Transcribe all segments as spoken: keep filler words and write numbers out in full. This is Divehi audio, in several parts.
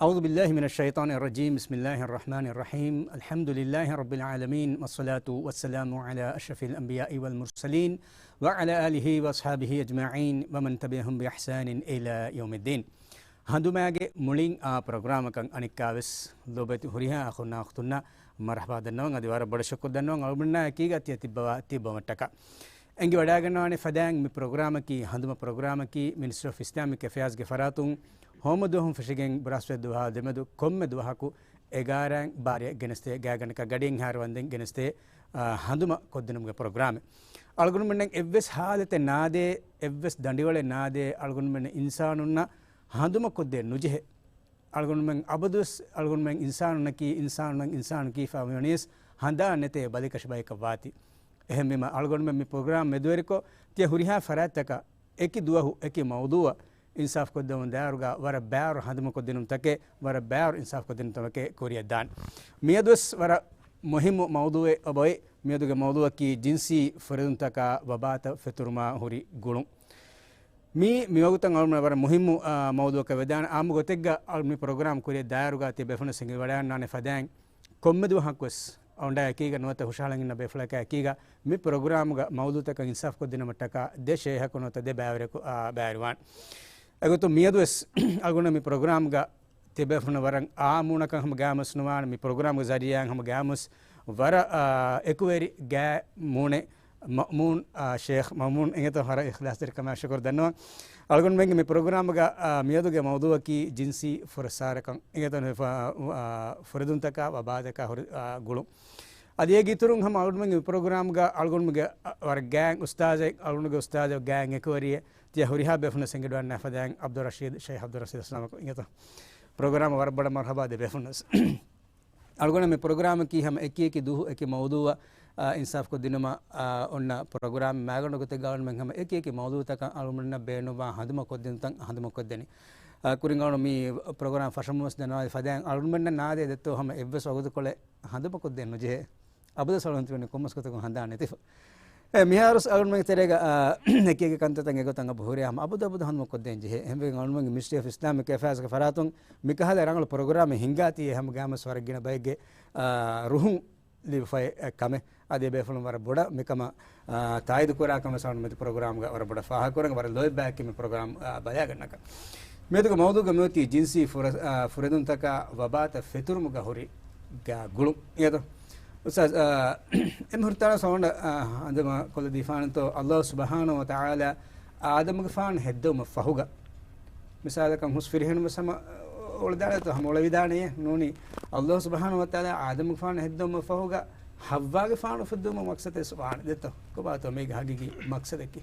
أعوذ بالله من الشيطان الرجيم. بسم الله الرحمن الرحيم. الحمد لله رب العالمين، والصلاة والسلام على أشرف الأنبياء والمرسلين، وعلى آله وأصحابه أجمعين، ومن تبعهم بإحسان إلى يوم الدين. ހަނދުމާގެ މުޅިން އާ ޕްރޮގްރާމަކަށް އަނެއްކާވެސް ލޯބިވެތި ހުރިހާ އަޚުންނާ އުޚްތުންނަށް މަރުޙަބާ ދަންނަވަން. އަދި ވަރަށް ބޮޑަށް ޝުކުރު ދަންނަވަން އަޅުގަނޑުމެންނާ އެކީގަ ތިޔަ ތިއްބަވާ ތިއްބަވަމަށްޓަކާ. އެނގިވަޑައިގަންނަވާނެ ފަދައިން މި ޕްރޮގްރާމަކީ ހަނދުމަ ޕްރޮގްރާމަކީ މިނިސްޓްރީ އޮފް އިސްލާމިކް އެފެއާޒްގެ ފަރާތުން ހޯމަ ދުވަހުން ފެށިގެން ބުރާސްފަތި ދުވަހާ ދެމެދު ކޮންމެ ދުވަހަކު އެގާރައިން ބާރައަށް ގެނެސްދޭ ގާތްގަނޑަކަށް ގަޑިއެއްހާއިރު ވަންދެން ގެނެސްދޭ، އާ، ހަނދުމަ ކޮށްދިނުމުގެ ޕްރޮގްރާމެއް. އަޅުގަނޑުމެންނަށް އެއްވެސް ހާލަތެއް ނާދޭ، އެއްވެސް ދަނޑިވަޅެއް ނާދޭ، އަޅުގަނޑުމެން އިންސާނުންނަށް ހަނދުމަ ކޮށްދޭ ނުޖެހޭ. އަޅުގަނޑުމެން އަބަދުވެސް އަޅުގަނޑުމެން އިންސާނުންނަކީ އިންސާނުންނަށް އިންސާނުން ކީފާ ވަނީސް ހަނދާ ނެތޭ ބަލިކަށި ބަޔަކަށް ވާތީ. އެހެންވީމަ އަޅުގަނޑުމެން މި ޕްރޮގްރާމް މެދުވެރިކޮށް، ތިޔަ ހުރިހާ ފަރާތްތަކަށް އެކި ދުވަހު އެކި މައުޟޫއަށް އިންސާފް ކޮށްދެމުން ދާއިރުގަ ވަރަށް ބާރު ހަނދުމަކޮށްދިނުމުތަކެއް، ވަރަށް ބާރު އިންސާފް ކޮށްދިނުމުތަކެއް ކުރިއަށް ދާން. މިއަދުވެސް ވަރަށް މުހިއްމު މައުޟޫއެއް އޮބޮއި، މިއަދުގެ މައުޟޫއަކީ ޖިންސީ ފުރެދުންތަކާ ވަބާތައް ފެތުރުމާ ހުރި ގުޅުން. މީ މިވަގުތަށް އަޅުމެން ވަރަށް މުހިއްމު، އާ، މައުޟޫއަކަށް ވެދާނެ. އާއްމު ގޮތެއްގަ އަޅު މި ޕްރޮގްރާމް ކުރިއަށް ދާއިރުގަ ތިޔަ ބޭފުޅުން އެނގިވަޑައިގަންނާނެ ފަދައިން ކޮންމެ ދުވަހަކުވެސް އަޅުގަނޑާ އެކީގަ ނުވަތަ ހުށަހަޅަން އިންނަ ބޭފުޅަކާ އެކީގަ މި ޕްރޮގްރާމުގަ މައުޟޫތަކަށް އިންސާފް ކޮށްދިނުމަށްޓަކާ ދެ ޝޭހަކު ނުވަތަ ދެ ބައިވެރިޔަކު، އާ، ބައިވެރިވާނެ. އެގޮތުން މިއަދުވެސް އަޅުގަނޑު މި ޕްރޮގްރާމްގަ ތިޔަބޭފުޅުން ވަރަށް އާ މޫނަކަށް ހަމަ ގާމުސް ނުވާނެ، މި ޕްރޮގްރާމްގެ ޒަރީއާއިން ހަމަ ގާމުސް ވަރަށް، އާ، އެކުވެރި ގާތް މޫނެއް މައުމޫން، އާ، ޝޭޚް މައުމޫން އިނގޭތޯ ވަރަށް އިޚްލާޞްތެރިކަމާ ޝުކުރު ދަންނަވަން. އަޅުގަނޑުމެންގެ މި ޕްރޮގްރާމްގަ، އާ، މިއަދުގެ މައުޟޫއަކީ ޖިންސީ ފުރައްސާރަކަން އިނގޭތޯ، އާ، ފުރެދުންތަކާ ވަބާތަކާ ހުރި، އާ، ގުޅުން. އަދި އޭގެ އިތުރުން ހަމަ އަޅުގަނޑުމެންގެ މި ޕްރޮގްރާމްގަ އަޅުގަނޑުމެންގެ، އަ، ވަރަށް ގާތް އުސްތާޒެއް، އަޅުގަނޑުގެ އުސްތާޒެއް ގާތް އެކުވެރިއެއް ތިޔަ ހުރިހާ ބޭފުޅުން އެނގިވަޑައިގަންނާ ފަދައިން ޢަބްދުއްރަޝީދު، ޝައިޚް ޢަބްދުއްރަޝީދު އައްސަލާމް ޢަލައިކުމް އިނގޭތޯ. ޕްރޮގްރާމަށް ވަރަށް ބޮޑަށް މަރުޙަބާ ދެ ބޭފުޅުންނަށް. އަޅުގަނޑު މި ޕްރޮގްރާމަކީ ހަމަ އެކި އެކި ދުވަހު އެކި މައުޟޫއަށް، އާ، އިންސާފް ކޮށްދިނުމަށް، އާ، އޮންނަ ޕްރޮގްރާމް މާގަނޑު ގޮތެއްގަ އަޅުގަނޑުމެން ހަމަ އެކި އެކި މައުޟޫތަކަށް އަޅުގަނޑުމެންނަށް ބޭނުންވާ ހަނދުމަ ކޮށްދިނުންތައް ހަނދުމަ ކޮށްދެނީ. އާ، ކުރިން އަޅުގަނޑު މި ޕްރޮގްރާމް ފަށަމުންވެސް ދަންނަވާލި ފަދައިން އަޅުގަނޑުމެންނަށް ނާދޭ ދެއްތޯ ހަމަ އެއްވެސް ވަގުތުކޮޅެއް ހަނދުމަ ކޮށްދޭން ނުޖެހޭ. އަބަދުވެސް އަޅުގަނޑު ތިބެނީ ކޮންމެސް ގޮތަކުން ހަނދާން ނެތިފަ. އެ، މިހާރުސް އަޅުގަނޑުމެންގެ ތެރޭގަ، އާ، އެކި އެކި ކަންތައްތައް އެގޮތަށް އަބު ހުރި ހަމަ އަބަދު އަބަދު ހަނދުމަ ކޮށްދޭން ޖެހޭ. އެހެންވެގެން އަޅުގަނޑުމެންގެ މިނިސްޓްރީ އޮފް އިސްލާމިކް އެފެއާޒްގެ ފަރާތުން މިކަހަލަ ރަނގަޅު ޕްރޮގްރާމެއް ހިންގާތީ އެ ހަމަ ގާމަސް ވަރަށް ގިނަ ބައެއްގެ، އާ، ރުހުން ލިބިފައި އެ ކަމެއް. އަދި އެބޭފުޅުން ވަރަށް ބޮޑަށް މިކަމަށް، އާ، ތާއީދު ކުރާ ކަމެއް ސައުންޑް މެތި ޕްރޮގްރާމްގަ ވަރަށް ބޮޑަށް ފާހަގަކުރަން ވަރަށް ލޯތްބާއެކޭ މި ޕްރޮގްރާމް، އާ، ބަލާގަންނަކަށް. މިއަދުގެ މައުޟޫގަ މިއޮތީ ޖިންސީ ފުރަ-، އާ، ފުރެދުންތަކާ ވަބާތައް ފެތުރުމުގަ ހުރި ގާ ގުޅުން. އިނގޭތޯ؟ އުސްތާޒް، އާ، އެންމެ ހުރިތަނަށް ސައުންޑް، އާ، ހަނދުމަ ކޮށްލަދީފާނެތޯ، އައްލާހު ސުބްޙާނަހު ވަތަޢާލާ އާދަމުގެފާނު ހެއްދެވުމަށް ފަހުގަ މިސާލަކަށް ހުސް ފިރިހެނުން ވެސް ހަމަ އުޅެދާނެތޯ، ހަމަ އުޅެވިދާނެޔޭ. ނޫނީ އައްލާހު ސުބްޙާނަހު ވަތަޢާލާ އާދަމުގެފާނު ހެއްދެވުމަށް ފަހުގަ ޙައްވާގެފާނު އުފެއްދެވުމަށް މަޤްޞަދެއް ވެސް ވާނެ ދެއްތޯ؟ ކޮބާތޯ މީގެ ހަގީގީ މަޤްޞަދަކީ؟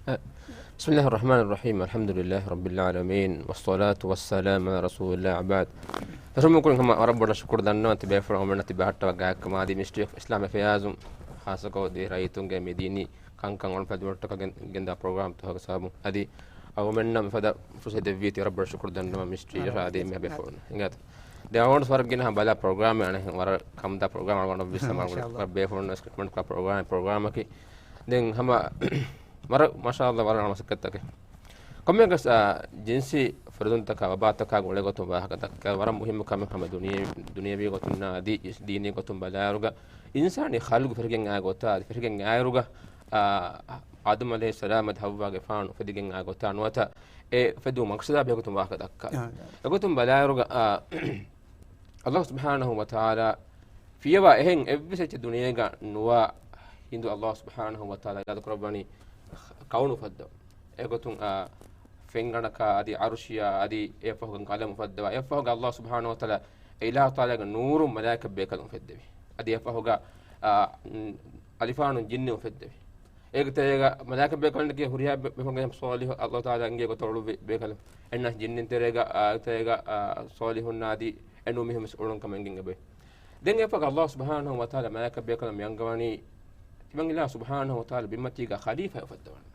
އެ، بسم الله الرحمن الرحيم. الحمد لله رب العالمين. والصلاة والسلام على رسول الله وبعد. ފެށުމުގެ ކުރިން ހަމަ ވަރަށް ބޮޑަށް ޝުކުރު ދަންނަވަން ތިބޭފުޅުން އަޅުގަނޑުމެންނަށް ތިބާ ހައްޓަވާ ގާތްކަމަށް. އަދި މިނިސްޓްރީ އޮފް އިސްލާމިކް އެފެއާޒުން ޚާއްޞަކޮށް ދިވެހި ރައްޔިތުންގެ މި ދީނީ ކަންކަން އަޅުގަނޑުމެން ފެތުރުމަށްޓަކާ ގެން-، ގެންދާ ޕްރޮގްރާމްތަކުގެ ސަބަބުން. އަދި އަޅުގަނޑުމެންނަށް މިފަދަ ފުރުސަތެއް ދެއްވީތީ ވަރަށް ބޮޑަށް ޝުކުރު ދަންނަވަން މިނިސްޓްރީއަށާ އަދި އެންމެހާ ބޭފުޅުން. އިނގޭތޯ؟ ދެން އަޅުގަނޑު ވަރަށް ގިނަ ބަލާ ޕްރޮގްރާމެއް އަނެއް ވަރަށް ކަމުދާ ޕްރޮގްރާމް އަޅުގަނޑު ވިއްސަން މާ މާޝާﷲ. ބޭފުޅުން ވެސް ރެކޮމެންޑް ކުރާ ޕްރޮގްރާމެއް، ޕްރޮގްރާމަކީ. ދެން ހަމަ ވަރަށް މާޝާﷲ ވަރަށް ރަނގަޅު މަސައްކަތްތަކެއް. ކޮންމެއަކަސް، އާ، ޖިންސީ ފުރެދުންތަކާ ވަބާތަކާ ގުޅޭ ގޮތުން ވާހަކަ ދައްކާ ވަރަށް މުހިއްމު ކަމެއް ހަމަ ދުނިޔެ-، ދުނިޔަވީ ގޮތުންނާ އަދި ދީނީ ގޮތުން ބަލާއިރުގަ އިންސާނީ ޚަލްޤު ފެށިގެން އާ ގޮތާ، އަދި ފެށިގެން އާއިރުގަ، އާ، އާދަމް ޢަލައިހިއްސަލާމް އަދި ޙައްވާގެފާނު އުފެދިގެން އާ ގޮތާ ނުވަތަ އެ އުފެދުމުގެ މަޤްޞަދާ ބެހޭގޮތުން ވާހަކަ ދައްކާ. އާ، އާ. އެގޮތުން ބަލާއިރުގަ، އާ، އައްލާހު ސުބްޙާނަހު ވަތަޢާލާ ފިޔަވާ އެހެން އެއްވެސް އެއްޗެއް ދުނިޔޭގަ ނުވާ ހިނދު އައްލާހު ސުބްޙާނަހު ވަތަޢާލާ އިރާދަކުރައްވަނީ ކައުނު އުފައްދަވަން. އެގޮތުން، އާ، ފެންގަނޑަކާ އަދި ޢަރުޝިއާ އަދި އެފަހުގަ ޤަލަމު އުފައްދަވާ. އެފަހުގަ އައްލާހު ސުބްޙާނަހު ވަތަޢާލާ އެ އިލާހު ތަޢާލާގެ ނޫރުން މަލާއިކަ ބޭކަލުން އުފެއްދެވި. އަދި އެފަހުގަ، އާ، އަލިފާނުން ޖިންނި އުފެއްދެވި. އޭގެ ތެރޭގަ މަލާއިކަ ބޭކަލުންނަކީ ހުރިހާ ބޭ-، ބޭފުޅުންގެ ޞާލިޙު އައްލާހު ތަޢާލާ އެނގޭ ގޮތަށް އުޅުއްވި ބޭކަލުން. އެންނަ ޖިންނިން ތެރޭގަ، އާ، ތެރޭގަ، އާ، ޞާލިޙުންނާ އަދި އެނޫ މީހުން ވެސް އުޅުން ކަމަށް އެނގެން އެބައޮތް. ދެން އެފަހުގަ އައްލާހު ސުބްޙާނަހު ވަތަޢާލާ މަލާއިކަ ބޭކަލުން މި އަންގަވަނީ، ތިމަން އިލާހު ސުބްޙާނަހު ވަތަޢާލާ ބިންމަތީގަ ޚަލީފާ އުފައްދަވަން.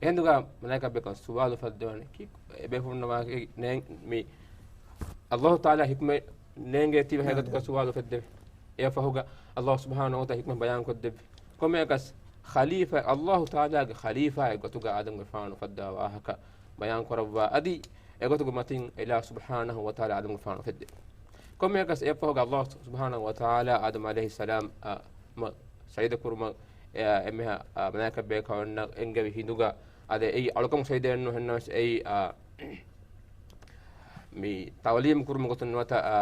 އެހިނދުގަ މަލާއިކަ ބޭކަލުން ސުވާލު އުފައްދަވަނީ، ކީ އެބޭފުޅުންނަށް ވާހަކަ ނޭނގެ-، މި އައްލާހު ތަޢާލާ ޙިކްމަތް ނޭނގޭތީވެ ހަގީގަތުގަ ސުވާލު އުފެއްދެވި. އެފަހުގަ އައްލާހު ސުބްޙާނަހު ވަތަޢާލާ ޙިކްމަތް ބަޔާން ކޮށްދެއްވި. ކޮންމެއަކަސް ޚަލީފާ، އައްލާހު ތަޢާލާގެ ޚަލީފާއެއް ގޮތުގަ އާދަމްގެފާނު އުފައްދަވާ ވާހަކަ ބަޔާން ކުރައްވާ. އަދި އެގޮތުގެ މަތިން އިލާހު ސުބްޙާނަހު ވަތަޢާލާ އާދަމްގެފާނު އުފެއްދެވި. ކޮންމެއަކަސް އެއަށްފަހުގަ އަލްލާހު ސުބްޙާނަހު ވަތަޢާލާ އާދަމް ޢަލައިހިއްސަލާމް، އަށް، މަ، ސަޖިދަ ކުރުމަށް، އެ، އެންމެހާ، އަ، މަލާއިކަ ބޭކަލުންނަށް އެންގެވި ހިނދުގަ އަދި އެއީ އަޅުކަމުގެ ސަޖިދައެއް ނޫން ހެންނަމަވެސް އެއީ، އަ، މި ތަޢުލީމު ކުރުމުގެ ގޮތުން ނުވަތަ، އާ،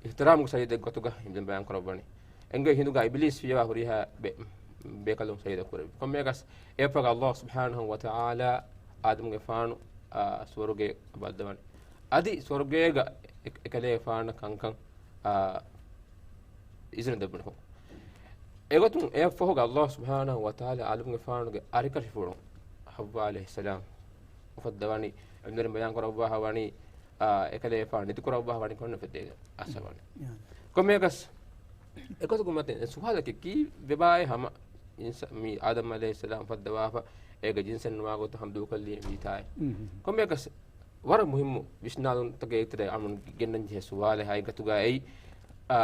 އިޙްތިރާމުގެ ސަޖިދައެއް ގޮތުގަ އިބްލީސް ބަޔާން ކުރައްވަނީ. އެންގެ ހިނދުގަ އިބްލީސް ފިޔަވާ ހުރިހާ ބެ-، ބޭކަލުން ސަޖިދަ ކުރެއްވި. ކޮންމެއަކަސް އެއަށްފަހުގަ އަލްލާހު ސުބްޙާނަހު ވަތަޢާލާ އާދަމްގެފާނު، އާ، ސުވަރުގެ ބައްދަވަނީ. އަދި ސުވަރުގޭގަ އެ-، އެކަލޭގެފާނަށް ކަންކަން، އާ، އިޒުނަ ދެއްވުނު. އެގޮތުން އެއަށްފަހުގަ އަލްލާހު ސުބްޙާނަހު ވަތަޢާލާ އާދަމްގެފާނުގެ އަރިކަށިފުޅު ޙައްވާ ޢަލައިހިއްސަލާމް އުފައްދަވަނީ، އެންމެ ބަޔާން ކުރައްވާފަ ވަނީ، އާ، އެކަލޭގެފާނު ނެތިކުރައްވާފަ ވަނީ ކޮންމެ ފެއްދޭގެ އަސަވަނީ. ޔާ. ކޮންމެއަކަސް އެގޮތުގެ މަތިން ސުވާލަކީ ކީއްވެބާއޭ ހަމަ އިންސާ-، މި އާދަމް ޢަލައިހިއްސަލާމް އުފައްދަވާފަ އޭގެ ޖިންސެއް ނުވާ ގޮތަށް ހަމަ ދޫކޮށްލީ މީތާއޭ. މް. ކޮންމެއަކަސް ވަރަށް މުހިއްމު ވިސްނާލުންތަކެއް އެތެރޭ އަމުން ގެންނަން ޖެހޭ ސުވާލެއް ހަގީގަތުގަ އެއީ، އާ،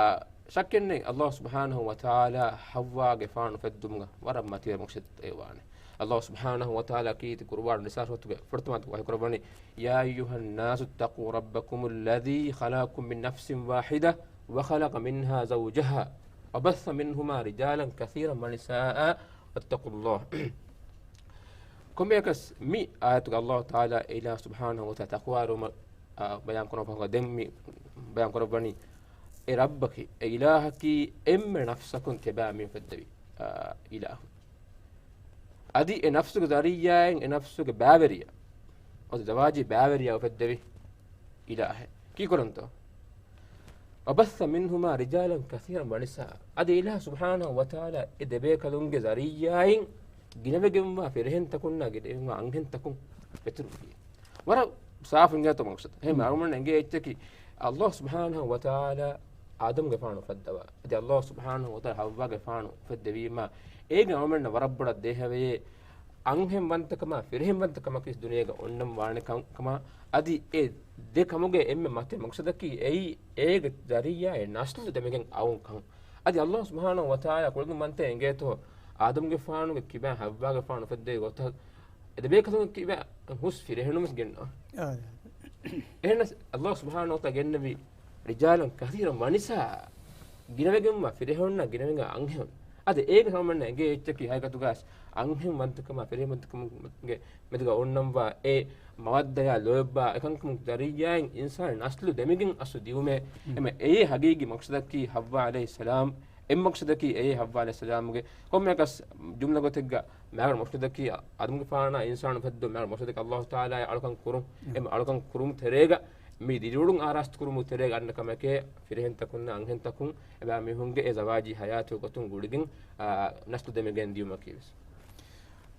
ޝައްކެއް ނެތް އަލްލާހު ސުބްޙާނަހު ވަތަޢާލާ ޙައްވާގެފާނު އުފެއްދުމުގަ ވަރަށް މަތިވެރި މަޤްޞަދެއް ވާނެ. އަލްލާހު ސުބްޙާނަހު ވަތަޢާލާ ކީރިތި ޤުރުއާން ނިސާ ސޫރަތުގެ ފުރަތަމަ ވަޙީ ކުރައްވަނީ، يا أيها الناس اتقوا ربكم الذي خلقكم من نفس واحدة وخلق منها زوجها وبث منهما رجالا كثيرا ونساء واتقوا الله. ކޮންމެއަކަސް މި އާޔަތުގަ އަލްލާހު ތަޢާލާ އިލާހު ސުބްޙާނަހު ވަތަޢާލާ ތަޤްވާވެރިވުމަށް، އާ، ބަޔާން ކުރަން ފަހުގަ ދެން މި ބަޔާން ކުރައްވަނީ، އެ ރައްބަކީ، އެ އިލާހަކީ އެންމެ ނަފްސަކުން ތިބާ މި އުފެއްދެވި، އާ، އިލާހު. އަދި އެ ނަފްސުގެ ޒަރިއްޔާއިން އެ ނަފްސުގެ ބައިވެރިޔާ، އޮތް ޒަވާޖީ ބައިވެރިޔާ އުފެއްދެވި އިލާހެއް. ކީކުރަންތޯ؟ وبث منهما رجالا كثيرا ونساء. އަދި އިލާހު ސުބްޙާނަހު ވަތަޢާލާ އެ ދެބޭކަލުންގެ ޒަރިއްޔާއިން ގިނަވެގެންވާ ފިރިހެންތަކުންނާ ގިނަވެގެންވާ އަންހެންތަކުން ފެތުރުވި. ވަރަށް ސާފު އިނގޭތޯ މަޤްޞަދު. އެހެން މް. އަޅުގަނޑުމެން އެނގޭ އެއްޗަކީ، އަލްލާހު ސުބްޙާނަހު ވަތަޢާލާ އާދަމްގެފާނު އުފައްދަވާ. އަދި އަލްލާހު ސުބްޙާނަހު ވަތަޢާލާ ޙައްވާގެފާނު އުފެއްދެވީމާ، އޭގެ އަޅުގަނޑަށް ވަރަށް ބޮޑަށް ދޭހަވެޔޭ، އަންހެންވަންތަކަމާ ފިރިހެންވަންތަކަމަކީ ދުނިޔޭގަ އޮންނަން ވާނެ ކަން-، ކަމާ، އަދި އެ ދެ ކަމުގެ އެންމެ މަތި މަޤްޞަދަކީ އެއީ އޭގެ ޒަރިއްޔާއިން ނަސްލު ދެމިގެން އައުން ކަން. އަދި އަލްލާހު ސުބްޙާނަހު ވަތަޢާލާ ކުޅެދުން ވަންތައެއް އެނގޭތޯ، އާދަމްގެފާނުގެ ކިބައިން ޙައްވާގެފާނު އުފެއްދެވި ގޮތަށް އެ ދެބޭކަލުން ކިބައިން ހުސް ފިރިހެނުން ވެސް ގެންނަ. އާ. އެހެނަސް އަލްލާހު ސުބްޙާނަހު ވަތަޢާލާ ގެންނެވި رجالا كثيرا ونساء، ގިނަވެގެންވާ ފިރިހެނުންނާ ގިނަވެގެން އަންހެނުން. އަދި އޭގެ ހަމަންނަ އެނގޭ އެއްޗަކީ ހަގީގަތުގަސް އަންހެން ވަންތަކަމާ ފިރިހެން ވަންތަކަމުގެ މެދުގަ އޮންނަންވާ އެ މަވައްދަޔާ ލޯތްބާ އެކަންކަމުގެ ޒަރިއްޔާއިން އިންސާނު ނަސްލު ދެމިގެން އަސްލު ދިއުމޭ. އެމަ އެއީ ހަގީގީ މަޤްޞަދަކީ ޙައްވާ ޢަލައިހިއްސަލާމް. އެއް މަޤްޞަދަކީ އެއީ ޙައްވާ ޢަލައިހިއްސަލާމުގެ. ކޮންމެއަކަސް ޖުމްލަ ގޮތެއްގަ މާގަނޑު މަޤްޞަދަކީ އާދަމްގެފާނާ އިންސާނު އުފެއްދުން މާގަނޑު މަޤްޞަދަކީ އަލްލާހު ތަޢާލާ އަޅުކަން ކުރުން. އެމަ އަޅުކަން ކުރުމުގެ ތެރޭގަ މި ދިރިއުޅުން އާރާސްތު ކުރުމުގެ ތެރޭގަ އަންނަ ކަމެކޭ ފިރިހެންތަކުންނާ އަންހެންތަކުން އެބައިމީހުންގެ އެ ޒަވާޖީ ޙަޔާތުގެ ގޮތުން ގުޅިގެން، އާ، ނަސްލު ދެމިގެން ދިޔުމަކީ ވެސް.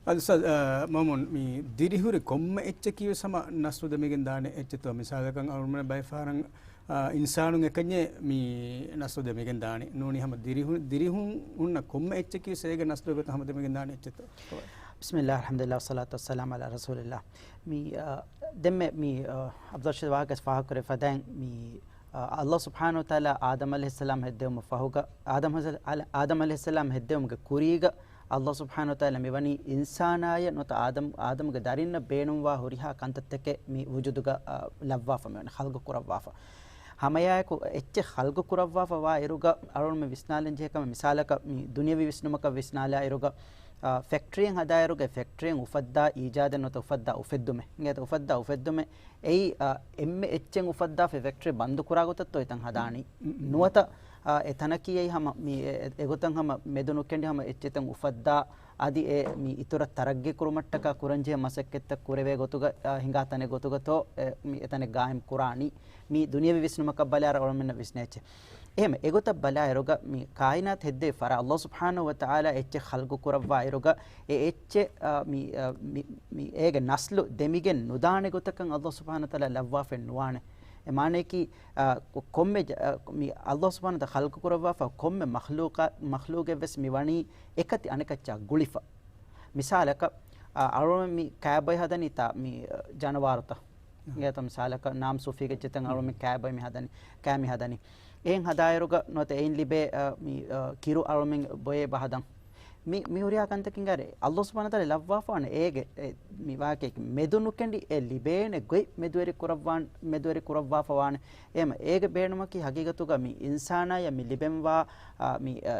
އަދި އުސްތާޛް، އާ، މައުމޫން، މި ދިރިހުރި ކޮންމެ އެއްޗަކީ ވެސް ހަމަ ނަސްލު ދެމިގެން ދާނެ އެއްޗެއްތޯ؟ މިސާލަކަށް އަޅުގަނޑުމެން ބައެއް ފަހަރަށް، އާ، އިންސާނުން އެކަންޏެއް މި ނަސްލު ދެމިގެން ދާނީ. ނޫނީ ހަމަ ދިރިހު-، ދިރިހުން ހުންނަ ކޮންމެ އެއްޗަކީ ވެސް އޭގެ ނަސްލުގެ ގޮތަށް ހަމަ ދެމިގެން ދާނެ އެއްޗެއްތޯ؟ بسم الله، الحمد لله، والصلاة والسلام على رسول الله. މި، އާ، ދެންމެ މި، އާ، އަބްދުއްރަޝީދު ވާހަކަ ފާހަގަކުރެއްވި ފަދައިން މި، އާ، އަލްލާހު ސުބްޙާނަހު ވަތަޢާލާ އާދަމް ޢަލައިހިއްސަލާމް ހެއްދެވުމަށް ފަހުގަ، އާދަމް ޢަލައިހިއްސަ-، އާދަމް ޢަލައިހިއްސަލާމް ހެއްދެވުމުގެ ކުރީގަ އަލްލާހު ސުބްޙާނަހު ވަތަޢާލާ މިވަނީ އިންސާނާއަށް ނުވަތަ އާދަމް، އާދަމްގެ ދަރިންނަށް ބޭނުންވާ ހުރިހާ ކަންތައްތަކެއް މި ވުޖޫދުގަ، އާ، ލައްވާފަ މިވަނީ، ޚަލްޤު ކުރައްވާފަ. ހަމައެއާއެކު އެއްޗެއް ޚަލްޤު ކުރައްވާފަ ވާ އިރުގަ އަޅުގަނޑުމެން ވިސްނާލަން ޖެހޭ ކަމެއް މިސާލަކަށް މި ދުނިޔަވީ ވިސްނުމަކަށް ވިސްނާލާ އިރުގަ، އާ، ފެކްޓްރީއެއް ހަދާއިރުގަ އެ ފެކްޓްރީއެއް އުފައްދާ އީޖާދެއް ނުވަތަ އުފައްދާ އުފެއްދުމެއް. އެނގޭތަ؟ އުފައްދާ އުފެއްދުމެއް އެއީ، އާ، އެންމެ އެއްޗެއް އުފައްދާ ފެ-، ފެކްޓްރީ ބަންދު ކުރާ ގޮތަށްތޯ އެތަން ހަދާނީ؟ ނުވަތަ، އާ، އެ ތަނަކީ އެއީ ހަމަ މި އެ-، އެ-، އެގޮތަށް ހަމަ މެދު ނުކެނޑި ހަމަ އެއްޗެއް އެތަން އުފައްދާ އަދި އެ މި އިތުރަށް ތަރައްގީ ކުރުމަށްޓަކާ ކުރަންޖެހޭ މަސައްކަތްތައް ކުރެވޭ ގޮތުގަ، އާ، ހިނގާ ތަނެއް ގޮތުގަތޯ އެ މި އެތަނެއް ގާއިމް ކުރާނީ؟ މި ދުނިޔަވީ ވިސްނުމަކަށް ބަލާއިރު އަޅުގަނޑުމެންނަށް ވިސްނޭ އެއްޗެއް. އެހެން އެގޮތަށް ބަލާއިރުގަ މި ކާއިނާތު ހެއްދެވި ފަރާތް އަލްލާހު ސުބްޙާނަހު ވަތަޢާލާ އެއްޗެއް ޚަލްޤު ކުރައްވާ އިރުގަ އެ އެއްޗެއް، އާ، މި، އާ، މި، މި އޭގެ ނަސްލު ދެމިގެން ނުދާނެ ގޮތަކަށް އަލްލާހު ސުބްޙާނަހު ވަތަޢާލާ ލައްވާފައެއް ނުވާނެ. އެ މާނަޔަކީ، އާ، ކޮ-، ކޮންމެ ޖަ-، އާ، މި އަލްލާހު ސުބްޙާނަހު ވަތަޢާލާ ޚަލްޤު ކުރައްވާފަ ކޮންމެ މަޚްލޫޤާ-، މަޚްލޫޤެއް ވެސް މި ވަނީ އެކަތި އަނެކައްޗާ ގުޅިފަ. މިސާލަކަށް، އާ، އަޅުގަނޑު މި ކާބޮއެ ހަދަނީ ތާ މި، އާ، ޖަނަވާރުތައް. އެނގޭތަ؟ މިސާލަކަށް ނާމް ސޫފީގެ އެއްޗެއްތަން އަޅުގަނޑު މި ކާބޮއެ މި ހަދަނީ، ކާ މި ހަދަނީ. އެހެން ހަދާއިރުގަ ނުވަތަ އެއިން ލިބޭ، އާ، މި، އާ، ކިރު އަޅުގަނޑު ބޮއެ ބަހަދަން. މި، މި ހުރިހާ ކަންތަކެއްގަ އައި އައްލާހު ސުބްޙާނަހު ވަތަޢާލާ ލައްވާފަވާނެ އޭގެ، އެ، މި ވާހަކައެއް މެދު ނުކެނޑި އެ ލިބޭނެ ގޮތް މެދުވެރި ކުރައްވާން، މެދުވެރި ކުރައްވާފަވާނެ. އެހެމަ އޭގެ ބޭނުމަކީ ހަގީގަތުގަ މި އިންސާނާޔަށް މި ލިބެންވާ، އާ، މި، އާ،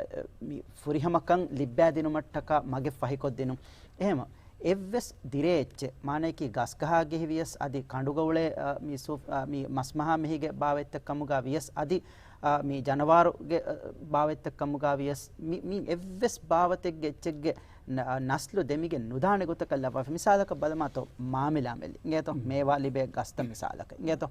މި ފުރިހަމަކަން ލިއްބާދިނުމަށްޓަކާ މަގެއް ފަހިކޮށްދިނުން. އެހެމަ އެއްވެސް ދިރޭ އެއްޗެއް، މާނަޔަކީ ގަސްގަހާގެހި ވިޔަސް އަދި ކަނޑުގަ އުޅޭ، އާ، މި ސޫ-، އާ، މި މަސްމަހާ މެހީގެ ބާވަތްތައް ކަމުގަ ވިޔަސް އަދި، އާ، މި ޖަނަވާރުގެ، އާ، ބާވަތްތައް ކަމުގަ ވިޔަސް މި، މި އެއްވެސް ބާވަތެއްގެ އެއްޗެއްގެ ނަ-، ނަސްލު ދެމިގެން ނުދާނެ ގޮތަކަށް ލައްވާފަ. މިސާލަކަށް ބަލަމާތޯ މާމިލާ މެލި. އިނގޭތޯ؟ މޭވާ ލިބޭ ގަސްތައް މިސާލަކަށް. އިނގޭތޯ؟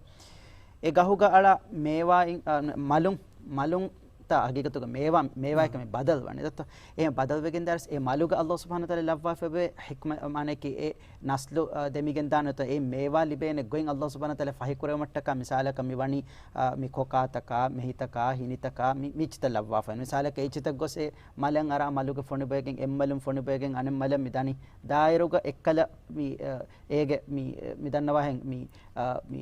އެ ގަހުގަ އަޅާ މޭވާއިން، އާ، މަލުން، މަލުން ތާ ހަގީގަތުގަ މޭވާ، މޭވާއެކަމެ ބަދަލު ވަނީ. ދައްތޯ؟ އެހެން ބަދަލުވެގެން ދާރެސް އެ މަލުގަ އައްލާހު ސުބްޙާނަހު ވަތަޢާލާ ލައްވާފައި އެބަ ހިކްމަ، މާނައަކީ އެ ނަސްލު، އާ، ދެމިގެން ދާނެތޯ އެ މޭވާ ލިބޭނެ ގޮތް އައްލާހު ސުބްޙާނަހު ވަތަޢާލާ ފަހިކުރެވުމަށްޓަކާ މިސާލަކަށް މި ވަނީ، އާ، މި ކޮކާތަކާ، މެހިތަކާ، ހިނިތަކާ، މި، މި އެއްޗިތައް ލައްވާފައި. މިސާލަކަށް އެއްޗިތައް ގޮސް އެ މަލަށް އަރާ މަލުގެ ފޮނިބޮއިގެން އެއްމަލުން ފޮނިބޮއިގެން އަނެއް މަލަށް މި ދަނީ. ދާއިރުގަ އެއްކަލަ މި، އާ، އޭގެ މި، މި ދަންނަވާހެން މި، އާ، މި،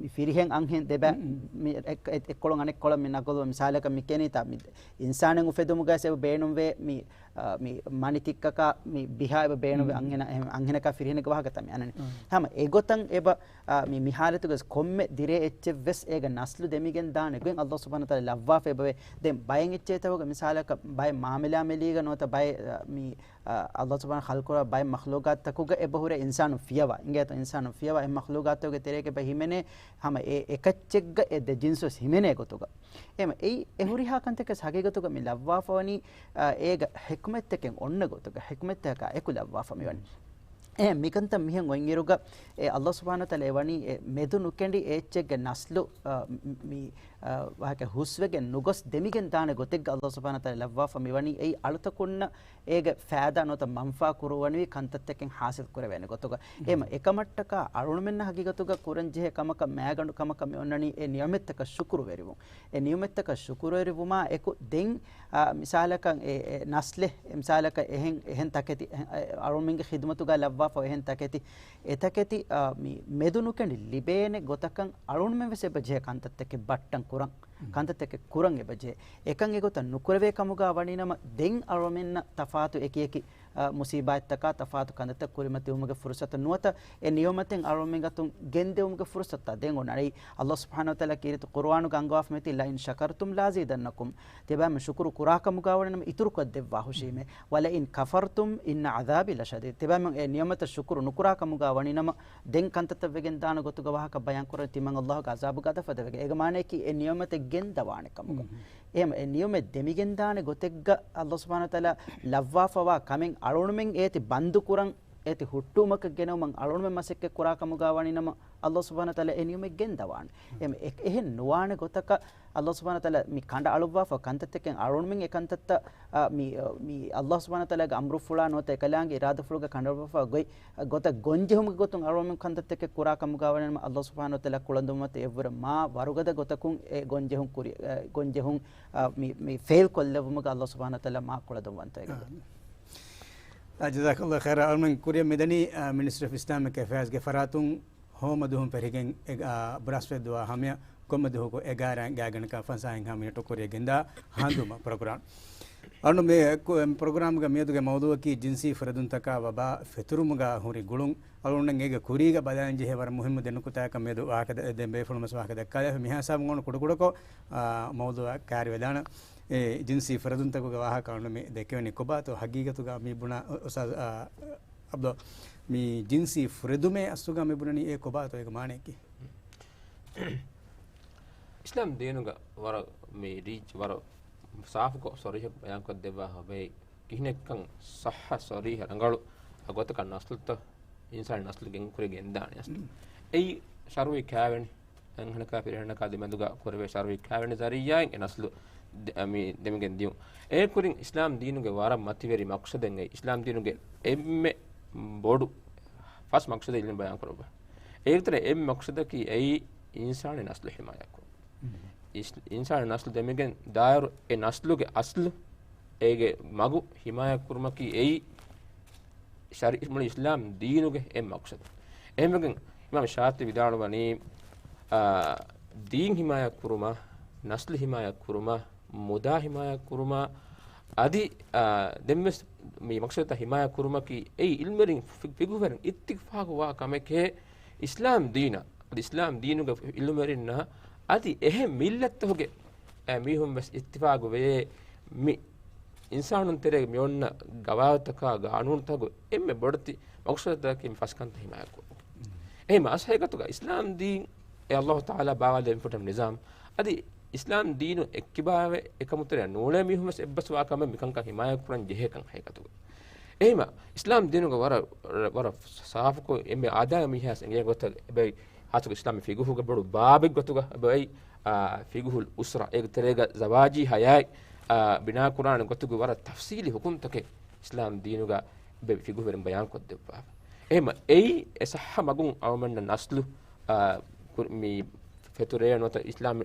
މި ފިރިހެން އަންހެން ދެބަ-، މި އެއް-، އެއް-، އެއްކޮޅުން އަނެއްކޮޅަށް މި ނަގަލު މިސާލަކަށް މި ކެނީތާ މި އިންސާނެއް އުފެދުމުގައި އެބަ ބޭނުންވޭ މި، އާ، މި މަނިތިއްކަކާ މި ބިހާ އެބަ ބޭނުންވޭ އަންހެނާ، އަންހެނަކާ ފިރިހެނެއްގެ ވާހަކަތައް މި އަންނަނީ. ހަމަ އެގޮތަށް އެބަ، އާ، މި، މި ހާލަތުގަސް ކޮންމެ ދިރޭ އެއްޗެއްވެސް އޭގެ ނަސްލު ދެމިގެން ދާނެ ގޮތް އައްލާހު ސުބްޙާނަހު ވަތަޢާލާ ލައްވާފައި އެބަވޭ. ދެން ބައެއް އެއްޗެއްތަކުގަ މިސާލަކަށް ބައެއް މާމިލާ މެލީގަ ނުވަތަ ބައެއް، އާ، މި އަ، އައްލާހު ސުބްޙާނަހު ޚަލްޤުކުރާ ބައެއް މަޚްލޫޤާތްތަކުގަ އެބަހުރޭ އިންސާނުން ފިޔަވާ. އިނގޭތޯ؟ އިންސާނުން ފިޔަވާ އެ މަޚްލޫޤާތްތަކުގެ ތެރޭގަ އެބަ ހިމެނޭ ހަމަ އެ އެކައްޗެއްގަ އެ ދެ ޖިންސުވެސް ހިމެނޭ ގޮތުގަ. އެހެމަ އެއީ އެ ހުރިހާ ކަންތަކެސް ހަގީގަތުގަ މި ލައްވާފަވަނީ، އަ، އޭގަ ޙިކްމަތްތަކެއް އޮންނަ ގޮތުގަ، ޙިކްމަތްތަކާ އެކު ލައްވާފަ މިވަނީ. އެހެން މިކަންތައް މިހެން އޮތްއިރުގަ އެ އައްލާހު ސުބްޙާނަހު ވަތަޢާލާ އެވަނީ އެ މެދު ނުކެނޑި އެ އެއްޗެއްގެ ނަސްލު، އަ، މި، އަ، ވާހަކަ ހުސްވެގެން ނުގޮސް ދެމިގެން ދާނެ ގޮތެއްގަ އައްލާހު ސުބްޙާނަހު ވަތަޢާލާ ލައްވާފަ މިވަނީ އެއީ އަޅުތަކުންނަށް އޭގެ ފައިދާ ނުވަތަ މަންފާ ކުރުވަނިވި ކަންތައްތަކެއް ހާސިލް ކުރެވޭނެ ގޮތުގަ. އެހެމަ އެކަމަށްޓަކާ އަޅުމެންނަށް ހަގީގަތުގަ ކުރަންޖެހޭ ކަމަކަށް މައިގަނޑު ކަމަކަށް މި އޮންނަނީ އެ ނިޢުމަތްތަކަށް ޝުކުރުވެރިވުން. އެ ނިޢުމަތްތަކަށް ޝުކުރުވެރިވުމާ އެކު ދެން، އާ، މިސާލަކަށް އެ، އެ ނަސްލެއް، އެ މިސާލަކަށް އެހެން، އެހެން ތަކެތި، އެ، އަޅުމެންގެ ޚިދުމަތުގަ ލައްވާފަ އެހެން ތަކެތި، އެ ތަކެތި، އާ، މި މެދު ނުކެނޑި ލިބޭނެ ގޮތަކަށް އަޅުމެން ވެސް އެބަ ޖެހޭ ކަންތައްތަކެއް ބައްޓަން ކުރަން. ކަންތައްތަކެއް ކުރަން އެބަޖެހޭ. އެކަން އެގޮތަށް ނުކުރެވޭ ކަމުގަ ވަނީނަމަ، ދެން އަޅުމެންނަށް ތަފާތު އެކިއެކި، އަ، މުސީބާތްތަކާ، ތަފާތު ކަންތައްތައް ކުރިމަތިވުމުގެ ފުރުޞަތު ނުވަތަ އެ ނިޢުމަތެއް އަޅުމެން އަތުން ގެންދެވުމުގެ ފުރުޞަތުތައް ދެން އޮންނަނީ. އައްލާހު ސުބްޙާނަހު ވަތަޢާލާ ކީރިތި ޤުރުއާނުގަ އަންގަވާފަ މިއޮތީ، "لَئِن شَكَرْتُمْ لَأَزِيدَنَّكُمْ." ތިޔަބައިމީހުން ޝުކުރު ކުރާ ކަމުގަ ވަނީނަމަ އިތުރުކޮށްދެއްވާ ހުށީމޭ. "وَلَئِن كَفَرْتُمْ إِنَّ عَذَابِي لَشَدِيدٌ." ތިޔަބައިމީހުން އެ ނިޢުމަތަށް ޝުކުރު ނުކުރާ ކަމުގަ ވަނީނަމަ، ދެން ކަންތައްތައް ވެގެން ދާނެ ގޮތުގަ ވާހަކަ ބަޔާން ކުރަން ތިމަން އައްލާހުގެ ޢަޛާބުގަ ދަފަ ދެވެގެން. އޭގެ މާނައަކީ އެ ނިޢުމަތެއް ގެންދަވާނެ ކަމުގަ. އެހެމަ އެ ނިޢުމަތް ދެމިގެން ދާނެ ގޮތެއްގަ އައްލާހު ސުބްޙާނަހު ވަތަޢާލާ ލައްވާފަވާ ކަމެއް އަޅުނުމެން އޭތި ބަންދު ކުރަން، އޭތި ހުއްޓުވުމަކަށް ގެނައުމަށް އަޅުނުމެން މަސައްކަތް ކުރާ ކަމުގަ ވަނީނަމަ، އައްލާހު ސުބްޙާނަހު ވަތަޢާލާ އެ ނިޢުމަތް ގެންދަވާނެ. އެހެމަ އެ-، އެހެން ނުވާނެ ގޮތަކަށް އައްލާހު ސުބްޙާނަހު ވަތަޢާލާ މި ކަނޑައަޅުއްވާފަ ކަންތައްތަކެއް އަޅުނުމެން އެ ކަންތައްތައް، އާ، މި، މި އައްލާހު ސުބްޙާނަހު ވަތަޢާލާގެ އަމްރުފުޅާ ނުވަތަ އެކަލާނގެ އިރާދަފުޅުގަ ކަނޑައަޅުއްވާފަ ގޮތް، ގޮތަށް ގޮންޖެހުމުގެ ގޮތުން އަޅުމެން ކަންތައްތަކެއް ކުރާ ކަމުގަ ވަނީނަމަ، އައްލާހު ސުބްޙާނަހު ވަތަޢާލާ ކުޅަދުންވަންތަ އެއްވުރެ މާ ވަރުގަދަ ގޮތަކުން އެ ގޮންޖެހުން ކުރި-، އެ ގޮންޖެހުން، އާ، މި، މި ފެއިލް ކޮށްލެއްވުމުގަ އައްލާހު ސުބްޙާނަހު ވަތަޢާލާ މާ ކުޅަދުންވަންތަ އެގޮތަށް. އާ، ޖަޒާކައްލާހު ޚައިރާ. އަޅުމެން ކުރިއަށް މިދަނީ، އާ، މިނިސްޓްރީ އޮފް އިސްލާމިކް އެފެއާޒްގެ ފަރާތުން ހޯމަ ދުވަހުން ފެށިގެން އެ، އާ، ބުރާސްފަތި ދުވާ ހަމަޔަށް ކޮންމެ ދުވަހަކު އެގާރަ ގާތްގަނޑަކަށް ފަންސާހެއްހާ މިނެޓު ކުރިއަށް ގެންދާ ހަނދުމަ ޕްރޮގްރާމް. އަޅުން މި ކު-، އެ ޕްރޮގްރާމްގެ މިއަދުގެ މައުޟޫއަކީ ޖިންސީ ފުރެދުންތަކާ ވަބާ ފެތުރުމުގަ ހުރި ގުޅުން. އަޅުން އޭގެ ކުރީގަ ބަލާން ޖެހޭ ވަރަށް މުހިއްމު ދެން ނުކުތާއަކަށް މިއަދު ވާހަކަ ދެ-، ދެން ބޭފުޅުން ވެސް ވާހަކަ ދައްކާލާފަ. މިހާ ހިސާބުން އަޅުން ކުޑަކުޑަކޮށް، އާ، މައުޟޫއަށް ކައިރިވެދާނަން. އެ ޖިންސީ ފުރެދުންތަކުގެ ވާހަކަ އަޅުން މި ދެކެވެނީ ކޮބާތޯ ހަގީގަތުގަ މި ބުނާ އު-، އުސްތާޛް، އާ، އަބްދުﷲ، މި ޖިންސީ ފުރެދުމޭ އަސްލުގަ މި ބުނަނީ އެ ކޮބާތޯ އޭގެ މާނައަކީ؟ އިސްލާމް ދީނުގަ ވަރަށް މި ރީޗް ވަރަށް ސާފުކޮށް ސޮރީހަށް ބަޔާންކޮށްދެއްވާ ހަމައެއް ކިހިނެއްކަން ސައްހަ ސޮރީހަ ރަނގަޅު އަގޮތަކަށް ނަސްލުތައް އިންސާނީ ނަސްލު ގެން ކުރި ގެންދާނެ އަސްލު. އެއީ ޝަރުޢީ ކާވެނި އަންހެނަކާ ފިރިހެނަކާ ދެމެދުގަ ކުރެވޭ ޝަރުޢީ ކާވެނި ޒަރީޢާއިން އެ ނަސްލު ދެ-، މި ދެމިގެން ދިޔުން. އޭގެ ކުރިން އިސްލާމް ދީނުގެ ވަރަށް މަތިވެރި މަޤްޞަދެއް އެއީ. އިސްލާމް ދީނުގެ އެންމެ ބޮޑު ފަސް މަޤްޞަދެއް އިލްމު ބަޔާން ކުރައްވާ. އޭގެ ތެރޭ އެއް މަޤްޞަދަކީ އެއީ އިންސާނީ ނަސްލު ޙިމާޔަތްކުރުން. އިސް-، އިންސާނީ ނަސްލު ދެމިގެން ދާއިރު އެ ނަސްލުގެ އަސްލު އޭގެ މަގު ޙިމާޔަތްކުރުމަކީ އެއީ ޝަރީ-، މުޅި އިސްލާމް ދީނުގެ އެއް މަޤްޞަދު. އެހެންވެގެން އިމާމް ޝާޠިބީ ވިދާޅުވަނީ، އާ، ދީން ޙިމާޔަތްކުރުމަށް، ނަސްލު ޙިމާޔަތްކުރުމަށް، މުދާ ޙިމާޔަތްކުރުމަށް، އަދި، އާ، ދެންވެސް މި މަޤްޞަދުތައް ހިމާޔަތް ކުރުމަކީ އެއީ ޢިލްމުވެރިން ފި-، ފިޤުހުވެރިން އިއްތިފާޤުވާ ކަމެކޭ. އިސްލާމް ދީނަށް، އަދި އިސްލާމް ދީނުގެ ޢިލްމުވެރިންނަށް އަދި އެހެން މިއްލަތްތަކުގެ އެ މީހުން ވެސް އިއްތިފާޤު ވެޔޭ، މި އިންސާނުން ތެރޭގަ މި އޮންނަ ގަވާއިދުތަކާ ގާނޫނުތަކުގެ އެންމެ ބޮޑެތި މަޤްޞަދަކީ މި ފަސް ކަންތައް ހިމާޔަތް ކުރުން. އެހެން އަސް ހަގީގަތުގަ އިސްލާމް ދީން އެ ﷲ ތަޢާލާ ބާވާލެއްވި ފުޓަމް ނިޒާމް އަދި އިސްލާމް ދީނު އެއްކިބާވެ އެކަމުތެރެއަށް ނޫޅޭ މީހުން ވެސް އެއްބަސްވާ ކަމެއް މިކަންކަން ހިމާޔަތް ކުރަން ޖެހޭ ކަން ހަގީގަތުގަ. އެހެން އިސްލާމް ދީނުގަ ވަރަށް، ވަރަށް ސާފުކޮށް އެންމެ އާދައިގެ މީހާ އެނގޭ ގޮތަށް އެބައި ހާއްސަކޮށް އިސްލާމީ ފިޤުހުގެ ބޮޑު ބާބެއް ގޮތުގަ އެބައި، އާ، ފިޤުހުލް އުސްރާ އޭގެ ތެރޭގަ ޒަވާޖީ ޙަޔާތް، އާ، ބިނާކުރާނެ ގޮތުގެ ވަރަށް ތަފްޞީލީ ޙުކުމްތަކެއް އިސްލާމް ދީނުގަ އެބައި ފިޤުހުވެރިން ބަޔާންކޮށްދެއްވާފަ. އެހެން އެއީ އެ ޞައްޙަ މަގުން އަޅުމެންނަށް ނަސްލު، އާ، ކުރި-، މި ފެތުރޭ ނުވަތަ އިސްލާމް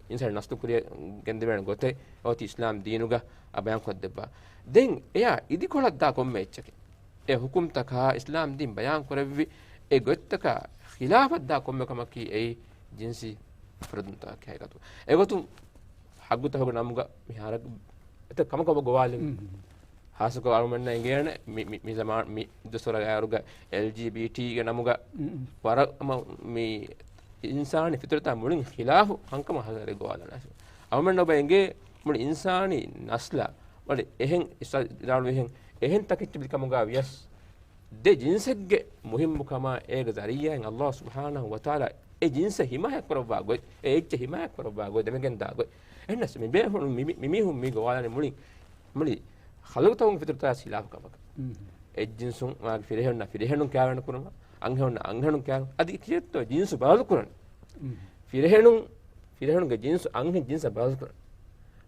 އިންސާނީ ނަސްލު ކުރިއަށް ގެންދެވޭނެ ގޮތެއް އޮތީ އިސްލާމް ދީނުގަ ބަޔާންކޮށްދެއްވާ. ދެން އެޔާ އިދިކޮޅަށް ދާ ކޮންމެ އެއްޗަކީ، އެ ޙުކުމްތަކާ އިސްލާމް ދީން ބަޔާން ކުރެއްވި އެ ގޮތްތަކާ ޚިލާފަށް ދާ ކޮންމެ ކަމަކީ އެއީ ޖިންސީ ފުރަދުންތަކާ ހަގީގަތު. އެގޮތުން ޙައްޤުތަކުގެ ނަމުގަ މިހާރަކު އެތައް ކަމަކަށް އޮބަ ގޮވާލެވި. ހާއްސަކޮށް އަޅުމެންނަށް އެނގޭނެ މި، މި، މި ޒަމާން މި ދުސްތޫރާގެ އައިރުގަ އެލްޖީބީޓީގެ ނަމުގަ ވަރަށް ހަމަ މި އިންސާނީ ފިޠުރަތާ މުޅިން ޚިލާފު ކަންކަމަށް ހަދާ ގޮވާލާނެ. އަޅުމެންނަށް އޮބަ އެނގޭ މުޅި އިންސާނީ ނަސްލާ މުޅި އެހެން އިސް-، އިރާދު އެހެން، އެހެން ތަކެއްޗަށް ބިލި ކަމުގަ ވިޔަސް، ދެ ޖިންސެއްގެ މުހިއްމުކަމާ އޭގެ ޒަރީޢާއިން ﷲ ސުބްޙާނަހޫ ވަތަޢާލާ އެ ޖިންސަށް ހިމާޔަތް ކުރައްވާ ގޮތް، އެ އެއްޗެއް ހިމާޔަތް ކުރައްވާ ގޮތް، ދެމެގެންދާ ގޮތް. އެހެނަސް މި ބޭފުޅުން މި، މި، މި މީހުން މި ގޮވާލަނީ މުޅި، މުޅި ޚަލްޤުތަކުން ފިޠުރަތާ ހިލާފު ކަމަކަށް. އެއް ޖިންސުން މާގެ ފިރިހެނުންނާ ފިރިހެނުން ކާވެނި ކުރުމަށް، އަންހެނުންނާ އަންހެނުން ކާވެނި. އަދި ކިޔެއްތޯ ޖިންސު ބަދަލު ކުރަން. ފިރިހެނުން، ފިރިހެނުންގެ ޖިންސު އަންހެން ޖިންސަށް ބަދަލު ކުރަން.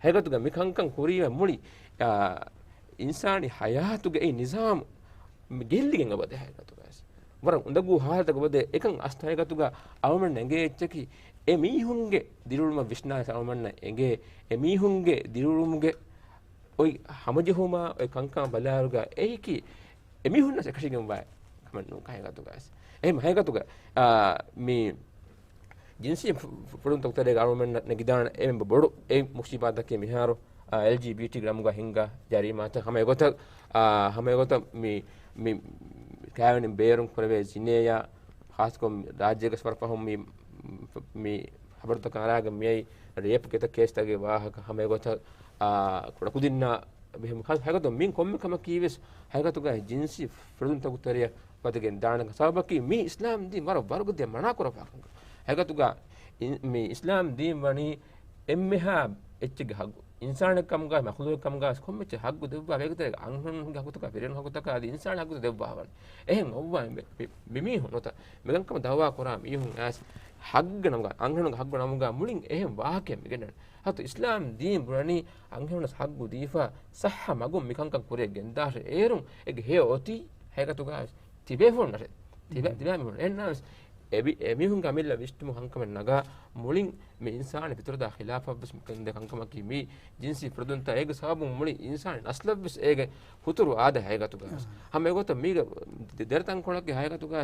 ހަގީގަތުގަ މި ކަންކަން ކުރީމަ މުޅި، އާ، އިންސާނީ ޙަޔާތުގެ އެ ނިޒާމު މި ގެއްލިގެން އެބަދޭ ހަގީގަތުގަ. ވަރަށް އުނދަގޫ ހާލަތަކަށް އެބަދޭ. އެކަން އަސް ހަގީގަތުގަ އަޅުމެން އެނގޭ އެއްޗަކީ އެ މީހުންގެ ދިރިއުޅުމަށް ވިސްނާލަސް އަޅުމެންނަށް އެނގޭ އެ މީހުންގެ ދިރިއުޅުމުގެ އޮތް ހަމަޖެހުމާ އޮތް ކަންކަން ބަލާއިރުގަ އެއީކީ އެމީހުންނަސް އެކަށީގެންވާ ކަމެއް ނޫން ހަގީގަތުގަ. އެހެން ހަގީގަތުގަ، އާ، މި ޖިންސީ ފު-، ފު-، ފުރަދުންތަކުގެ ތެރޭގަ އަޅުމެންނަށް ނެގިދާނެ އެންމެ ބޮޑު އެއް މުޞީބާތަކީ މިހާރު، އާ، އެލްޖީބީޓީގެ ނަމުގަ ހިންގާ ޖަރީމާތައް. ހަމަ އެގޮތަށް، އާ، ހަމަ އެގޮތަށް މި، މި ކާވެނި ބޭރުން ކުރެވޭ ޒިނޭއާ، ހާއްސަކޮށް ރާއްޖޭގަސް ވަރަށް ފަހުން މި، މި ހަބަރުތަކަށް އަރާގެން މިއައީ ރޭޕް ގެތައް ކޭސްތަކުގެ ވާހަކަ. ހަމަ އެގޮތަށް، އާ، ކުޑަކުދިންނާ ހަގީގަތުން މި ކޮންމެ ކަމަކީ ވެސް ހަގީގަތުގަ ޖިންސީ ފުރަދުންތަކުގެ ތެރެއަށް ވަދެގެން ދާނެ. ސަބަބަކީ މި އިސްލާމް ދީން ވަރަށް ވަރުގަދަ މަނާ ކުރައްވާ ކަމަކަށް. ހަގީގަތުގަ އިން-، މި އިސްލާމް ދީން ވަނީ އެންމެހާ އެއްޗެއްގެ ހައްގު، އިންސާނެއް ކަމުގަ، މަޚްލޫޤެއް ކަމުގަ ކޮންމެ އެއްޗެއް ހައްގު ދެއްވާ، އޭގެ ތެރޭގަ އަންހެނުންގެ ހައްގުތަކާ، ފިރިހެނުން ހައްގުތަކާ އަދި އިންސާނެއް ހައްގު ދެއްވާ ވަނީ. އެހެން އޮއްވާ މި، މި، މި މީހުން ނުވަތަ މިކަންކަމަށް ދައުވާ ކުރާ މީހުން އައިސް ހައްގު ނަމުގަ، އަންހެނުންގެ ހައްގު ނަމުގަ މުޅިން އެހެން ވާހަކައެއް މިގެންނަނީ. ހަގީގަތު އިސްލާމް ދީން ބުނަނީ އަންހެނުންނަސް ހައްގު ދީފަ ސައްހަ މަގުން މިކަންކަން ކުރިއަށް ގެންދާށޭ. އޭރުން އޭގެ ހެޔޮ އޮތީ ހަގީގަތުގަ ތިބޭފުޅުންނަށޭ. ތިބޭ، ތިބޭ މީހުން. އެހެންނަމަވެސް އެ މީ-، އެމީހުންގެ އަމިއްލަ ވިސްނުމުން ކަންކަމެއް ނަގާ މުޅިން މި އިންސާނީ ފިޠުރަތާ ޚިލާފަށްވެސް މިކަން ދޭ ކަންކަމަކީ މި ޖިންސީ ފުރަދުންތައް. އޭގެ ސަބަބުން މުޅި އިންސާނީ ނަސްލަށްވެސް އޭގެ ހުތުރު އާދަ ހަގީގަތުގަ. ހަމަ އެގޮތަށް މީގެ ދެ-، ދެރަ ތަންކޮޅެއްގެ ހަގީގަތުގަ،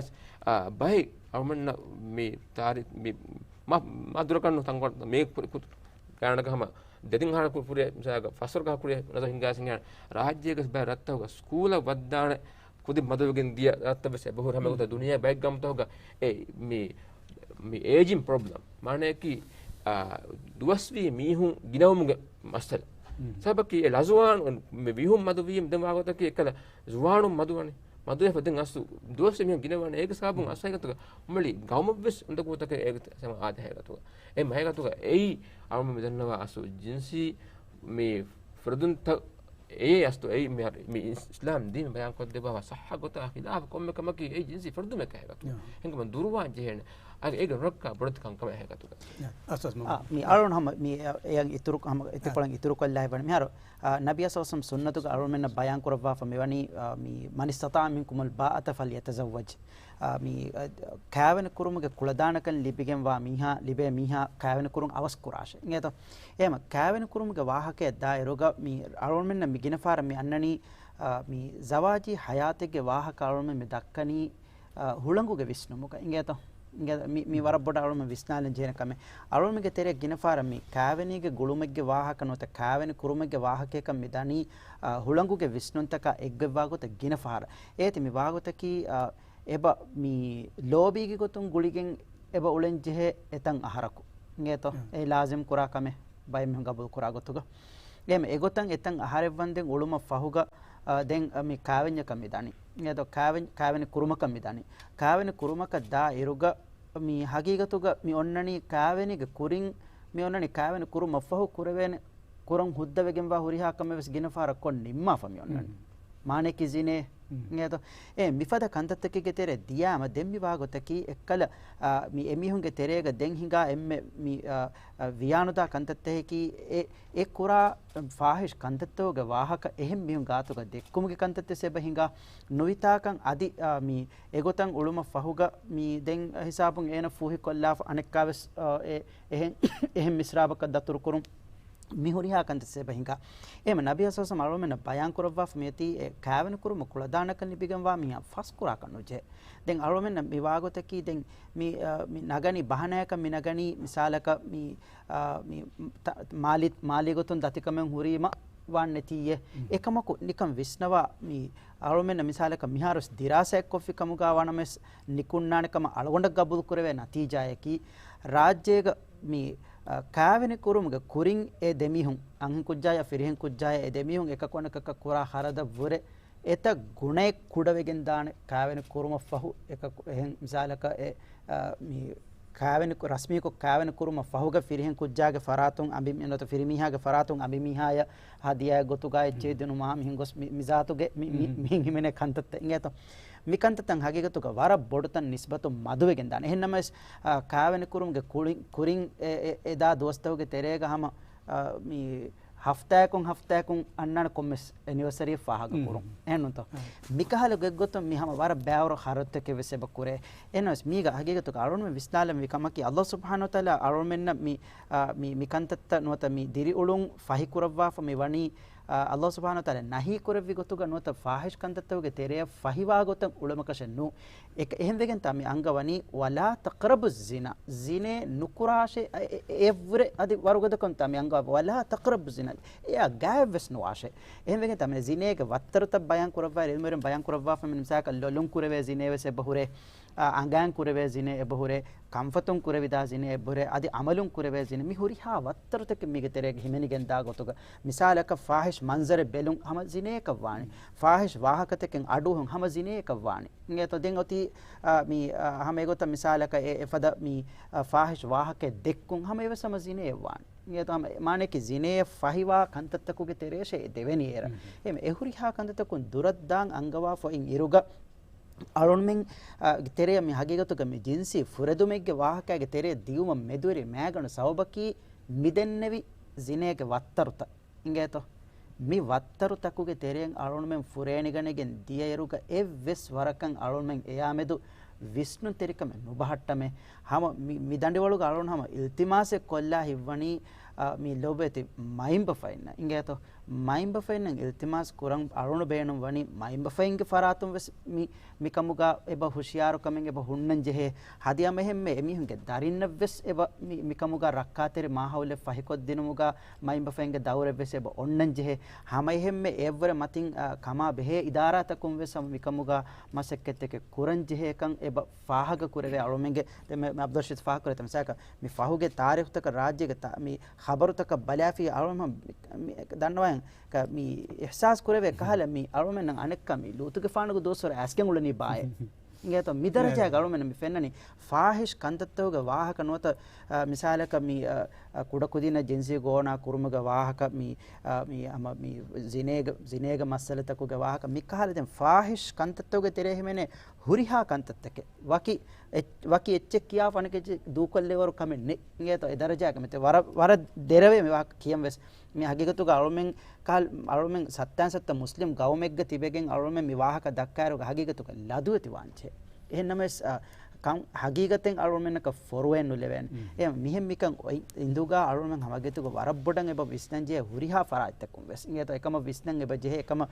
އާ، ބައެއް އަޅުމެންނަށް މި ތާރީ-، މި މަ-، މަދުރަކަށް ނު ތަންކޮޅެއް މީ ކު-، ކު-، ގާނަގަ ހަމަ ދެތިން ހާރަ ކު-، ކުރިއަށް މިސާލަކަށް ފަސްވަރު ކުރިއަށް ނަޒަރު ހިންގާސިނގާ ރާއްޖޭގަސް ބައެއް ރަށްތަކުގަ ސްކޫލަށް ވައްދާނެ ކުދިން މަދުވެގެން ދިޔަ ރަށްތައް ވެސް އެބަހުރި. ހަމަ އެގޮތަށް ދުނިޔޭ ބައެއް ގަމުތަކުގަ އެ މި، މި އޭޖިން ޕްރޮބްލަމް މާނަޔަކީ، އާ، ދުވަސްވީ މީހުން ގިނަވުމުގެ މައްސަލަ. ސަބަބަކީ އެ ލަޒުވާނު މި ވިހުން މަދުވީމަ ދެން ވާގޮތަކީ އެކަލަ ޒުވާނުން މަދުވަނީ. މަދުވެފަ ދެން އަސްލު ދުވަސްވީ މީހުން ގިނަވާނެ. އޭގެ ސަބަބުން އަސް ހަގީގަތުގަ މުޅި ގައުމަށްވެސް އުނދަގޫތަކެއް އޭގެ ސަމާ އާދެ ހަގީގަތުގަ. އެ ހަގީގަތުގަ އެއީ އަޅުމެން މިދަންނަވާ އަސްލު ޖިންސީ މި ފުރަދުންތައް އެއީ އަސްލު އެއީ މި، މި އިސް-، އިސްލާމް ދީން ބަޔާން ކޮށްދެއްވާ ސައްހަ ގޮތާ ޚިލާފު ކޮންމެ ކަމަކީ އެއީ ޖިންސީ ފުރަދުމެކޭ ހަގީގަތުގަ. ހިނގަމަ ދުރުވާން ޖެހޭނެ. އަދި އޭގެ ނުރައްކާ ބޮޑެތި ކަންކަމެއް ހަގީގަތުގަ. އާ، މި އަޅުން ހަމަ މި އެ-، އެއަށް އިތުރު، ހަމަ އިތުރުކޮޅަށް އިތުރުކޮށްލާ ހިތްވަނީ މިހާރު، އާ، ނަބީ ސައްލައްލާހު ޢަލައިހި ވަސައްލަމް ސުންނަތުގަ އަޅުމެންނަށް ބަޔާން ކުރައްވާފަ މިވަނީ، އާ، މި، "من استطاع منكم الباءة فليتزوج." އާ، މި، އާ، ކާވެނި ކުރުމުގެ ކުޅަދާނަކަން ލިބިގެންވާ މީހާ، ލިބޭ މީހާ ކާވެނި ކުރުން އަވަސް ކުރާށޭ. އިނގޭތޯ؟ އެހެމަ ކާވެނި ކުރުމުގެ ވާހަކައަށް ދާއިރުގަ މި އަޅުމެންނަށް މި ގިނަ ފަހަރަށް މި އަންނަނީ، އާ، މި ޒަވާޖީ ޙަޔާތެއްގެ ވާހަކަ އަޅުމެން މި ދައްކަނީ، އާ، ހުޅަނގުގެ ވިސްނުމުގަ. އިނގޭތޯ؟ މި، މި ވަރަށް ބޮޑަށް އަޅުމެން ވިސްނާލަން ޖެހޭނެ ކަމެއް. އަޅުމެންގެ ތެރެއަށް ގިނަ ފަހަރަށް މި ކާވެނީގެ ގުޅުމެއްގެ ވާހަކަ ނުވަތަ ކާވެނި ކުރުމެއްގެ ވާހަކަޔަކަށް މި ދަނީ، އާ، ހުޅަނގުގެ ވިސްނުންތަކާ އެއްގޮތްވާ ގޮތަށް ގިނަ ފަހަރަށް. އޭތި މި ވާގޮތަކީ، އާ، އެބަ މި ލޯބީގެ ގޮތުން ގުޅިގެން އެބަ އުޅެން ޖެހޭ އެތަން އަހަރަކު. އިނގޭތޯ؟ އެ ލާޒިމް ކުރާ ކަމެއް ބައެއް މީހުން ގަބޫލު ކުރާ ގޮތުގަ. އެހެން އެގޮތަށް އެތަން އަހަރެއް ވަންދެން އުޅުމަށް ފަހުގަ، އާ، ދެން، އާ، މި ކާވެންޏަކަށް މި ދަނީ. އިނގޭތޯ؟ ކާވެން، ކާވެނި ކުރުމަކަށް މި ދަނީ. ކާވެނި ކުރުމަކަށް ދާ އިރުގަ މި ހަގީގަތުގަ މި އޮންނަނީ ކާވެނީގެ ކުރިން، މި އޮންނަނީ ކާވެނި ކުރުމަށްފަހު ކުރެވޭނެ، ކުރަން ހުއްދަވެގެންވާ ހުރިހާ ކަމެއް ވެސް ގިނަ ފަހަރަށް ކޮށް ނިންމާފަ މި އޮންނަނީ. މާނައަކީ ޒިނޭ. އިނގޭތޯ؟ އެ މިފަދަ ކަންތައްތަކެއްގެ ތެރެއަށް ދިޔާމަ ދެން މި ވާގޮތަކީ އެއްކަލަ، އާ، މި އެމީހުންގެ ތެރޭގަ ދެން ހިނގާ އެންމެ މި، އާ، އާ، ވިޔާނުދާ ކަންތައްތަކަކީ އެ، އެ ކުރާ ފާހިޝް ކަންތައްތަކުގެ ވާހަކަ އެހެން މީހުން ގާތުގަ ދެއްކުމުގެ ކަންތައްތައް އެބަ ހިނގާ ނުވިތާކަން އަދި، އާ، މި އެގޮތަށް އުޅުމަށް ފަހުގަ މި ދެން ހިސާބުން އޭނަ ފޫހިކޮށްލާފަ އަނެއްކާވެސް، އާ، އެ، އެހެން، އެހެން މިސްރާބަކަށް ދަތުރުކުރުން މި ހުރިހާ ކަންތައް އެބަ ހިނގާ. އެހެން ނަބީ ސައްލައްލާހު އަލައިހި ވަސައްލަމަ އަޅުމެންނަށް ބަޔާން ކުރައްވާފަ މިއޮތީ އެ ކާވެނި ކުރުމަށް ކުޅަދާނަކަށް ލިބިގެންވާ މީހާ ފަސްކުރާކަށް ނުޖެހޭ. ދެން އަޅުމެންނަށް މި ވާގޮތަކީ ދެން މި، އާ، މި ނަގަނީ ބަހަނަޔަކަށް މި ނަގަނީ މިސާލަކަށް މި، އާ، މި ތަ-، މާލި-، މާލީ ގޮތުން ދަތިކަމެއް ހުރީމަ ވާން ނެތީއޭ. އެކަމަކު ނިކަން ވިސްނަވާ މި އަޅުމެންނަށް މިސާލަކަށް މިހާރުވެސް ދިރާސާއެއް ކޮށްފި ކަމުގަ ވަނަމެސް ނިކުންނާނެ ކަމަށް އަޅުގަނޑަށް ގަބޫލު ކުރެވޭ ނަތީޖާއަކީ، ރާއްޖޭގަ މި، އަ، ކާވެނި ކުރުމުގެ ކުރިން އެ ދެމީހުން، އަންހެން ކުއްޖާޔާ ފިރިހެން ކުއްޖާޔާ އެ ދެމީހުން އެކަކު އަނެކަކަށް ކުރާ ޚަރަދަށްވުރެ އެތައް ގުނައެއް ކުޑަވެގެން ދާނެ ކާވެނި ކުރުމަށްފަހު. އެކަކު އެހެން މިސާލަކަށް އެ، އަ، މި ކާވެނި ކު-، ރަސްމީކޮށް ކާވެނި ކުރުމަށް ފަހުގަ ފިރިހެން ކުއްޖާގެ ފަރާތުން އަނބި-، ނުވަތަ ފިރިމީހާގެ ފަރާތުން އަނބިމީހާޔަށް ހަދިޔާއެއް ގޮތުގައި އެއްޗެހި ދިނުމާ މިހެން ގޮސް މި-، މިޒާތުގެ މި-، މި-، މިހެން ހިމެނޭ ކަންތައްތައް އިނގޭތޯ. މިކަންތައްތައް ހަގީގަތުގަ ވަރަށް ބޮޑުތަން ނިސްބަތުން މަދުވެގެން ދާނެ. އެހެންނަމަވެސް، އާ، ކާވެނި ކުރުމުގެ ކުރިން، ކުރިން އެ-، އެ-، އެދާ ދުވަސްތަކުގެ ތެރޭގަ ހަމަ، އާ، މި ހަފްތާއަކުން ހަފްތާއަކުން އަންނާނެ ކޮންމެސް އެނިވަސަރީއެއް ފާހަގަ ކުރުން. އެހެންނުތޯ؟ މިކަހަލަ ގޮތްގޮތުން މި ހަމަ ވަރަށް ބައިވަރު ޚަރަދުތަކެއް ވެސް އެބަ ކުރޭ. އެހެންނަމަވެސް މީގަ ހަގީގަތުގަ އަޅުން ވިސްނާލަން ވި ކަމަކީ، ﷲ ސުބްޙާނަހޫ ވަތަޢާލާ އަޅުމެންނަށް މި، އާ، މި، މި ކަންތައްތައް ނުވަތަ މި ދިރިއުޅުން ފަހި ކުރައްވާފަ މި ވަނީ، އާ، ﷲ ސުބްޙާނަހޫ ވަތަޢާލާ ނަހީ ކުރެއްވި ގޮތުގަ ނުވަތަ ފާހިޝް ކަންތައްތަކުގެ ތެރެއަށް ފަހިވާ ގޮތަށް އުޅުމަކަށެއް ނޫން. އެކަ-، އެހެންވެގެންތާ މި އަންގަވަނީ، ވަލާ ތަޤްރަބު އައްޒިނާ، ޒިނޭ ނުކުރާށޭ، އެ-، އެ-، އެއަށްވުރެ އަދި ވަރުގަދަކަންތާ މި އަންގަވާ، ވަލާ ތަޤްރަބު އައްޒިނާ، އެއާ ގާތްވެސް ނުވާށޭ. އެހެންވެގެންތާ މި ޒިނޭގެ ވައްތަރުތައް ބަޔާން ކުރައްވާ، ޢިލްމުވެރިން ބަޔާން ކުރައްވާފަ މި މިސާލަކަށް ލޮލުން ކުރެވޭ ޒިނޭ ވެސް އެބަހުރޭ، އާ، އަނގައިން ކުރެވޭ ޒިނޭ އެބަހުރޭ، ކަންފަތުން ކުރެވިދާ ޒިނޭ އެބަހުރޭ، އަދި އަމަލުން ކުރެވޭ ޒިނޭ، މި ހުރިހާ ވައްތަރުތަކެއް މީގެ ތެރޭގަ ހިމެނިގެން ދާ ގޮތުގަ، މިސާލަކަށް ފާހިޝް މަންޒަރެއް ބެލުން ހަމަ ޒިނޭއަކަށް ވާނެ. ފާހިޝް ވާހަކަތަކެއް އަޑުއަހުން ހަމަ ޒިނޭއަކަށް ވާނެ. އިނގޭތޯ ދެން އޮތީ، އާ، މި، އާ، ހަމަ އެގޮތަށް މިސާލަކަށް އެ، އެފަދަ މި، އާ، ފާހިޝް ވާހަކައެއް ދެއްކުން ހަމަ އެވެސް ހަމަ ޒިނޭއެއް ވާނެ. އިނގޭތޯ ހަމަ މާނައަކީ ޒިނޭއަށް ފަހިވާ ކަންތައްތަކުގެ ތެރޭށޭ ދެވެނީ އޭރަށް. އެހެން އެ ހުރިހާ ކަންތައްތަކުން ދުރަށްދާން އަންގަވާފަ އިން އިރުގަ، އަޅުންމެން، އާ، ތެރެއަށް މި ހަގީގަތުގަ މި ޖިންސީ ފުރެދުމެއްގެ ވާހަކައިގެ ތެރެއަށް ދިޔުމަށް މެދުވެރި މައިގަނޑު ސަބަބަކީ މިދެންނެވި ޒިނޭގެ ވައްތަރުތައް. އިނގޭތޯ؟ މި ވައްތަރުތަކުގެ ތެރެއިން އަޅުންމެން ފުރޭނިގަނެގެން ދިޔައިރުގަ އެއްވެސް ވަރަކަށް އަޅުންމެން އެޔާމެދު ވިސްނުންތެރިކަމެއް ނުބަހައްޓަމޭ. ހަމަ މި، މި ދަނޑިވަޅުގަ އަޅުން ހަމަ އިލްތިމާސެއް ކޮށްލާ ހިތްވަނީ، އާ، މި ލޮބުވެތި މައިންބަފައިންނަށް. އިނގޭތޯ؟ މައިންބަފައިންނަށް އިލްތިމާސް ކުރަން އަޅުން ބޭނުން ވަނީ މައިންބަފައިންގެ ފަރާތުން ވެސް މި، މިކަމުގަ އެބަ ހުޝިޔާރުކަމެއް އެބަ ހުންނަން ޖެހޭ. ހަދިޔަމަ އެހެންމެ އެމީހުންގެ ދަރިންނަށް ވެސް އެބަ މި، މިކަމުގަ ރައްކާތެރި މާހައުލެއް ފަހިކޮށްދިނުމުގަ މައިންބަފައިންގެ ދައުރެއް ވެސް އެބަ އޮންނަން ޖެހޭ. ހަމައެހެންމެ އެއަށްވުރެ މަތިން، އާ، ކަމާ ބެހޭ އިދާރާތަކުން ވެސް ހަމަ މިކަމުގަ މަސައްކަތްތަކެއް ކުރަން ޖެހޭކަން އެބަ ފާހަގަ ކުރެވޭ އަޅުމެންގެ. ދެ-، މެ-، މެ އަބްދުލް ރަޝީދު ފާހަގަ ކުރޭ ތަ މިސާލަކަށް މި ފަހުގެ ތާރީޚުތަކަށް ރާއްޖޭގެ ތާ-، މި ޚަބަރުތަކަށް ބަލާފި އަޅުމެން މި، މި ދަންނަވައިން ކަ-، މި އިޙްސާސް ކުރެވޭ ކަހަލަ މި އަޅުމެންނަށް އަނެއްކާ މި ލޫޠުގެފާނުގެ ދުވަސްވަރު އައިސްގެން އުޅެނީ ބާއޭ. އިނގޭތޯ މި ދަރަޖައިގަ އަޅުމެން މި ފެންނަނީ ފާހިޝް ކަންތައްތަކުގެ ވާހަކަ ނުވަތަ، އަ، މިސާލަކަށް މި، އަ، އަ، ކުޑަކުދިންނަށް ޖިންސީ ގޯނާ ކުރުމުގެ ވާހަކަ މި، އަ، މި ހަމަ މި ޒިނޭގެ، ޒިނޭގެ މައްސަލަތަކުގެ ވާހަކަ މި ކަހަލަ ދެން ފާހިޝް ކަންތައްތަކުގެ ތެރޭ ހިމެނޭ ހުރިހާ ކަންތައްތަކެއް ވަކި އެއް-، ވަކި އެއްޗެއް ކިޔާފަ އަނެކެއްޗެއް ދޫކޮށްލެވޭވަރު ކަމެއް ނެތް. އިނގޭތޯ އެ ދަރަޖައިގަ މިތެ ވަރަށް، ވަރަށް ދެރަވޭ މި ވާހަކަ ކިޔަން ވެސް. މި ހަގީގަތުގަ އަޅުމެން ކަހަލަ، އަޅުމެން ސައްތާން ސައްތަ މުސްލިމް ގައުމެއްގަ ތިބެގެން އަޅުމެން މި ވާހަކަ ދައްކާއިރުގަ ހަގީގަތުގަ ލަދުވެތި ވާންޖެހޭ. އެހެންނަމަވެސް، އަ، ކަން ހަގީގަތެއް އަޅުމެންނަކަށް ފޮރުވައެއް ނުލެވޭނެ. އެ މިހެން މިކަން އޮތް އިނދުގަ އަޅުމެން ހަމަގެތުގަ ވަރަށް ބޮޑަށް އެބަ ވިސްނަންޖެހޭ ހުރިހާ ފަރާތްތަކުން ވެސް. އިނގޭތޯ އެކަމަށް ވިސްނަން އެބަ ޖެހޭ އެކަމަށް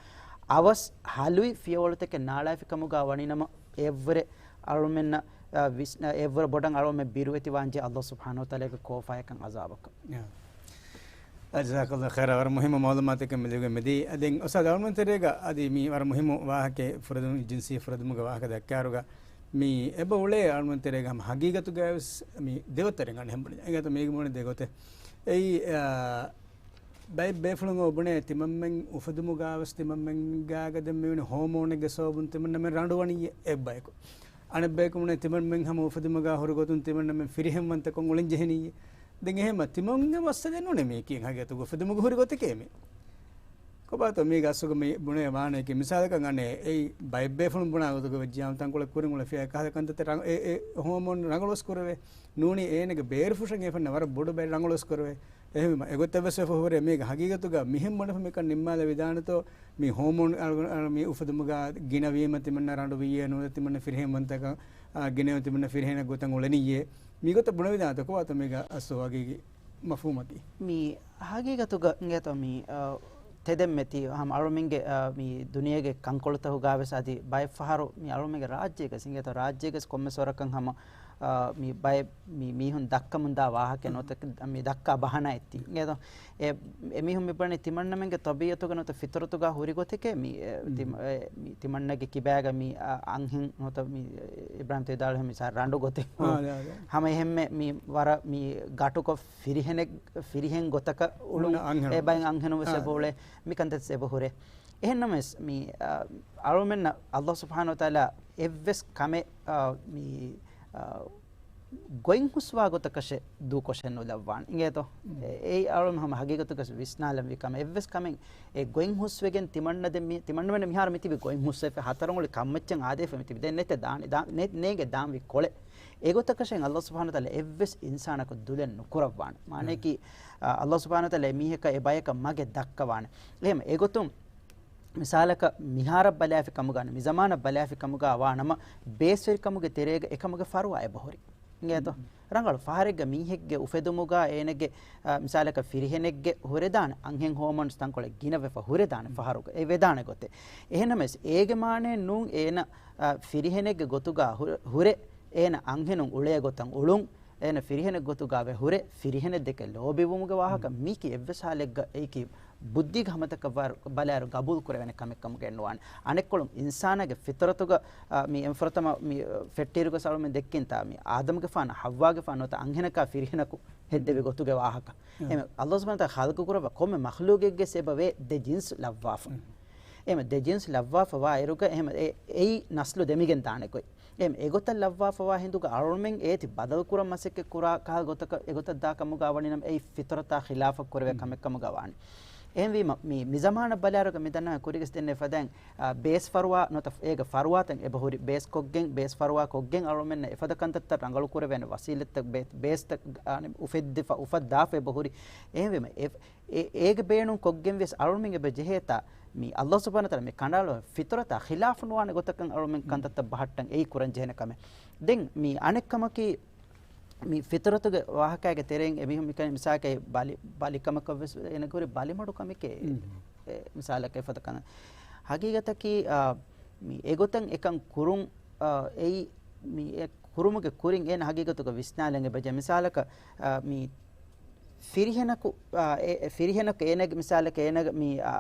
އަވަސް ހަލުވި ފިޔަވަޅުތަކެއް ނާޅާފި ކަމުގަ ވަނީނަމަ އެއަށްވުރެ އަޅުމެންނަށް އ، ވިސްނ-، އ، އެއްވަރު ބޮޑަށް އަޅުމެ ބިރުވެތި ވާންޖެ އަﷲ ސުބްޙާނަހޫ ވަތަޢާލާގެ ކޯފާޔަކަން ޢަޛާބަކަށް. ޔާ. ޖަޒާކަﷲ ޚައިރާ، ވަރަށް މުހިއްމު މަޢުލޫމާތެއް މި ލިބިގެން މިދީ. ދެން އުސްތާޛް، އަޅުމެން ތެރޭގަ އަދި މި ވަރަށް މުހިއްމު ވާހަކައެއް ފުރަތަމަ ޖިންސީ ފުރަތަމަގެ ވާހަކަ ދައްކާއިރުގަ މި އެބަ އުޅޭ އަޅުމެން ތެރޭގަ ހަމަ ހަގީގަތުގައިވެސް މި ދެގޮތަށް އެނގޭ ހަމަ ބުނި. އެނގޭތޯ މީގެ ބުނި ދެގޮތެއް. އެއީ، އާ، ބައެއް ބޭފުޅުން އޮ ބުނޭ ތިމަންމެން އުފެދުމުގަ ވެސް ތިމަންމެންގާގަ ދެން މިވެނި ހޯމޯނެއްގެ ސަބަބުން ތިމަންނަމެން ރަނޑު ވަނީ އެއްބަޔަކު. އަނެއް ބަޔަކު ބުނޭ ތިމަންމެން ހަމަ އުފެދުމުގަ ހުރި ގޮތުން ތިމަންނަމެން ފިރިހެންވަންތަކޮށް އުޅެން ޖެހެނީ. ދެން އެހެންމަ ތިމަންގެ މައްސަލައެއް ނޫނޭ މީކީ ހަގީގަތުގަ އުފެދުމުގެ ހުރި ގޮތެކޭ މީ. ކޮބާތޯ މީގެ އަސްލުގަ މި ބުނޭ ވާނެކީ މިސާލަކަށް އަނެއް އެއީ ބައެއް ބޭފުޅުން ބުނާ ގޮތުގަ ވެއްޖިއްޔާ ތަންކޮޅެއް ކުރިން އުޅެފިޔާ ކަހަލަ ކަންތައްތައް ރަނގަ-، އެ، އެ ހޯމޯން ރަނގަޅުވެސް ކުރެވޭ. ނޫނީ އޭނަގެ ބޭރުފުށަށް އެ ފަންނަ ވަރަށް ބޮޑު ބައެއް ރަނގަޅުވެސް ކުރެވޭ. އެހެންވީމަ އެގޮތަށް ވެސް ވެފަ ހުރޭ މީގެ ހަގީގަތުގަ މިހެން ބުނެފަ މިކަން ނިންމާލެވިދާނެތޯ މި ހޯމޯން އަޅު-، އަޅު-، މި އުފެދުމުގަ ގިނަވީމަ ތިމަންނަ ރަނޑު ވިއްޔޭ ނޫނީ ތިމަންނަ ފިރިހެން ވަންތަކަން، އާ، ގިނަވީމަ ތިމަންނަ ފިރިހެނެއް ގޮތަށް އުޅެނިއްޔޭ. މިގޮތަށް ބުނެވިދާނެތޯ ކޮބާތޯ މީގެ އަސްލު ހަގީގީ މަފްހޫމަކީ. މި ހަގީގަތުގަ އިނގޭތޯ މި، އާ، ތެދެއްމެތި ހަމަ އަޅުމެންގެ، އާ، މި ދުނިޔޭގެ ކަންކޮޅުތަކުގަ ވެސް އަދި ބައެއް ފަހަރު މި އަޅުމެންގެ ރާއްޖޭގަސް އިނގޭތޯ ރާއްޖޭގަސް ކޮންމެސް ވަރަކަށް ހަމަ، އާ، މި ބައެއް މި މީހުން ދައްކަމުންދާ ވާހަކަ ނުވަތަ މި ދައްކާ ބަހަނާއެއް ތި އިނގޭތޯ. އެ، އެމީހުން މި ބުނަނީ ތިމަންނަމެންގެ ޠަބީޢަތުގަ ނުވަތަ ފިޠުރަތުގަ ހުރި ގޮތެކޭ މި، އެ، ތި-، އެ، މި ތިމަންނަގެ ކިބާގަ މި، އާ، އަންހެން ނުވަތަ މި އިބްރާހިމް ތެދާޅު ހެން މިސާ ރަނޑު ގޮތެއް. އާ، އާ، އާ. ހަމަ އެހެންމެ މި ވަރަށް މި ގަޓުކޮށް ފިރިހެނެއް، ފިރިހެން ގޮތަކަށް އުޅުން އުޅުން އަންހެނުން. އެބައިން އަންހެނުން ވެސް އާ. އެބަ އުޅޭ މި ކަންތައް އެބަ ހުރޭ. އެހެންނަމަވެސް މި، އާ، އަޅުމެންނަށް އަﷲ ސުބްޙާނަހޫ ވަތަޢާލާ އެއްވެސް ކަމެއް، އާ، މި، އާ، ގޮތް ހުސްވާ ގޮތަކަށެއް ދޫކޮށެއް ނުލައްވާނެ. އިނގޭތޯ؟ އެ-، އެއީ އަޅުމެން ހަމަ ހަގީގަތުގަސް ވިސްނާލަންވީ ކަމެއް. އެއްވެސް ކަމެއް އެ ގޮތް ހުސްވެގެން ތިމަންނަ ދެން މި-، ތިމަންނަމެން މިހާރު މިތިބި ގޮތް ހުސްވެފަ ހަތަރު އުޅި ކަންމައްޗަށް އާދޭފަ މިތިބި. ދެން ނެތެ ދާނެ، ދާ-، ނެ-، ނޭނގެ ދާންވީ ކޮޅެއް. އެގޮތަކަށެއް އަﷲ ސުބްޙާނަހޫ ވަތަޢާލާ އެއްވެސް އިންސާނަކު ދުލެއް ނުކުރައްވާނެ. މާނަޔަކީ، އާ، އަﷲ ސުބްޙާނަހޫ ވަތަޢާލާ މީހަކަށް އެ ބަޔަކަށް މަގެއް ދައްކަވާނެ. އެހެން އެގޮތުން މިސާލަކަށް މިހާރަށް ބަލާފި ކަމުގަ، މި ޒަމާނަށް ބަލާފި ކަމުގަ ވާނަމަ، ބޭސްވެރިކަމުގެ ތެރޭގަ އެކަމުގެ ފަރުވާ އެބަހުރި. އިނގޭތޯ؟ ރަނގަޅު ފަހަރެއްގަ މީހެއްގެ އުފެދުމުގަ އޭނަގެ، އާ، މިސާލަކަށް ފިރިހެނެއްގެ ހުރެދާނެ، އަންހެން ހޯމޯންސް ތަންކޮޅެއް ގިނަވެފަ ހުރެދާނެ ފަހަރުގަ، އެ ވެދާނެ ގޮތެއް. އެހެންނަމަވެސް، އޭގެ މާނައެއް ނޫން އޭނަ، އާ، ފިރިހެނެއްގެ ގޮތުގަ ހު-، ހުރެ، އޭނަ އަންހެނުން އުޅޭ ގޮތަށް އުޅުން، އޭނަ ފިރިހެނެއް ގޮތުގަ ވެ ހުރެ، ފިރިހެނެއް ދެކެ ލޯބިވުމުގެ ވާހަކަ، މީކީ އެއްވެސް ހާލެއްގަ އެއީކީ ބުއްދީގެ ހަމަތަކަށް ވާ-، ބަލާއިރު ގަބޫލު ކުރެވޭނެ ކަމެއް ކަމުގައެއް ނުވާނެ. އަނެއްކޮޅުން އިންސާނާގެ ފިޠުރަތުގަ، އާ، މި އެންފުރަތަމަ މި، އާ، ފެއްޓިއިރުގަސް އަޅުމެން ދެއްކިންތާ މި އާދަމްގެފާނާ ޙައްވާގެފާނު ނުވަތަ އަންހެނަކާ ފިރިހެނަކު ހެއްދެވި ގޮތުގެ ވާހަކަ. އެހެން އަﷲ ސުބްޙާނަހޫ ވަތަޢާލާ ޚަލްޤު ކުރައްވާ ކޮންމެ މަޚްލޫޤެއްގެ އެބަ ވޭ ދެ ޖިންސް ލައްވާފަ. އެހެން ދެ ޖިންސް ލައްވާފަ ވާ އިރުގަ އެހެން އެ-، އެއީ ނަސްލު ދެމިގެން ދާނެ ގޮތް. އެހެން އެގޮތަށް ލައްވާފަވާ ހިނދުގަ އަޅުމެން އޭތި ބަދަލުކުރަން މަސައްކަތް ކުރާ ކަހަލަ ގޮތަކަށް އެގޮތަށް ދާ ކަމުގަ ވަނީނަމަ އެއީ ފިޠުރަތާ ޚިލާފަށް ކުރެވޭ ކަމެއް ކަމުގަ ވާނެ. އެހެންވީމަ، މި، މި ޒަމާނަށް ބަލާއިރުގަ މި ދަންނަވަން ކުރިގަސް ދެންނެވި ފަދައިން، އާ، ބޭސް ފަރުވާ ނުވަތަ އޭގެ ފަރުވާތައް އެބަހުރި، ބޭސް ކޮށްގެން، ބޭސް ފަރުވާ ކޮށްގެން އަޅުމެންނަށް އެފަދަ ކަންތައްތައް ރަނގަޅު ކުރެވޭނެ ވަސީލަތްތައް ބޭ-، ބޭސްތައް، އާ، އުފެއްދިފަ، އުފައްދާފަ އެބަހުރި. އެހެންވީމަ، އެ-، އެ-، އޭގެ ބޭނުން ކޮށްގެން ވެސް އަޅުމެން އެބަ ޖެހޭތާ، މި އަﷲ ސުބްޙާނަހޫ ވަތަޢާލާ މި ކަނޑައަޅު ފިޠުރަތާ ޚިލާފު ނުވާނެ ގޮތަކަށް އަޅުމެން ކަންތައްތައް ބަހައްޓަން އެއީ ކުރަން ޖެހޭނެ ކަމެއް. ދެން މި އަނެއް ކަމަކީ، މި ފިޠުރަތުގެ ވާހަކައިގެ ތެރެއިން އެމީހުން މިކަން މިސާލަކަށް ބަލި، ބަލިކަމަކަށް ވެސް އޭނަ ކުރި ބަލިމަޑުކަމެކޭ. މި މިސާލަކަށް އެފަދަ ކަން. ހަގީގަތަކީ، އާ، މި އެގޮތަށް އެކަން ކުރުން، އާ، އެއީ މި އެ ކުރުމުގެ ކުރިން އޭނަ ހަގީގަތުގަ ވިސްނާލަން އެބަޖެ. މިސާލަކަށް، އާ، މި ފިރިހެނަކު، އާ، އެ، އެ ފިރިހެނަކު އޭނަގެ މިސާލަކަށް އޭނަގެ މި، އާ،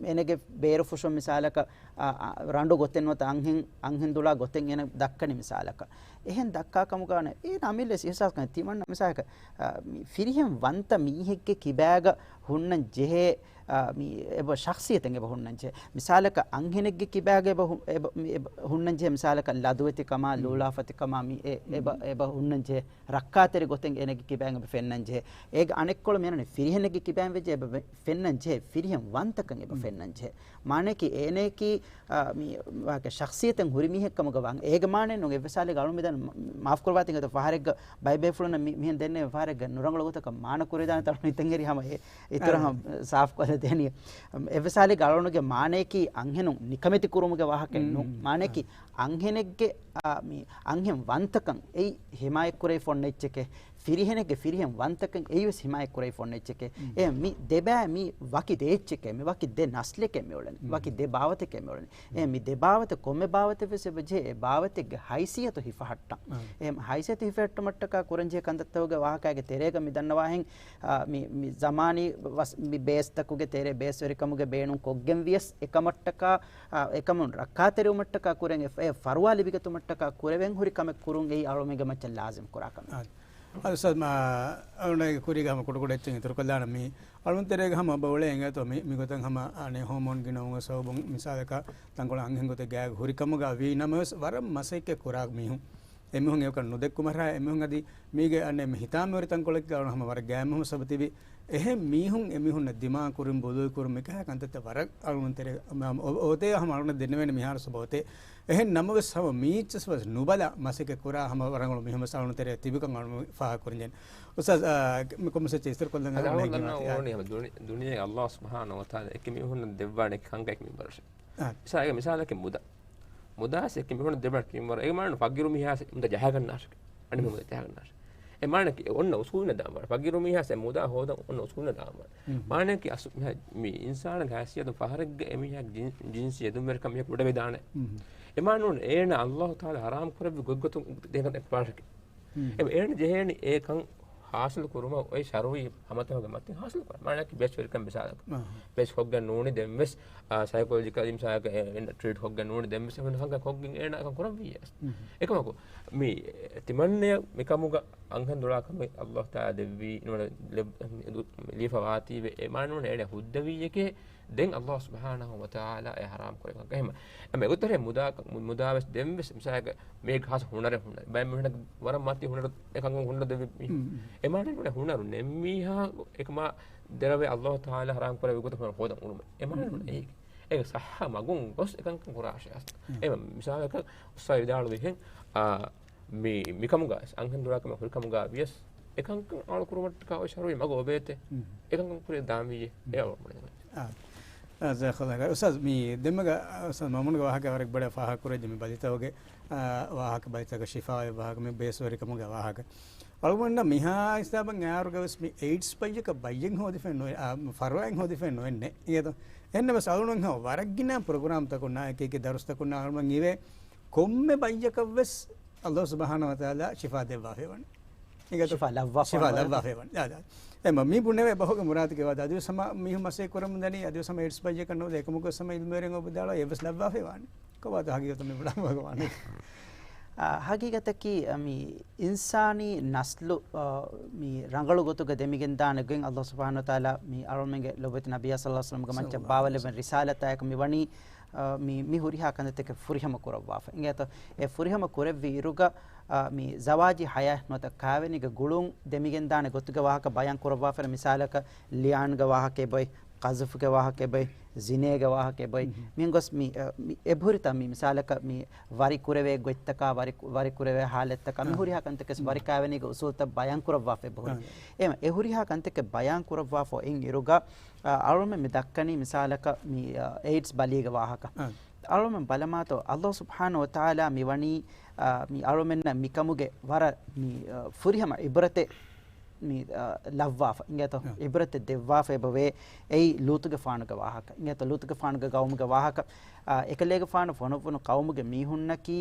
އޭނަގެ ބޭރުފުށުން މިސާލަކަށް، އާ، އާ، ރަނޑު ގޮތެއް ނުވަތަ އަންހެން، އަންހެން ދުޅާ ގޮތެއް އޭނަ ދައްކަނީ މިސާލަކަށް. އެހެން ދައްކާ ކަމުގަ އޭނަ އަމިއްލަ ވެސް އިޙްސާސް ކަން ތިމަންނަ މިސާލަކަށް، އާ، މި ފިރިހެން ވަންތަ މީހެއްގެ ކިބާގަ ހުންނަން ޖެހޭ، އާ، މި އެބަ ޝަޚްޞިއްޔަތެއް އެބަ ހުންނަން ޖެހޭ. މިސާލަކަށް އަންހެނެއްގެ ކިބާގަ އެބަ ހު-، އެބަ، މި އެބަ ހުންނަން ޖެހޭ މިސާލަކަށް ލަދުވެތިކަމާ، ލޫޅާފަތިކަމާ މި އެ-، އެބަ، އެބަ ހުންނަން ޖެހޭ. ރައްކާތެރި ގޮތެއް އޭނަގެ ކިބައިން އެބަ ފެންނަން ޖެހޭ. އޭގެ އަނެއްކޮޅު މިއަންނަނީ ފިރިހެނެއްގެ ކިބައިން ވެއްޖެ އެބަ ފެންނަން ޖެހޭ، ފިރިހެން ވަންތަކަން އެބަ ފެންނަން ޖެހޭ. މާނަޔަކީ އޭނަޔަކީ، އާ، މި ވާގެ ޝަޚްޞިއްޔަތެއް ހުރި މީހެއް ކަމުގަ ވާން. އޭގެ މާނައެއް ނޫން އެއްވެސް ހާލެއްގަ އަޅު މިދަން މާފް ކުރަވާތި އިނގޭތޯ ފަހަރެއްގަ ބައެއް ބޭފުޅުންނަށް މި-، މިހެން ދެންނެވި ފަހަރެއްގަ ނުރަނގަޅު ގޮތަކަށް މާނަ ކުރެވިދާނެތާ އަޅު މިތަން އެރި ހަމަ އެ އިތުރަށް ހަމަ ސާފް ކޮށްލަ ދެނީ، އެއްވެސް ހާލެއްގަ އަޅުގަނޑުގެ މާނަޔަކީ އަންހެނުން ނިކަމެތި ކުރުމުގެ ވާހަކައެއް ނޫން. މް. މާނަޔަކީ އަންހެނެއްގެ، އާ، މި އަންހެން ވަންތަކަން އެއީ ހިމާޔަތްކުރެވިފަ އޮންނަ އެއްޗެކޭ. ފިރިހެނެއްގެ ފިރިހެން ވަންތަކަން އެއީވެސް ހިމާޔަތްކުރެވިފަ އޮންނަ އެއްޗެކޭ. މް. އެ މި ދެބައި މީ ވަކި ދެ އެއްޗެކޭ. މި ވަކި ދެ ނަސްލެކޭ މި އުޅެނީ. މް. ވަކި ދެ ބާވަތެކޭ މި އުޅެނީ. އެ މި ދެ ބާވަތެއް ކޮންމެ ބާވަތެއްވެސް އެބަޖެހޭ އެ ބާވަތެއްގެ ހައިސިއްޔަތު ހިފަހައްޓަން. އާ. އެ ހައިސިއްޔަތު ހިފަހައްޓުމަށްޓަކާ ކުރަންޖެހޭ ކަންތައްތަކުގެ ވާހަކައިގެ ތެރޭގަ މި ދަންނަވާހެން، އާ، މި، މި ޒަމާނީ ވަސް-، މި ބޭސްތަކުގެ ތެރޭ ބޭސްވެރިކަމުގެ ބޭނުން ކޮށްގެން ވިޔަސް އެކަމަށްޓަކާ، އާ، އެކަމުން ރައްކާތެރިވުމަށްޓަކާ ކުރެން އެ، އެ ފަރުވާ ލިބިގަތުމަށްޓަކާ ކުރެވެން ހުރި ކަމެއް ކުރުން އެއީ އަޅުމެންގެ މައްޗަށް ލާޒިމް ކުރާ ކަމެއް. އާ. އަދި އުސްތާޛް، މާ، އަޅުގަނޑުގެ ކުރީގަ ހަމަ ކުޑަކުޑަ އެއްޗެއް އިތުރުކޮށްލާނަން މި އަޅުން ތެރޭގަ ހަމަ އެބައުޅޭ އިނގޭތޯ މި، މިގޮތަށް ހަމަ އަނެއް ހޯމޯން ގިނަވުމުގެ ސަބަބުން މިސާލަކަށް ތަންކޮޅެއް އަންހެން ގޮތެއް ގާތް ހުރިކަމުގަ ވީ ނަމަވެސް ވަރަށް މަސައްކަތް ކުރާ މީހުން. އެމީހުން އެކަން ނުދެއްކުމަށާ އެމީހުން އަދި މީގެ އަނެއް މި ހިތާމަވެރި ތަންކޮޅެއްގަ އަޅުން ހަމަ ވަރަށް ގާތް މީހުން ސަބަބު ތިބި. އެހެން މީހުން އެމީހުންނަށް ދިމާކުރުން ބޮލުވިކުރުން މިކަހަލަ ކަންތައްތައް ވަރަށް އަޅުން ތެރޭ އޮތޭ ހަމަ އަޅުން ދެންނެވޭނެ މިހާރު ސަބަބު އޮތޭ. އެހެން ނަމަވެސް ހަމަ މީއްޗަސް ވެސް ނުބަލާ މަސައްކަތް ކުރާ ހަމަ ވަރަށް ރަނގަޅު މީހުން ވެސް އަޅުން ތެރޭ ތިބިކަން އަޅުން ފާހަގަ ކުރަންޖެހޭނެ. އުސްތާޛް، އާ، މި ކޮންމެސް އެއްޗެއް އިތުރުކޮށްލަން އަދި އަޅުން އަޅުގަނޑު ދަންނަވަން އެހެން އޯނީ ހަމަ ދުނި-، ދުނިޔޭގަ އައްލާހު ސުބްޙާނަހޫ ވަތަޢާލާ އެކި މީހުންނަށް ދެއްވާނެ އެކި ކަންކަން އެކި މިންވަރު. އާ. މިސާލަކަށް މުދާ. މުދާ އެކި މީހުންނަށް ދެއްވާނެ އެކި މިންވަރު. އޭގެ މާނަ ފަގީރު މީހާ މުދާ ޖަހާގަންނާށެކޭ. އަނެއް މުދާ ޖަހާގަންނާށެ. އެ މާނައަކީ އޮންނަ އުސޫލުން ދާން ވާނެ. ފަގީރު މީހާ މުދާ ހޯދަން އޮންނަ އުސޫލުން ދާން ވާނެ. މާނައަކީ އަސް-، މި އިންސާނާގެ ހައިސިއްޔަތުން ފަހަރެއްގަ އެމީހާގެ ޖިން-، ޖިންސީ އެދުންވެރިކަން މީހަކު އުޑަވެދާނެ. އެ މާނަ ނޫން އޭނަ އައްލާހު ތަޢާލާ ޙަރާމް ކުރެއްވި ގޮތްގޮތުން ދޭން އެއްބާރަކީ. އެ އޭނަ ޖެހޭނީ އެކަން ޙާޞިލު ކުރުމަށް އޮތް ޝަރުޢީ ހަމަތަކުގެ މަތިން ޙާޞިލު ކުރަން. މާނައަކީ ބޭސްވެރިކަން މިސާލަކަށް. ބޭސް ކޮށްގެން ނޫނީ ދެންވެސް، އާ، ސައިކޮލޮޖިކަލް މިސާލަކަށް އެ، އެ ޓްރީޓް ކޮށްގެން ނޫނީ ދެންވެސް އެހެން ކަންކަން ކޮށްގެން އޭނަ އެކަން ކުރަންވީ. އެކަމަކު، މި ތިމަންނަޔަށް މިކަމުގަ އަންހެން ދުޅާ ކަމެއް އައްލާހު ތަޢާލާ ދެއްވީ، ނުވަތަ ލިޔެފަ ވާތީވެ، އެ މާނަ ނޫން އޭނަ ހުއްދަވީއެކޭ، ދެން އައްލާހު ސުބްޙާނަހޫ ވަތަޢާލާ އެ ޙަރާމް ކުރެވި ކަންކަން. އެހެން އެގޮތަށޭ މުދާ، މުދާވެސް ދެންވެސް މިސާލަކަށް މީގެ ޚާއްޞަ ހުނަރެއް ހުންނަ. ބައެއް މީހުންނަށް ވަރަށް މަތީ ހުނަރު، އެކަން ހުނަރު ދެއްވި މީހުން. އެ މާނަ ނޫން ހުނަރު ނެތް މީހާ އެކަމާ ދެރަވޭ އައްލާހު ތަޢާލާ ޙަރާމް ކުރެވި ގޮތަށް ހުނަރު ހޯދަން އުޅުމެއް. އެ މާނަ ނޫން އެއީ. އޭގެ ޞައްޙަ މަގުން ގޮސް އެކަންކަން ކުރާށޭ. އެ މިސާލަކަށް އުސްތާޛު ވިދާޅުވިހެން، އާ، މި، މިކަމުގަ ވެސް، އަންހެން ދުޅާ ކަމެއް ހުރި ކަމުގަ ވިޔަސް، އެކަންކަން އަޅު ކުރުމަށްޓަކާ އޮތް ޝަރުޢީ މަގު އޮބޭތެ. އެކަންކަން ކުރިއަށް ދާންވީއޭ. އެ އަޅު ކުރިއަށް. އާ. އާ، ޖަޒާކައްލާހު ޚައިރާ. އުސްތާޛް، މި ދެންމެގަ، އުސްތާޛް މައުމޫންގެ ވާހަކަ ވަރަށް ބޮޑަށް ފާހަގަ ކުރެއްޖެ މި ބަލިތަކުގެ، އާ، ވާހަކަ ބަލިތަކަށް ޝިފާވެ ވާހަކަ މި ބޭސްވެރިކަމުގެ ވާހަކަ. އަޅުގަނޑަށް މިހާ ހިސާބަށް އައިރުގަ ވެސް މި އެއިޑްސް ބައްޔަކަށް ބައްޔެއް ހޯދިފައެއް ނުވެ-، އާ، ފަރުވާއެއް ހޯދިފައެއް ނުވެންނެ. އިނގޭތޯ؟ އެހެންނަމަވެސް އަޅުގަނޑު ވަރަށް ގިނަ ޕްރޮގްރާމްތަކުންނާ އެކި އެކި ދަރުސްތަކުންނާ އަޅުގަނޑު އިވޭ ކޮންމެ ބައްޔަކަށް ވެސް އައްލާހު ސުބްޙާނަހޫ ވަތަޢާލާ ޝިފާ ދެއްވާފައިވަނީ. އިނގޭތޯ؟ ޝިފާ ލައްވާފަ ޝިފާ ވަނީ. ލައްވާފައިވަނީ. އާ، އާ. އެމަ މި ބުނެވޭ ބަހުގެ މުރާދުގެ ވާދަ އަދިވެސް ހަމަ މީހުން މަސައްކަތް ކުރަމުން ދަނީ އަދިވެސް ހަމަ އެއިޑްސް ބައްޔަކަށް ނުވަތަ އެކަމަކުވެސް ހަމަ އިލްމުވެރިން އޮބިދާޅުވާ އެއްވެސް ލައްވާފައިވާނެ. ކޮބާތޯ ހަގީގަތަށް މި ބުނާ ވާނީ؟ އާ، ހަގީގަތަކީ، އަ، މި އިންސާނީ ނަސްލު، އަ، މި ރަނގަޅު ގޮތުގަ ދެމިގެންދާނެ ގޮތް އައްލާހު ސުބްޙާނަހޫ ވަތަޢާލާ މި އަޅުމެންގެ ލޮބުވެތި ނަބިއްޔާ ޞައްލައްލާހު ޢަލައިހި ވަސައްލަމްގެ މައްޗަށް ބާވައިލެއްވި ރިސާލަތާއެކު މި ވަނީ، އަ، މި، މި ހުރިހާ ކަންތައްތަކެއް ފުރިހަމަ ކުރައްވާފަ. އިނގޭތޯ؟ އެ ފުރިހަމަ ކުރެއްވި އިރުގަ، އަ، މި ޒަވާޖީ ޙަޔާތް ނުވަތަ ކާވެނީގެ ގުޅުން ދެމިގެންދާނެ ގޮތުގެ ވާހަކަ ބަޔާން ކުރައްވާފަ. މިސާލަކަށް ލިޢާންގެ ވާހަކަ އެބައޮތް، ޤަޒުފުގެ ވާހަކަ އެބައޮތް، ޒިނޭގެ ވާހަކަ އެބައޮތް. މިހެން ގޮސް މި، އަ، މި އެބަހުރިތާ މި މިސާލަކަށް މި ވަރި ކުރެވޭ ގޮތްތަކާ، ވަރި، ވަރި ކުރެވޭ ޙާލަތްތަކާ، މި ހުރިހާ ކަންތަކެސް ވަރި ކާވެނީގެ އުސޫލުތައް ބަޔާން ކުރައްވާފަ އެބަހުރި. އެ، އެ ހުރިހާ ކަންތަކެއް ބަޔާން ކުރައްވާފަ އިން އިރުގަ، އަ، އަޅުމެން މި ދައްކަނީ މިސާލަކަށް މި، އަ، އެއިޑްސް ބަލީގެ ވާހަކަ. އަޅުމެން ބަލަމާތޯ، އައްލާހު ސުބްޙާނަހޫ ވަތަޢާލާ މި ވަނީ، އަ، މި އަޅުމެންނަށް މިކަމުގެ ވަރަށް މި، އަ، ފުރިހަމަ ޢިބްރަތެއް މި، އަ، ލައްވާފަ. އިނގޭތޯ؟ ޢިބްރަތެއް ދެއްވާފަ އެބަވޭ. އެއީ ލޫޠުގެފާނުގެ ވާހަކަ. އިނގޭތޯ؟ ލޫޠުގެފާނުގެ ޤައުމުގެ ވާހަކަ. އަ، އެކަލޭގެފާނު ފޮނުއްވުނު ޤައުމުގެ މީހުންނަކީ،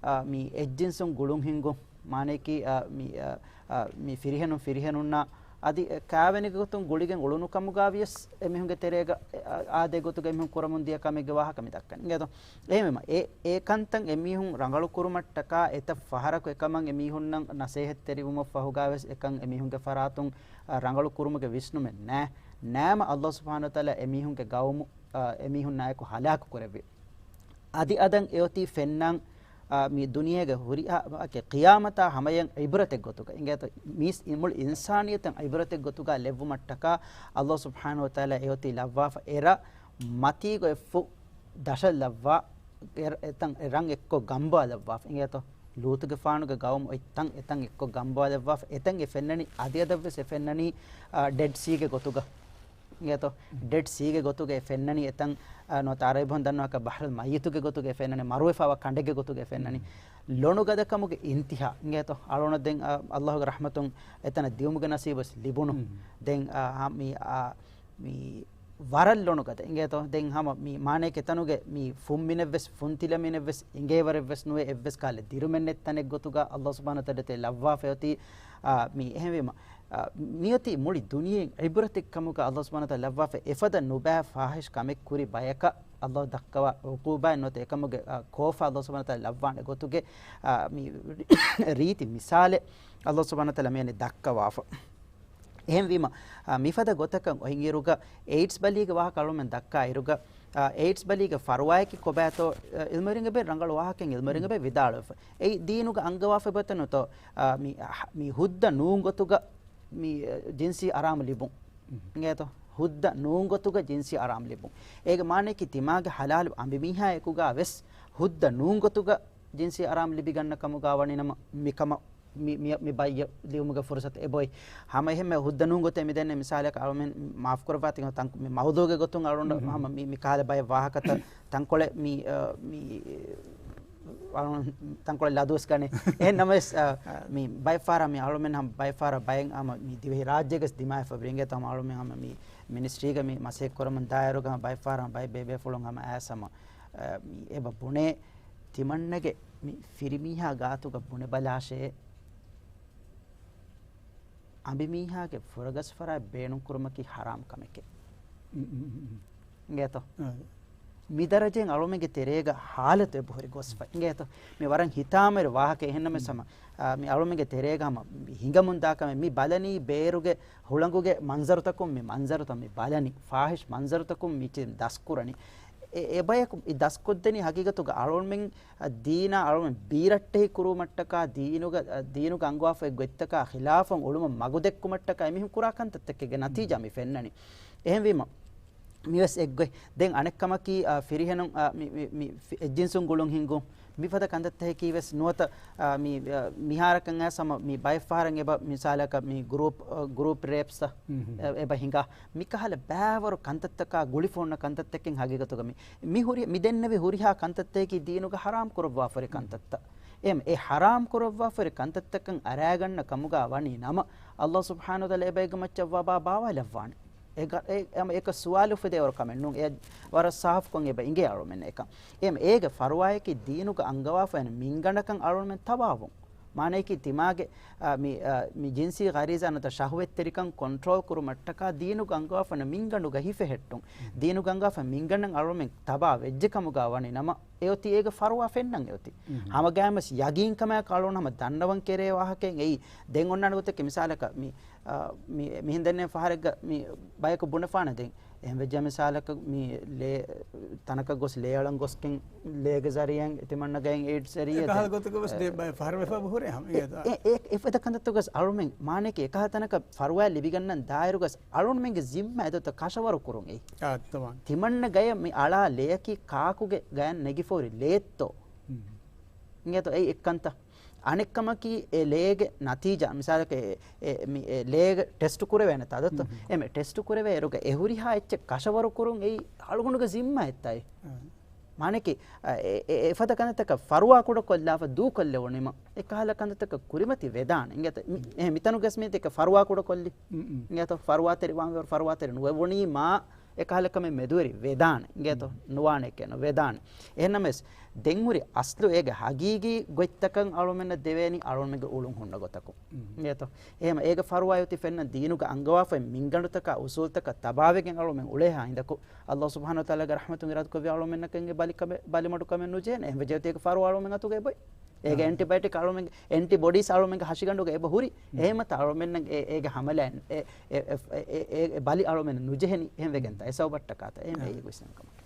އަ، މި އެއްޖިންސުން ގުޅުން ހިންގުން. މާނަޔަކީ، އަ، މި، އަ، އަ، މި ފިރިހެނުން ފިރިހެނުންނާ އަދި ކާވެނިގެ ގޮތުން ގުޅިގެން އުޅުނު ކަމުގަ ވިޔަސް އެމީހުންގެ ތެރޭގަ، އަ، އާދޭ ގޮތުގަ އެމީހުން ކުރަމުން ދިޔަ ކަމެއްގެ ވާހަކަ މި ދައްކަނީ. އިނގޭތޯ؟ އެހެންވީމަ، އެ، އެ ކަންތައް އެމީހުން ރަނގަޅު ކުރުމަށްޓަކާ އެތައް ފަހަރަކު އެކަމަށް އެމީހުންނަށް ނަސޭހަތްތެރިވުމަށް ފަހުގަ ވެސް އެކަން އެމީހުންގެ ފަރާތުން، އަ، ރަނގަޅު ކުރުމުގެ ވިސްނުމެއް ނާ، ނާމަ އައްލާހު ސުބްޙާނަހޫ ވަތަޢާލާ އެމީހުންގެ ގައުމު، އަ، އެމީހުންނާއެކު ހަލާކު ކުރެއްވި. އަދި އަދަން އެއޮތީ ފެންނަން، އާ، މި ދުނިޔޭގެ ހުރިހާ ވަކި ޤިޔާމަތާ ހަމަޔަށް ޢިބްރަތެއް ގޮތުގަ. އިނގޭތޯ؟ މީސް މުޅި އިންސާނިއްޔަތަށް ޢިބްރަތެއް ގޮތުގަ ލެއްވުމަށްޓަކާ އައްލާހު ސުބްޙާނަހޫ ވަތަޢާލާ އެއޮތީ ލައްވާފަ އެ ރަށް މަތީގޮތްފުށް ދަށަށް ލައްވާ، އެ ރަށް، އެތަން އެ ރަށް އެއްކޮށް ގަނބާ ލައްވާފަ. އިނގޭތޯ؟ ލޫޠުގެފާނުގެ ގައުމު އޮތް ތަން އެތަން އެއްކޮށް ގަނބާ ލައްވާފަ. އެތަން އެ ފެންނަނީ، އަދި އަދަށްވެސް އެ ފެންނަނީ، އާ، ޑެޑް ސީގެ ގޮތުގަ. އިނގޭތޯ؟ ޑެޑް ސީގެ ގޮތުގައި ފެންނަނީ އެތަން، އާ، ނުވަތަ އަރަބި ބަހުން ދަންނަވާކަށް ބަހްރުލް މައްޔިތުގެ ގޮތުގައި ފެންނަނީ، މަރުވެފައިވާ ކަނޑެއްގެ ގޮތުގައި ފެންނަނީ. ލޮނުގަދަކަމުގެ އިންތިހާ، އިނގޭތޯ؟ އަޅުގަނޑަށް ދެން، އާ، އައްލާހުގެ ރަޙްމަތުން އެތަނަށް ދިއުމުގެ ނަސީބުވެސް ލިބުނު. ދެން، އާ، ހަ-، މި، އާ، މި ވަރަށް ލޮނުގަދަ. އިނގޭތޯ؟ ދެން ހަމަ މި މާނައަކީ އެތަނުގެ މި ފުންމިނެއްވެސް، ފުންތިލަމިނެއްވެސް އިނގޭވަރެއްވެސް ނުވޭ، އެއްވެސް ކަހަލަ ދިރުމެއް ނެތް ތަނެއް ގޮތުގަ އައްލާހު ސުބްޙާނަހޫ ވަތަޢާލާ އެތެރެ ލައްވާފައި އޮތީ. އާ، މި އެހެންވީމަ، އާ، މިއޮތީ މުޅި ދުނިޔެއިން ޢިބްރަތެއް ކަމުގަ އައްލާހު ސުބްޙާނަހޫ ވަތަޢާލާ ލައްވާފައި އެފަދަ ނުބައި ފާޙިޝް ކަމެއް ކުރި ބަޔަކަށް އައްލާހު ދައްކަވާ ޢުޤޫބާތް ނުވަތަ އެކަމުގެ، އާ، ކޯފާ އައްލާހު ސުބްޙާނަހޫ ވަތަޢާލާ ލައްވާނެ ގޮތުގެ، އާ، މި ރީތި މިސާލެއް އައްލާހު ސުބްޙާނަހޫ ވަތަޢާލާ މިއަނި ދައްކަވާފަ. އެހެންވީމަ، އާ، މިފަދަ ގޮތަކަށް އޮތްއިރުގަ އެއިޑްސް ބަލީގެ ވާހަކަ އަޅުމެން ދައްކާ އިރުގަ، އާ، އެއިޑްސް ބަލީގެ ފަރުވާއަކީ ކޮބާތޯ، އާ، އިލްމުވެރިންގެ ބޭ ރަނގަޅު ވާހަކައެއް އިލްމުވެރިންގެ ބޭ ވިދާޅުވެފަ. އެއީ ދީނުގަ އަންގަވާފަ އެބަތަނުތޯ، އާ، މި، މި ހުއްދަ ނޫން ގޮތުގަ މި، އަ، ޖިންސީ އަރާމު ލިބުން. އިނގޭތޯ؟ ހުއްދަ ނޫން ގޮތުގަ ޖިންސީ އަރާމު ލިބުން. އޭގެ މާނައަކީ ތިމާގެ ހަލާލު އަނބިމީހާ އެކުގަ ވެސް ހުއްދަ ނޫން ގޮތުގަ ޖިންސީ އަރާމު ލިބިގަންނަ ކަމުގަ ވަނީ ނަމަ މިކަމަށް މި، މި، މި ބައްޔަށް ލިޔުމުގެ ފުރުސަތު އެބޮތް. ހަމަ އެހެންމެ ހުއްދަ ނޫން ގޮތެއް މި ދެންނެވި މިސާލަކަށް އަޅުމެން މާފު ކުރައްވާތި ތަން-، މި މައުޟޫގެ ގޮތުން އަޅުގަނޑު ހަމަ މި، މި ކަހަލަ ބައެއް ވާހަކަތައް ތަންކޮޅެއް މި، އަ، މި، އަޅުގަނޑު ތަންކޮޅެއް ލަދުވެސް ގަނެ. އެހެން ނަމަވެސް، އަ، މި ބައެއް ފަހަރަށް މި އަޅުމެން ހަމަ ބައެއް ފަހަރަށް ބައެއް ހަމަ މި ދިވެހި ރާއްޖޭގަސް ދިމާވެފަ ވިރިނގޭތޯ ހަމަ އަޅުމެން ހަމަ މި މިނިސްޓްރީގަ މި މަސައްކަތް ކުރަމުން ދާއިރުގަ ހަމަ ބައެއް ފަހަރަށް ބައެއް ބޭބޭފުޅުން ހަމަ އައިސް ހަމަ، އަ، މި އެބަ ބުނޭ ތިމަންނަގެ މި ފިރިމީހާ ގާތުގަ ބުނެބަލާށޭ، އަނބިމީހާގެ ފުރަގަސްފަރާތް ބޭނުންކުރުމަކީ ޙަރާމް ކަމެކޭ. އިނގޭތޯ؟ މި ދަރަޖައިން އަޅުމެންގެ ތެރޭގަ ޙާލަތު އެބަހުރި ގޮސްފަ. އިނގޭތޯ؟ މި ވަރަށް ހިތާމަވެރި ވާހަކަ. އެހެންނަމަވެސް ހަމަ، އާ، މި އަޅުމެންގެ ތެރޭގަ ހަމަ ހިނގަމުން ދާ ކަމެއް މި ބަލަނީ ބޭރުގެ ހުޅަނގުގެ މަންޒަރުތަކުން މި މަންޒަރުތައް މި ބަލަނީ، ފާޙިޝް މަންޒަރުތަކުން މި ދަސްކުރަނީ. އެ، އެބަޔަކު އި ދަސްކޮށްދެނީ ހަގީގަތުގަ އަޅުމެން ދީނާ އަޅުމެން ބީރައްޓެހި ކުރުވުމަށްޓަކާ ދީނުގަ، ދީނުގަ އަންގަވާފައި ގޮތްތަކާ ޚިލާފަށް އުޅުމަށް މަގުދެއްކުމަށްޓަކާ އެމީހުން ކުރާ ކަންތައްތަކެއްގެ ނަތީޖާ މި ފެންނަނީ. އެހެންވީމަ، މިވެސް އެއްގޮތް. ދެން އަނެއްކަމަކީ، އާ، ފިރިހެނުން، އާ، މި، މި، މި ފި-، އެއްޖިންސުން ގުޅުން ހިންގުން. މިފަދަ ކަންތައްތަކަކީ ވެސް ނުވަތަ، އާ، މި، އާ، މިހާރަކަށް އައިސް ހަމަ މި ބައެއް ފަހަރަށް އެބަ މިސާލަކަށް މި ގްރޫޕް، އާ، ގްރޫޕް ރޭޕްސްތައް އެ-، އެބަ ހިނގާ. މިކަހަލަ ބައިވަރު ކަންތައްތަކާ ގުޅިފަ ހުންނަ ކަންތައްތަކެއް ހަގީގަތުގަ މި، މި ހުރި، މި ދެންނެވި ހުރިހާ ކަންތައްތަކަކީ ދީނުގަ ޙަރާމް ކުރައްވާފަރި ކަންތައްތައް. އެހެން އެ ޙަރާމް ކުރައްވާފަރި ކަންތައްތަކަށް އަރާގަންނަ ކަމުގަ ވަނީ ނަމަ، އައްލާހު ސުބްޙާނަހޫ ވަތަޢާލާ އެބައެއްގެ މައްޗަށް ވަބާ ބާވާލައްވާނެ. އެ ގަ-، އެ، އެ، އެކަ ސުވާލު އުފެދޭވަރު ކަމެއް ނޫން. އެ ވަރަށް ސާފުކޮށް އެބަ އިނގޭ އަޅުމެން އެކަން. އެހެން އޭގެ ފަރުވާއަކީ ދީނުގަ އަންގަވާފައި މިންގަނޑަކަށް އަޅުމެން ތަބާވުން. މާނައަކީ ތިމާގެ، އާ، މި، އާ، މި ޖިންސީ ޣަރީޒާ ނުވަތަ ޝަހުވަތްތެރިކަން ކޮންޓްރޯލް ކުރުމަށްޓަކާ ދީނުގަ އަންގަވާފަ މިންގަނޑުގަ ހިފެހެއްޓުން. ދީނުގަ އަންގަވާފަ މިންގަނޑަށް އަޅުމެން ތަބާ ވެއްޖެ ކަމުގަ ވަނީ ނަމަ، އެއޮތީ އޭގެ ފަރުވާ ފެންނަން އެއޮތީ. ހަމަގައިމުވެސް ޔަގީންކަމާއެކު އަޅުން ހަމަ ދަންނަވަން ކެރޭ ވާހަކައެއް އެއީ. ދެން އޮންނާނެ ގޮތަކީ މިސާލަކަށް މި، އާ، މި، މިހެން ދެންނެވި ފަހަރެއްގަ މި ބަޔަކު ބުނެފާނެ ދެން. އެހެން ވެއްޖެ މިސާލަކަށް މި ލޭ ތަނަކަށް ގޮސް ލޭ އަޅަން ގޮސްގެން ލޭގެ ޒަރީއަށް ތިމަންނަގައި އެއިޑްސް ޒަރީއަށް އެކަހަލަ ދެން، ގޮތަކަށް ވެސް އެ، ދެ ބައެއް ފަހަރު ވެފަ ހުރޭ ހަމަ އެ، އެ، އެ، އެފަދަ ކަންތައްތަކުގަސް އަޅުމެން މާނައަކީ އެކަހަލަ ތަނަކަށް ފަރުވާ ލިބިގަންނަން ދާއިރުގަސް އަޅުމެންގެ ޒިންމާ އެދޮތަ ކަށަވަރު ކުރުން އެއީ. ތިމަންނަ ގަޔަށް މި އަޅާ ލެޔަކީ ކާކުގެ ގަޔަށް ނެގިފަ ހުރި ލެއެއްތޯ؟ އިނގޭތޯ އެއީ އެއްކަންތައް. އަނެއްކަމަކީ އެ ލޭގެ ނަތީޖާ، މިސާލަކަށް އެ، އެ، މި، އެ ލޭގެ ޓެސްޓު ކުރެވޭނެ ތާ ދޮތޯ؟ އެމެ ޓެސްޓު ކުރެވޭ އިރުގަ އެ ހުރިހާ އެއްޗެއް ކަށަވަރު ކުރުން އެއީ އަޅުގަނޑުގެ ޒިންމާ އެއްތާއި. މާނައަކީ، އަ، އެ، އެ، އެފަދަ ކަންތައްތަކަށް ފަރުވާ ކުޑަކޮށްލާފަ ދޫކޮށްލެވުނީމަ، އެކަހަލަ ކަންތައްތަކަށް ކުރިމަތި ވެދާނެ. އިނގޭތަ؟ މި، އެ، މިތަނުގަސް މީތި އެކަ ފަރުވާ ކުޑަކޮށްލި. އިނގޭތަ؟ ފަރުވާތެރި ވާން ވަރު ފަރުވާތެރި ނުވެވުނީމާ، އެކަހަލަ ކަމެއް މެދުވެރި ވެދާނެ. އިނގޭތޯ؟ ނުވާނެ ކޭނު ވެދާނެ. އެހެންނަމަވެސް، ދެން ހުރި އަސްލު އޭގެ ހަގީގީ ގޮތްތަކަށް އަޅުމެންނަށް ދެވޭނީ އަޅުމެންގެ އުޅުން ހުންނަ ގޮތަކުން. އިނގޭތޯ؟ އެހެމަ އޭގެ ފަރުވާ އޮތީ ފެންނަ ދީނުގަ އަންގަވާފައި މިންގަނޑުތަކާ އުސޫލްތަކަށް ތަބާވެގެން އަޅުމެން އުޅޭހާ ހިނދަކު، އައްލާހު ސުބްޙާނަހޫ ވަތަޢާލާގެ ރަޙްމަތުން އިރާދަކުރެއްވި އަޅުމެންނަކަށް އެ ބަލިކަމެއް، ބަލިމަޑު ކަމެއް ނުޖެހޭނެ. އެހެންވެ ޖެހޭތީ އޭގެ ފަރުވާ އަޅުމެން އަތުގަ އެބޮތް. އޭގެ އެންޓިބަޔޮޓިކް އަޅުމެން، އެންޓިބޮޑީސް އަޅުމެންގެ ހަށިގަނޑުގަ އެބަ ހުރި. އެހެމަތަ އަޅުމެންނަށް އެ، އޭގެ ހަމަލައިން އެ، އެ، އެ، އެ، އެ، އެ ބަލި އަޅުމެން ނުޖެހެނީ. އެހެން ވެގެންތަ؟ އެ ސަބަބަށްޓަކާތަ؟ އެހެން އެއީ ގުއިސްނަން ކަމަކީ.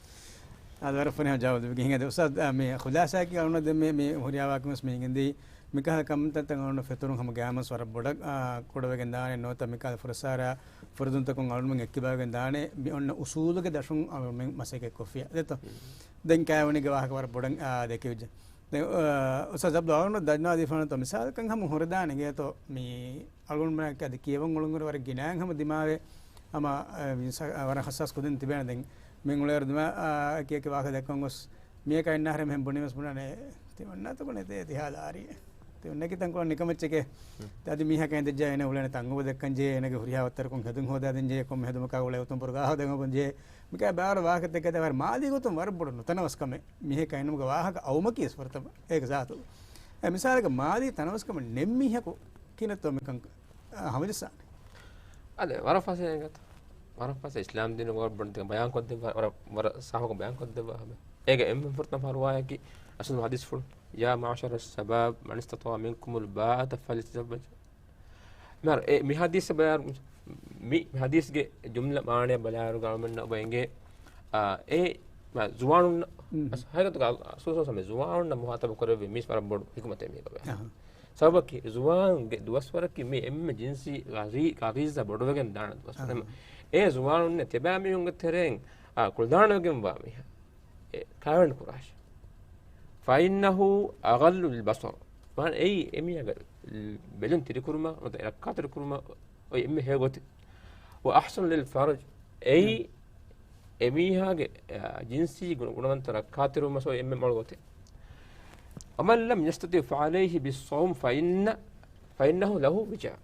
އާދެ، ވަރަށް ފުރިހަމަ ޖަވާބު ދެއްވިގެން ހިނގަދެ. އުސްތާޛް، އާ، މި ޚުލާސާއަކީ އަޅުގަނޑު ދެން މި، މި ހުރިހާ ވާހަކަ ވެސް މި ހިނގަންދީ، މިކަހަލަ ކަންތައްތައް އަޅުގަނޑު ފެތުރުން ހަމަ ގައިމުވެސް ވަރަށް ބޮޑަށް، އާ، ކުޑަވެގެން ދާނެ. ނުވަތަ މިކަހަލަ ފުރަސާރާ ފުރަދުންތަކުން އަޅުގަނޑުމެން އެއްކިބާވެގެން ދާނެ. މި އޮންނަ އުސޫލުގެ ދަށުން އަޅުގަނޑުމެން މަސައްކަތް ކޮށްފިއްޔާ. ދެއްތޯ؟ ދެން ކާވެނީގެ ވާހަކަ ވަރަށް ބޮޑަށް، އާ، ދެކެވިއްޖެ. ދެން، އާ، އުސްތާޛް އަބްދުލް އަޅުގަނޑު ދަންނަވާ ދީފާނަތޯ މިސާލަކަށް ހަމަ ހުރެދާނެ އިނގޭތޯ މި އަޅުގަނޑުމެން އަދި ކިޔަވަން އުޅުން ވަރަށް ގިނައިން ހަމަ ދިމާވޭ. ހަމަ، އަ، ވަރަށް ހައްސާސް ކުދިން ތިބޭނެ. ދެން މި އުޅޭއިރު ދިމާ، އަ، އެކި އެކި ވާހަކަ ދެއްކަން ގޮސް މީހަކާ އިންނަ އަހަރެން މިހެން ބުނީމަސް ބުނާނެ، ތި އޮންނާތަކުން އެތޭ ތި ހާލާރީ. ތި އޮންނަކީ ތަންކޮޅެއް ނިކަމެއްޗެކޭ. ތި އަދި މީހަކާ އިނދެއްޖާ އޭނަ އުޅޭނެ ތަން އުބަދައްކަން ޖެހޭ، އޭނަގެ ހުރިހާ ވައްތަރަކުން ހެދުން ހޯދާދޭން ޖެހޭ، ކޮންމެ ހެދުމަކާ އުޅޭ އުތުން ބުރުގާ ހޯދަން އުޅޭ ޖެހޭ. މިކާ ބާރު ވާހަކަ ދެއްކޭ ވަރަށް މާލީ ގޮތުން ވަރަށް ބޮޑު ނުތަނަވަސްކަމެއް. މީހަކާ އިނުމުގެ ވާހަކަ އައުމަކީ ވެސް ފުރަތަމަ އޭގެ ޒާތު. އެ މިސާލަކަށް މާލީ ތަނަވަސްކަމެއް ނެތް މީހަކު ކިހިނެއްތޯ މިކަން ހަމަޖައްސާނެ. އާދެ، ވަރަށް ފަސޭހަ ގޮތަށް، ވަރަށް ފަސޭހަ އިސްލާމް ދީނުގަ ވަރަށް ބޮޑަށް ބަޔާން ކޮށްދެއްވާ، ވަރަށް، ވަރަށް ސާފުކޮށް ބަޔާން ކޮށްދެއްވާ ހަމަ. އޭގެ އެންމެ ފުރަތަމަ ފަރުވާއަކީ ރަސޫލު ޙަދީޘްފުޅު، "يا معشر الشباب من استطاع منكم الباءة فليتزوج." މިހާރު އެ މި ޙަދީޘް ބަޔާން، މި، މި ޙަދީޘްގެ ޖުމްލަ މާނަޔަށް ބަލާއިރު އަޅުމެންނަށް އޮވެ އެނގޭ، އާ، އެ، މާ، ޒުވާނުންނަށް، ހަގީގަތުގަ ރަސޫލު ޞައްލަﷲު ޢަލައިހި ވަސައްލަމަ ޒުވާނުންނަށް މުޚާޠަބު ކުރެއްވި މީސް ވަރަށް ބޮޑު ޙިކުމަތެއް މީގަ ވޭ. ސަބަބަކީ ޒުވާނުންގެ ދުވަސްވަރަކީ މި އެންމެ ޖިންސީ ޣަރީ-، ޣަރީޒާ ބޮޑުވެގެން ދާނެ ދުވަސްވަރެއް. އެހެން އެ ޒުވާނުންނެއް ތިޔަބައިމީހުންގެ ތެރެއިން، އާ، ކުޅަދާނަވެގެންވާ މީހާ، އެ ކާވެނި ކުރާށޭ. فإنه أغل للبصر. މާނަ އެއީ އެމީހާގެ ބެލުން ތިރިކުރުމަށް ނުވަތަ ރައްކާތެރިކުރުމަށް އޮތް އެންމެ ހެޔޮ ގޮތެއް. وأحسن للفرج. އެއީ އެމީހާގެ، އާ، ޖިންސީ ގު-، ގުނަވަންތަ ރައްކާތެރިވުމަށް އޮތް އެންމެ މޮޅު ގޮތެއް. ومن لم يستطع فعليه بالصوم فإن، فإنه له وجاء.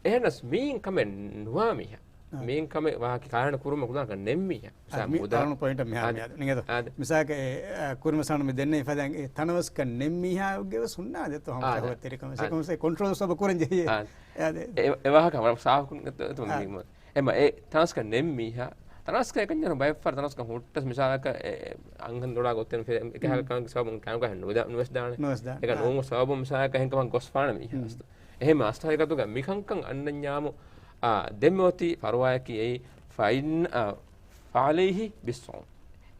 އެހެނަސް މިއިން ކަމެއް ނުވާ މީހާ، މިއިން ކަމެއް ވާހަކަ ކާވެނި ކުރުމަށް ގުނަވަން ނެތް މީހާ. މިސާލަކަށް މި މުދާ-، އަޅުގަނޑު ޕޮއިންޓަށް މިހާރު އާދެ. މިއަދު ނިނގޭތޯ؟ އާދެ. މިސާލަކަށް އެ، އެ، ކުރިމަސާނު މި ދެންނެވި ފަދައިން އެ ތަނަވަސްކަން ނެތް މީހާގެ ވެސް ހުންނާ ދެއްތޯ ހަމަ ޝަހުވަތްތެރިކަމެއް. އާދެ. ސޭ ކޮންޓްރޯލް ސަބަ ކުރަން ޖެހޭ. އާދެ. އާދެ. އެ، އެ ވާހަކަ ވަރަށް ސާފުކޮށް އެ، އާ. އެ، ތަނަވަސްކަން ނެތް މީހާ، ތަނަވަސްކަން އެކަންޏާ ބައެއް ފަހަރު ތަނަވަސްކަން ހުއްޓަސް މިސާލަކަށް އެ، އެ، އަންހެން ދޮޅާ ގޮތެއް ފެ-، އެކަހަލަ ކަމަކީ ސަބަބުން ކާނުގަ ނުވެދާ-، ނުވެސްދާނެ. ނުވެސްދާނެ. އެކަން އާ. ނޫން ސަބަބުން މިސާލަކަށް އެހެން ކަމަށް ގޮސްފާނެ މީހާ. އެހެން އަސްލު ހަގީގަތުގަ މިކަންކަން އަންނަންޏާމު، އާ، ދެންމެ އޮތީ ފަރުވާއަކީ އެއީ ފައިން، އާ، فعليه بالصوم.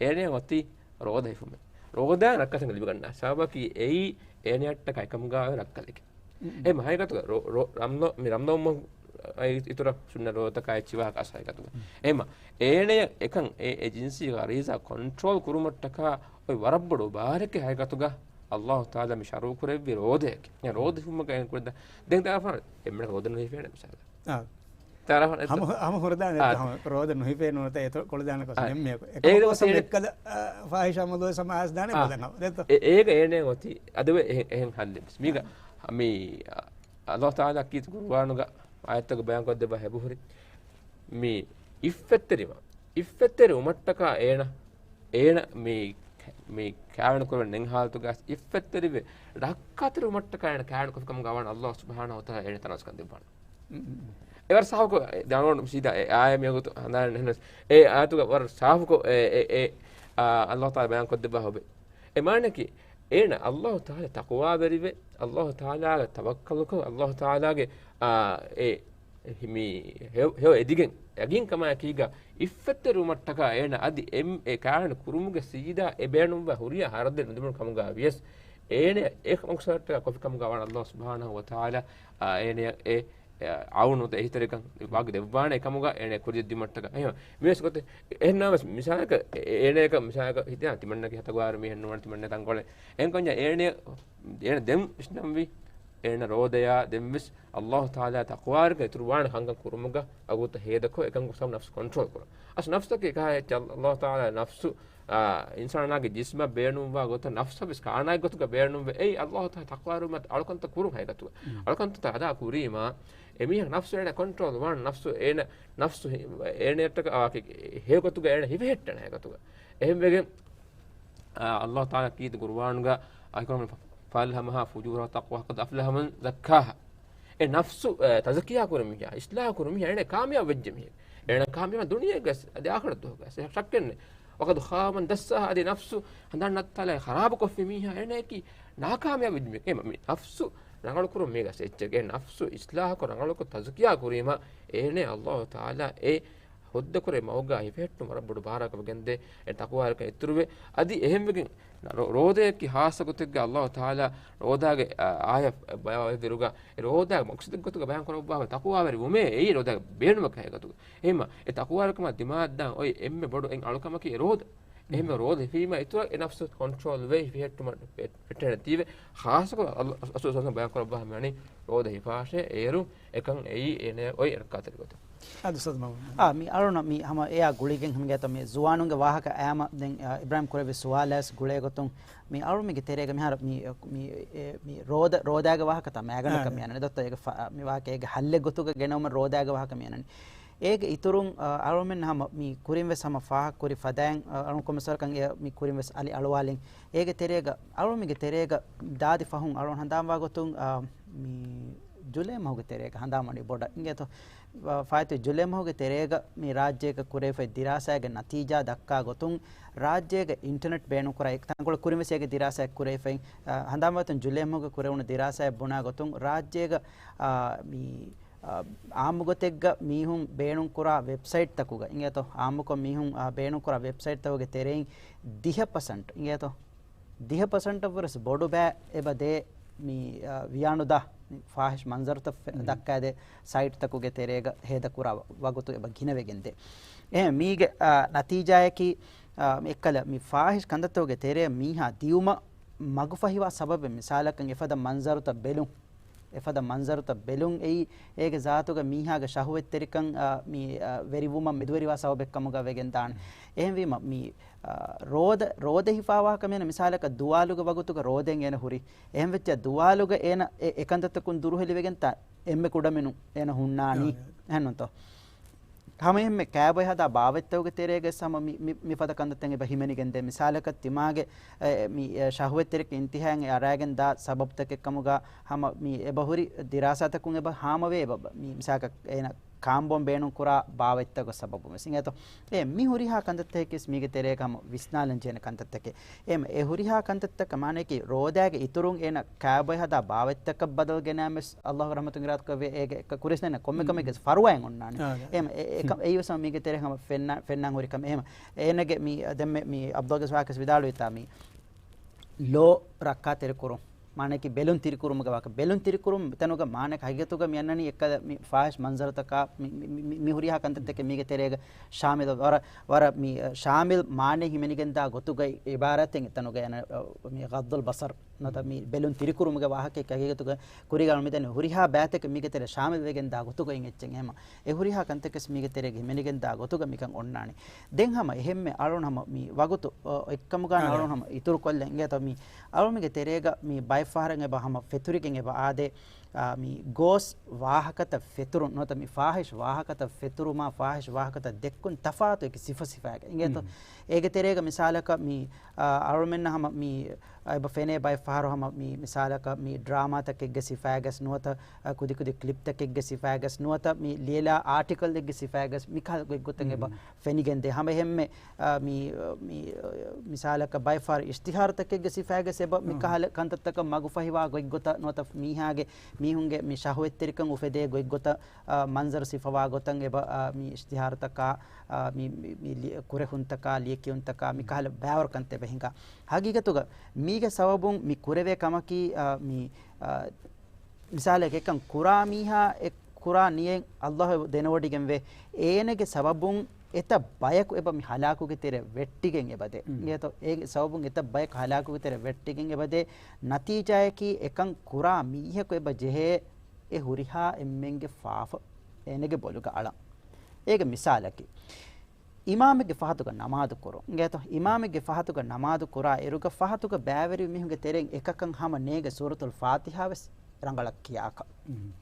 އޭނަޔަށް އޮތީ ރޯދަ ހިފުމެއް. ރޯދަ ރައްކާތެރިކަން ލިބިގަންނަ. ސަބަބަކީ އެއީ އޭނަޔަށްޓަކާ އެކަމުގަ ރައްކަލެކެ. އެހެން ހަގީގަތުގަ ރޯ-، ރޯ-، ރަމްޟާން، މި ރަމްޟާން މަހު އިތުރަށް ސުންނަ ރޯދަތަކާ އެއްޗި ވާހަކަ އަސްލު ހަގީގަތުގަ. އެހެން އޭނަޔަށް އެކަން އެ، އެ ޖިންސީ ޣަރީޒާ ކޮންޓްރޯލް ކުރުމަށްޓަކާ އޮތް ވަރަށް ބޮޑު ބާރެކެއް ހަގީގަތުގަ ﷲ ތަޢާލާ މި ޝަރުޢު ކުރެއްވި ރޯދައެކެ. އެ ރޯދަ ހިފުމަކަށް އެން ކުރި ދާ-، ދެން ތަރަފަށް އެންމެނަކަށް ރޯދަ ނުހިފޭނެ މިސާލަކަށް. އާ. ތަރަފަށް އެއް-، ހަމަ، ހަމަ ހުރަދާނެ އާ. ހަމަ ރޯދަ ނުހިފޭ ނުވަތަ އެތޯ ކޮޅުދާނެ ކޮސް އާ. ނެއްމެ. އެކަމަކު އޭގެ އެއްކަލަ، އާ، ފާހިޝާ މައުޟޫޢެއް ސަމާސް ދާނެ އާ. ބަލަން ހަމަ. ދެއްތޯ؟ އެ-، އޭގަ އޭނަ އޮތީ އަދުވެ އެހެން، އެހެން ހައްލެއް. މީގަ މި، އާ، ﷲ ތަޢާލާ ކީރިތި ޤުރުއާނުގަ އާޔަތްތަކުގަ ބަޔާން ކޮށްދެއްވާ ހެޔޮ ހުރި މި އިއްފަތްތެރިވާ، އިއްފަތްތެރި ވުމަށްޓަކާ އޭނަ، އޭނަ މި، މި ކާވެނި ކުރެވޭ ނެތް ހާލަތުގަ އިއްފަތްތެރިވެ ރައްކާތެރި ވުމަށްޓަކާ އޭނަ ކާވެނި ކޮށްފި ކަމުގަ ވާން ﷲ ސުބްޙާނަހޫ ވަތަޢާލާ އޭނަ ތަނަވަސްކަން ދެއްވާނެ. އެވަރު ސާފުކޮށް ދެ އަޅުގަނޑު ސީދާ އެ އާޔަތް މިވަގުތު ހަނދާން ނެހެނަސް، އެ އާޔަތުގަ ވަރަށް ސާފުކޮށް އެ، އެ، އެ، އާ، ﷲ ތަޢާލާ ބަޔާން ކޮށްދެއްވާ ހޮބެ. އެ މާނައަކީ، އޭނަ ﷲ ތަޢާލާ ތަޤްވާވެރިވެ، ﷲ ތަޢާލާގަ ތަވައްކަލުކޮށް، ﷲ ތަޢާލާގެ، އާ، އެ، މި ހެޔޮ، ހެޔޮ އެދިގެން، ޔަގީންކަމާއެކީގަ، އިއްފަތްތެރިވުމަށްޓަކާ އޭނަ އަދި އެ، އެ ކާވެނި ކުރުމުގެ ސީދާ އެ ބޭނުންވާ ހުރިހާ ހަރަދެއް ނުދިނުނު ކަމުގަ ވިޔަސް، އޭނަ އެ މަޤްޞަދަށްޓަކާ ކޮށްފި ކަމުގަ ވާން ﷲ ސުބްޙާނަހޫ ވަތަޢާލާ، އާ، އޭނަ އެ އެ، އައުނު އެހީތެރިކަން ވަގު ދެއްވާނެ ކަމުގަ އޭނަ ކުރިޔަށް ދިމަށްޓަކަ. އެހެން މިވެސް ގޮތެއް. އެހެންނަމަވެސް މިސާލަކަށް އެ-، އޭނަޔަކަށް މިސާލަކަށް ހިތާ ތިމަންނަކީ ހަތަގުވާރު މީހެއް ނުވަން ތިމަންނަ ތަންކޮޅެއް. އެހެންކަންޏާ އޭނަ، އޭނަ ދެން ވިސްނަންވީ އޭނަ ރޯދަޔާ ދެންވެސް ﷲ ތަޢާލާ ތަޤްވާވެރިކަން އިތުރުވާނެ ކަންކަން ކުރުމުގަ ވަގުތަށް ހޭދަކޮށް އެކަން ގޮސް ނަފްސު ކޮންޓްރޯލް ކުރުން. އަސް ނަފްސަކީ ކާ އެއްޗެއް ﷲ ތަޢާލާ ނަފްސު އާ، އިންސާނާގެ ޖިސްމަށް ބޭނުންވާ ގޮތަށް ނަފްސަށް ވެސް ކާނާގެ ގޮތުގަ ބޭނުންވެ. އެއީ ﷲ ތަޢާލާ ތަޤްވާވެރިވުމަށް އަޅުކަންތައް ކުރުން ހަގީގަތުގަ. އަޅުކަންތައް އަދާ ކުރީމާ، އެމީހަކު ނަފްސު އޭނަ ކޮންޓްރޯލް ވާން ނަފްސު، އޭނަ ނަފްސު އޭނައަށްޓަކާ ވާކި ހެޔޮ ގޮތުގަ އޭނަ ހިފެހެއްޓެން ހަގީގަތުގަ. އެހެންވެގެން، އާ، ﷲ ތަޢާލާ ކީރިތި ޤުރުއާނުގަ އައިކޮން فألهمها فجورها وتقواها قد أفلح من زكاها. އެ ނަފްސު، އެ، ތަޒްކިޔާ ކުރި މީހާ، އިޞްލާޙު ކުރި މީހާ، އޭނަ ކާމިޔާބު ވެއްޖެ މީހެއް. އޭނަ ކާމިޔާބު ދުނިޔޭގަސް، އަދި އާޚިރަތުގަސް، ޝައްކެއް ނެތް. وقد خاب من دساها، އަދި ނަފްސު ހަނދާން ނައްތާލާ ޚަރާބު ކޮށްފި މީހާ، އޭނައަކީ ނާކާމިޔާބު ވެއްޖެ މީހެއް. އެ މަ-، މި ނަފްސު ރަނގަޅު ކުރުން މީގަސް އެއްޗެއް. އެ ނަފްސު އިޞްލާޙުކޮށް ރަނގަޅުކޮށް ތަޒްކިޔާ ކުރީމަ، އޭނަ ﷲ ތަޢާލާ އެ ހުއްދަކުރެއް މަގުގަ ހިފެހެއްޓުން ވަރަށް ބޮޑު ބާރަކަށް ވެގެންދޭ، އެ ތަޤްވާވެރިކަން އިތުރުވެ. އަދި އެހެންވެގެން ރޯ-، ރޯދައަކީ ޚާއްޞަ ގޮތެއްގަ ﷲ ތަޢާލާ ރޯދާގެ، އާ، އާޔަތް ބަޔާންވެފައިވާ ރޯދާގެ މަޤްޞަދެއްގެ ގޮތުގަ ބަޔާން ކުރައްވާފަ ތަޤްވާވެރިވުމޭ އެއީ ރޯދާގެ ބޭނުމަކަށް ހަގީގަތުގަ. އެހެންމަ އެ ތަޤްވާވެރިކަމާ ދިމާއަށްދާން އޮތް އެންމެ ބޮޑު އެއް އަޅުކަމަކީ އެ ރޯދަ. އެހެންމެ ރޯދަ ހިފީމާ އިތުރަށް އެ ނަފްސު ކޮންޓްރޯލް ވެ ހިފެހެއްޓުމަށް ފެ-، ފެއްޓެނެތީވެ. ޚާއްޞަކޮށް ރަސޫލު ޞައްލަﷲު ވަސައްލަމަ ބަޔާން ކުރައްވާ ހަމަ ވަނީ ރޯދަ ހިފާށޭ އޭރު އެކަން އެއީ އޭނަ އޮތް ރައްކާތެރި ގޮތެއް. އާ، މި އަޅުނަށް މި ހަމަ އެއާ ގުޅިގެން ހަމަގޭތޯ މި ޒުވާނުންގެ ވާހަކަ އައިމަ ދެން، އާ، އިބްރާހިމް ކުރެއްވި ސުވާލަށް ގުޅޭ ގޮތުން މި އަޅުމެންގެ ތެރޭގަ މިހާރު މި، މި، އެ، މި ރޯދަ، ރޯދާގެ ވާހަކަތައް މައިގަނޑަކަށް އާ، މި އަންނަނީ. ދޮއްތޯ އޭގެ ފަ-، މި ވާހަކަ އޭގެ ހައްލެއް ގޮތުގަ ގެނައުމަށް ރޯދާގެ ވާހަކަ މި އަންނަނީ. އޭގެ އިތުރުން، އާ، އަޅުމެން ހަމަ މި ކުރިން ވެސް ހަމަ ފާހަގަ ކުރި ފަދައިން، އާ، އަޅު ކޮންމެސް ވަރަކަށް އެ މި ކުރިން ވެސް އަލި އަޅުވާލިން. އޭގެ ތެރޭގަ، އަޅުމެންގެ ތެރޭގަ ދާދި ފަހުން އަޅުން ހަނދާންވާ ގޮތުން، އާ، މި ޖުލައި މަހުގެ ތެރޭގަ ހަނދާންވަނީ ބޮޑަށް އިނގޭތޯ. ފާއިތު ޖުލައި މަހުގެ ތެރޭގަ މި ރާއްޖޭގަ ކުރެވިފައި ދިރާސާގެ ނަތީޖާ ދައްކާ ގޮތުން، ރާއްޖޭގަ އިންޓަނެޓް ބޭނުންކުރާ ތަންކޮޅެއް ކުރިން ވެސް އޭގެ ދިރާސާއެއް ކުރެވިފައި، އަ، ހަނދާންވާ ގޮތުން ޖުލައި މަހުގަ ކުރެވުނު ދިރާސާއެއް ބުނާ ގޮތުން، ރާއްޖޭގަ، އާ، މި، އާ، އާއްމުގޮތެއްގަ މީހުން ބޭނުންކުރާ ވެބްސައިޓްތަކުގަ އިނގޭތޯ، އާއްމުކޮށް މީހުން، އާ، ބޭނުންކުރާ ވެބްސައިޓްތަކުގެ ތެރެއިން ދިހަ ޕަސެންޓް އިނގޭތޯ، ދިހަ ޕަސެންޓަށްވުރެސް ބޮޑު ބައެއް އެބަ ދޭ މި، އާ، ވިޔާނުދާ ފާހިޝް މަންޒަރުތައް ފެ-، މް. ދައްކާދޭ ސައިޓްތަކުގެ ތެރޭގަ ހޭދަކުރާ ވަގުތު އެބަ ގިނަވެގެންދޭ. އެހެން މީގެ، އާ، ނަތީޖާއަކީ، އާ، މި އެއްކަލަ މި ފާހިޝް ކަންތައްތަކުގެ ތެރޭ މީހާ ދިއުމަށް މަގުފަހިވާ ސަބަބެއް މިސާލަކަށް އެފަދަ މަންޒަރުތައް ބެލުން. އެފަދަ މަންޒަރުތައް ބެލުން އެއީ އޭގެ ޒާތުގަ މީހާގެ ޝަހުވަތްތެރިކަން، އާ، މި، އާ، ވެރިވުމަށް މެދުވެރިވާ ސަބަބެއްކަމުގަ ވެގެންދާނެ. އެހެންވީމަ މި، އާ، ރޯދަ، ރޯދަ ހިފާ ވާހަކަ މިއަންނަ މިސާލަކަށް ދުވާލުގެ ވަގުތުގަ ރޯދައިން އޭނަ ހުރި. އެހެން ވެއްޖެ ދުވާލުގަ އޭނަ އެ، އެކަންތައްތަކުން ދުރުހެލިވެގެންތާ އެންމެ ކުޑަމިނުން އޭނަ ހުންނާނީ. އާ، އާ. އެހެންނުތޯ؟ ހަމަ އެހެންމެ ކާބޮއެ ހަދާ ބާވަތްތަކުގެ ތެރޭގަސް ހަމަ މި، މި، މިފަދަ ކަންތައްތައް އެބަ ހިމެނިގެންދޭ. މިސާލަކަށް ތިމާގެ، އެ، މި، އެ، ޝަހުވަތްތެރިކަން އިންތިހާއަށް އެ އަރާގެން ދާ ސަބަބުތަކެއްކަމުގަ ހަމަ މި އެބަ ހުރި ދިރާސާތަކުން އެބަ ހާމަވޭ އެބަ، މި މިސާލަކަށް އޭނަ ކާންބޯން ބޭނުން ކުރާ ބާވަތްތަކުގެ ސަބަބުން ވެސް އިނގޭތޯ. އެ މި ހުރިހާ ކަންތައްތަކެއް ވެސް މީގެ ތެރޭގަ ހަމަ ވިސްނާލަން ޖެހޭނެ ކަންތައްތަކެއް. އެ މަ-، އެ ހުރިހާ ކަންތައްތަކަށް މާނައަކީ ރޯދާގެ އިތުރުން އޭނަ ކާބޮއެ ހަދާ ބާވަތްތަކަށް ބަދަލު ގެނައިމަސް އައްލާހު ރަޙްމަތުން އިރާދަކުރެއްވި އޭގެ އެއް ކުރިސްނެން ކޮންމެ ކަމެއްގެ ފަރުވާއެއް އޮންނާނެ. އާ، އާ. އެ މަ-، އެ-، އެކަ-، އެއީ ވެސް މީގެ ތެރޭ ހަމަ ފެންނަ-، ފެންނަން ހުރި ކަމެއް. އެހެމަ އޭނަގެ މި ދެންމެ މި އަބްދުލް ގަސް ވާކަސް ވިދާޅުވިތާ މި ލޯ ރައްކާތެރިކުރުން. މާނައަކީ ބެލުން ތިރިކުރުމުގެ ވާހަކަ. ބެލުން ތިރިކުރުން މިތަނުގަ މާނައަކީ ހަގީގަތުގަ މި އަންނަނީ އެއްކަލަ މި ފާހިޝް މަންޒަރުތަކާ މި، މި، މި، މި ހުރިހާ ކަންތައްތަކެއް މީގެ ތެރޭގަ ޝާމިލް ވަރަށް، ވަރަށް މި، ޝާމިލް މާނައެއް ހިމެނިގެންދާ ގޮތުގައި އިބާރާތެއް އެތަނުގަ އޭނަ، މި ޣައްޟުލް ބަޞަރު ނުވަތަ މި ބެލުން ތިރިކުރުމުގެ ވާހަކައެއް ހަގީގަތުގަ ކުރީގަ މިދެން ހުރިހާ ބައިތަކެއް މީގެ ތެރޭ ޝާމިލް ވެގެންދާ ގޮތުގައި އެއްޗެއް އެހެމަ. އެ ހުރިހާ ކަންތަކެސް މީގެ ތެރޭގަ ހިމެނިގެންދާ ގޮތުގަ މިކަން އޮންނާނެ. ދެން ހަމަ އެހެންމެ އަޅުން ހަމަ މި ވަގުތު، އަ، އެއްކަމުގަ އަޅުން ހަމަ އިތުރުކޮށްލަން އިނގޭތޯ މި އަޅުމެންގެ ތެރޭގަ މި ބައެއް ފަހަރަށް އެބަ ހަމަ ފެތުރިގެން އެބަ އާދޭ، އާ، މި ގޯސް ވާހަކަތައް ފެތުރުން ނުވަތަ މި ފާހިޝް ވާހަކަތައް ފެތުރުމާ ފާހިޝް ވާހަކަތައް ދެއްކުން ތަފާތު އެކި ސިފަ ސިފައިގަ އިނގޭތޯ. އޭގެ ތެރޭގަ މިސާލަކަށް މި، އާ، އަޅުމެންނަށް ހަމަ މި އެބަ ފެނޭ ބައެއް ފަހަރު ހަމަ މި މިސާލަކަށް މި ޑްރާމާތަކެއްގެ ސިފައިގަސް ނުވަތަ، އަ، ކުދިކުދި ކްލިޕްތަކެއްގެ ސިފައިގަސް ނުވަތަ މި ލިޔެލާ އާޓިކަލްއެއްގެ ސިފައިގަސް މިކަހަލަ ގޮތްގޮތަށް އެބަ ފެނިގެންދޭ. ހަމަ އެހެންމެ، އަ، މި، މި، މިސާލަކަށް ބައެއް ފަހަރު އިޝްތިހާރުތަކެއްގެ ސިފައިގަސް އެބަ މިކަހަލަ ކަންތައްތަކަށް މަގުފަހިވާ ގޮތްގޮތަށް ނުވަތަ މީހާގެ، މީހުންގެ މި ޝަހުވަތްތެރިކަން އުފެދޭ ގޮތްގޮތަށް، އަ، މަންޒަރު ސިފަވާ ގޮތަށް އެބަ، އަ، މި އިޝްތިހާރުތަކާ، އަ، މި، މި، މި ލި-، ކުރެހުންތަކާ، ލިޔެކިޔުންތަކާ މިކަހަލަ ބައިވަރު ކަންތައް އެބަ ހިނގާ. ހަގީގަތުގަ މީގެ ސަބަބުން މި ކުރެވޭ ކަމަކީ، އަ، މި، އަ، މިސާލެއް އެކަން ކުރާ މީހާ އެ ކުރާ ނިޔަތް އައްލާހު ދެނެވޮޑިގެންވޭ. އޭނަގެ ސަބަބުން އެތައް ބަޔަކު އެބަ މި ހަލާކުގެ ތެރެ ވެއްޓިގެން އެބަދޭ. އިނގޭތޯ؟ އޭގެ ސަބަބުން އެތައް ބަޔަކު ހަލާކުގެ ތެރެ ވެއްޓިގެން އެބަދޭ. ނަތީޖާއަކީ އެކަން ކުރާ މީހަކު އެބަ ޖެހޭ އެ ހުރިހާ އެންމެންގެ ފާފަ އޭނަގެ ބޮލުގަ އަޅަން. އޭގެ މިސާލަކީ، އިމާމެއްގެ ފަހަތުގަ ނަމާދު ކުރުން. އިނގޭތޯ؟ އިމާމެއްގެ ފަހަތުގަ ނަމާދު ކުރާ އިރުގަ ފަހަތުގަ ބައިވެރި މީހުންގެ ތެރެއިން އެކަކަށް ހަމަ ނޭގެ ސޫރަތުލް ފާތިހާ ވެސް ރަނގަޅަށް ކިޔާކަށް.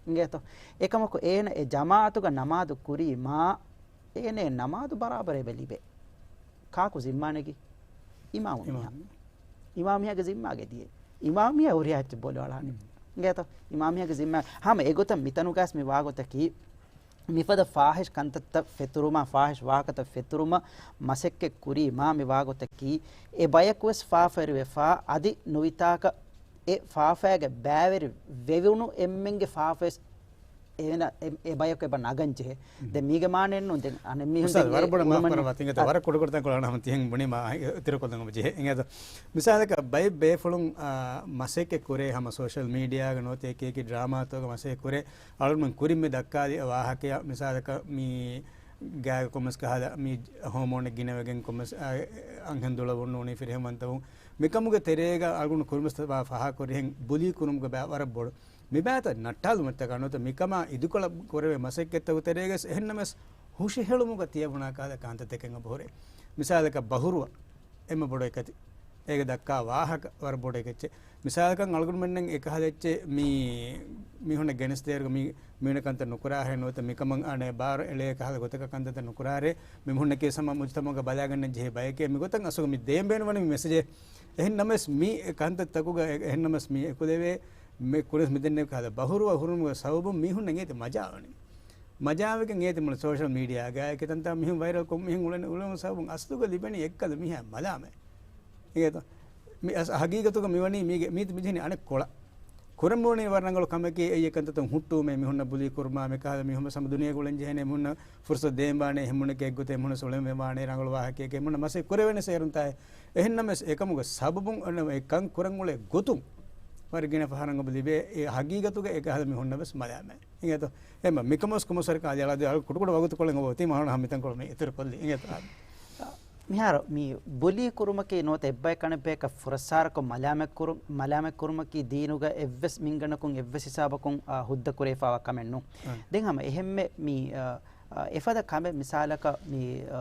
އިނގޭތޯ؟ އެކަމަކު އޭނަ އެ ޖަމާޢަތުގަ ނަމާދު ކުރީމާ، އޭނަ ނަމާދު ބަރާބަރަށް އެބަ ލިބޭ. ކާކު ޒިންމާނެގީ؟ އިމާމު މީހާ. އިމާމު މީހާގެ ޒިންމާގަ ދިޔަ. އިމާމު މީހާ ހުރިހާ އެއްޗެއް ބޮލުއަޅާނެ. އިނގޭތޯ؟ އިމާމު މީހާގެ ޒިންމާ. ހަމަ އެގޮތަށް މިތަނުގަސް މި ވާގޮތަކީ، މިފަދަ ފާހިޝް ކަންތައްތައް ފެތުރުމާ، ފާހިޝް ވާހަކަތައް ފެތުރުމަށް މަސައްކަތް ކުރީމާ މި ވާގޮތަކީ، އެ ބަޔަކުވެސް ފާފަވެރިވެފާ، އަދި ނުވިތާކަށް އެ ފާފައިގެ ބައިވެރި ވެވުނު އެންމެންގެ ފާފަވެސް އޭނަ އެ، އެ ބަޔަކު އެބަ ނަގަން ޖެހޭ. ދެން މީގެ މާނައެއްނު، ދެން އަނެއް މީހުން އުސްތާޛް، ދެން ވަރަށް ބޮޑަށް މާފު ކުރައްވާ. ތިންގެ ވަރަށް ކުޑަކުޑަ ތަންކޮޅެއް ހަމަ ތިހެން ބުނީމާ އިތުރުކޮށްލަން ޖެހޭ. އިނގޭތޯ؟ މިސާލަކަށް ބައެއް ބޭފުޅުން، އާ، މަސައްކަތް ކުރޭ ހަމަ ސޯޝަލް މީޑިއާގަ ނުވަތަ އެކި އެކި ޑްރާމާތަކުގަ މަސައްކަތް ކުރޭ. އަޅުގަނޑުމެން ކުރިން މި ދައްކާދިޔަ ވާހަކަޔަށް މިސާލަކަށް މި ގާގަ ކޮންމެސް ކަހަލަ މި ހޯމޯނެއް ގިނަވެގެން ކޮންމެސް، އާ، އަންހެން ދުޅަވުން ނޫނީ ފިރިހެންވަންތަވުން. މިކަމުގެ ތެރޭގަ އަޅުގަނޑު ކުރިންވެސް ފާހަގަކުރިހެން ބުލީ ކުރުމުގެ ބައި ވަރަށް ބޮޑު. މިބާތައް ނައްޓާލުމަށްޓަކާ ނުވަތަ މިކަމާ އިދިކޮޅަށް ކުރެވޭ މަސައްކަތްތަކުގެ ތެރޭގަސް އެހެންނަމަސް ހުށަހެޅުމުގަ ތިޔަބުނާ ކަހަލަ ކަންތައްތަކެއް އެބަހުރޭ. މިސާލަކަށް ބަހުރުވަ އެންމެ ބޮޑު އެކަތި. އޭގެ ދައްކާ ވާހަކަ ވަރަށް ބޮޑު އެކެއްޗެއް. މިސާލަކަށް އަޅުގަނޑުމެންނަށް އެކަހަލަ އެއްޗެއް މީ މީހުންނަށް ގެނެސްދޭއިރުގަ މީ މީނަ ކަންތައް ނުކުރާހޭ ނުވަތަ މިކަމަށް އަނެއް ބާރު އެޅޭ ކަހަލަ ގޮތަކަށް ކަންތައްތައް ނުކުރާރޭ. މި މީހުންނަކީ ހަމަ މުޖުތަމަޢުގަ ބަލާގަންނަން ޖެހޭ ބަޔެކޭ. މިގޮތަށް އަސުގަ މި ދޭން ބޭނުންވަނީ މި މެސެޖެއް. އެހެން ނަމަވެސް މި ކަންތައްތަކުގަ އެ-، އެހެން ނަމަވެސް މި އެކުލެވޭ މި ކުރިން މިދެންނެވި ކަހަލަ ބަހުރުވަ ހުރުމުގެ ސަބަބުން މީހުންނަށް އޭތި މަޖާވަނީ. މަޖާވެގެން އޭތި މުޅި ސޯޝަލް މީޑިއާގައި އެކި ތަންތާ މީހުން ވައިރަލް ކޮށް މީހުން އުޅެން އުޅެމުން ސަބަބުން އަސްލުގަ ލިބެނީ އެއްކަލަ މީހާ މަލާމެއް. އިނގޭތޯ؟ މި އަސް ހަގީގަތުގަ މިވަނީ މީގެ މީތި މިޖެހެނީ އަނެއް ކޮޅަށް. ކުރަން ބުނީ ވަރަށް ރަނގަޅު ކަމަކީ އެއީ އެކަންތައްތައް ހުއްޓުވުމޭ މީހުންނަށް ބުލީ ކުރުމާ މިކަހަލަ މީހުން ސަމަ ދުނިޔޭގަ އުޅެން ޖެހޭނެ މީހުންނަށް ފުރުސަތު ދޭންވާނެ އެހެން މީހުންނަކީ އެއްގޮތެއް މީހުންނަށް އުޅެންވާނެ ރަނގަޅު ވާހަކައެކޭ މީހުންނަށް މަސައްކަތް ކުރެވޭނެ ސޭރުންތާއެއް. އެހެންނަމަވެސް އެކަމުގެ ސަބަބުން އޮންނަ އެ ކަން ކުރަން އުޅޭ ގޮތުން ވަރަށް ގިނަ ފަހަރަށް އެބަ ލިބޭ. އެ ހަގީގަތުގަ އެކަހަލަ މީހުންނަށް ވެސް މަލާމެއް. އިނގޭތޯ؟ އެމަ މިކަމަސް ކުމަސްވަރަކަށް އަލިއަޅާދި އަޅު ކުޑަކުޑަ ވަގުތުކޮޅެއް އޮތީމަ ހަމަ މިތަންކޮޅު މި އިތުރު ކޮށްލީ. އިނގޭތޯ؟ މިހާރު މި ބުލީ ކުރުމަކީ ނުވަތަ އެއްބައެއް ކަނެއްބަޔަކަށް ފުރައްސާރަކޮށް މަލާމަތް ކުރު-، މަލާމަތް ކުރުމަކީ ދީނުގަ އެއްވެސް މިންގަނޑަކުން އެއްވެސް ހިސާބަކުން، އާ، ހުއްދަ ކުރެވިފައިވާ ކަމެއް ނޫން. އަ. ދެން ހަމަ އެހެންމެ މި، އާ، އާ، އެފަދަ ކަމެއް މިސާލަކަށް މި، އާ،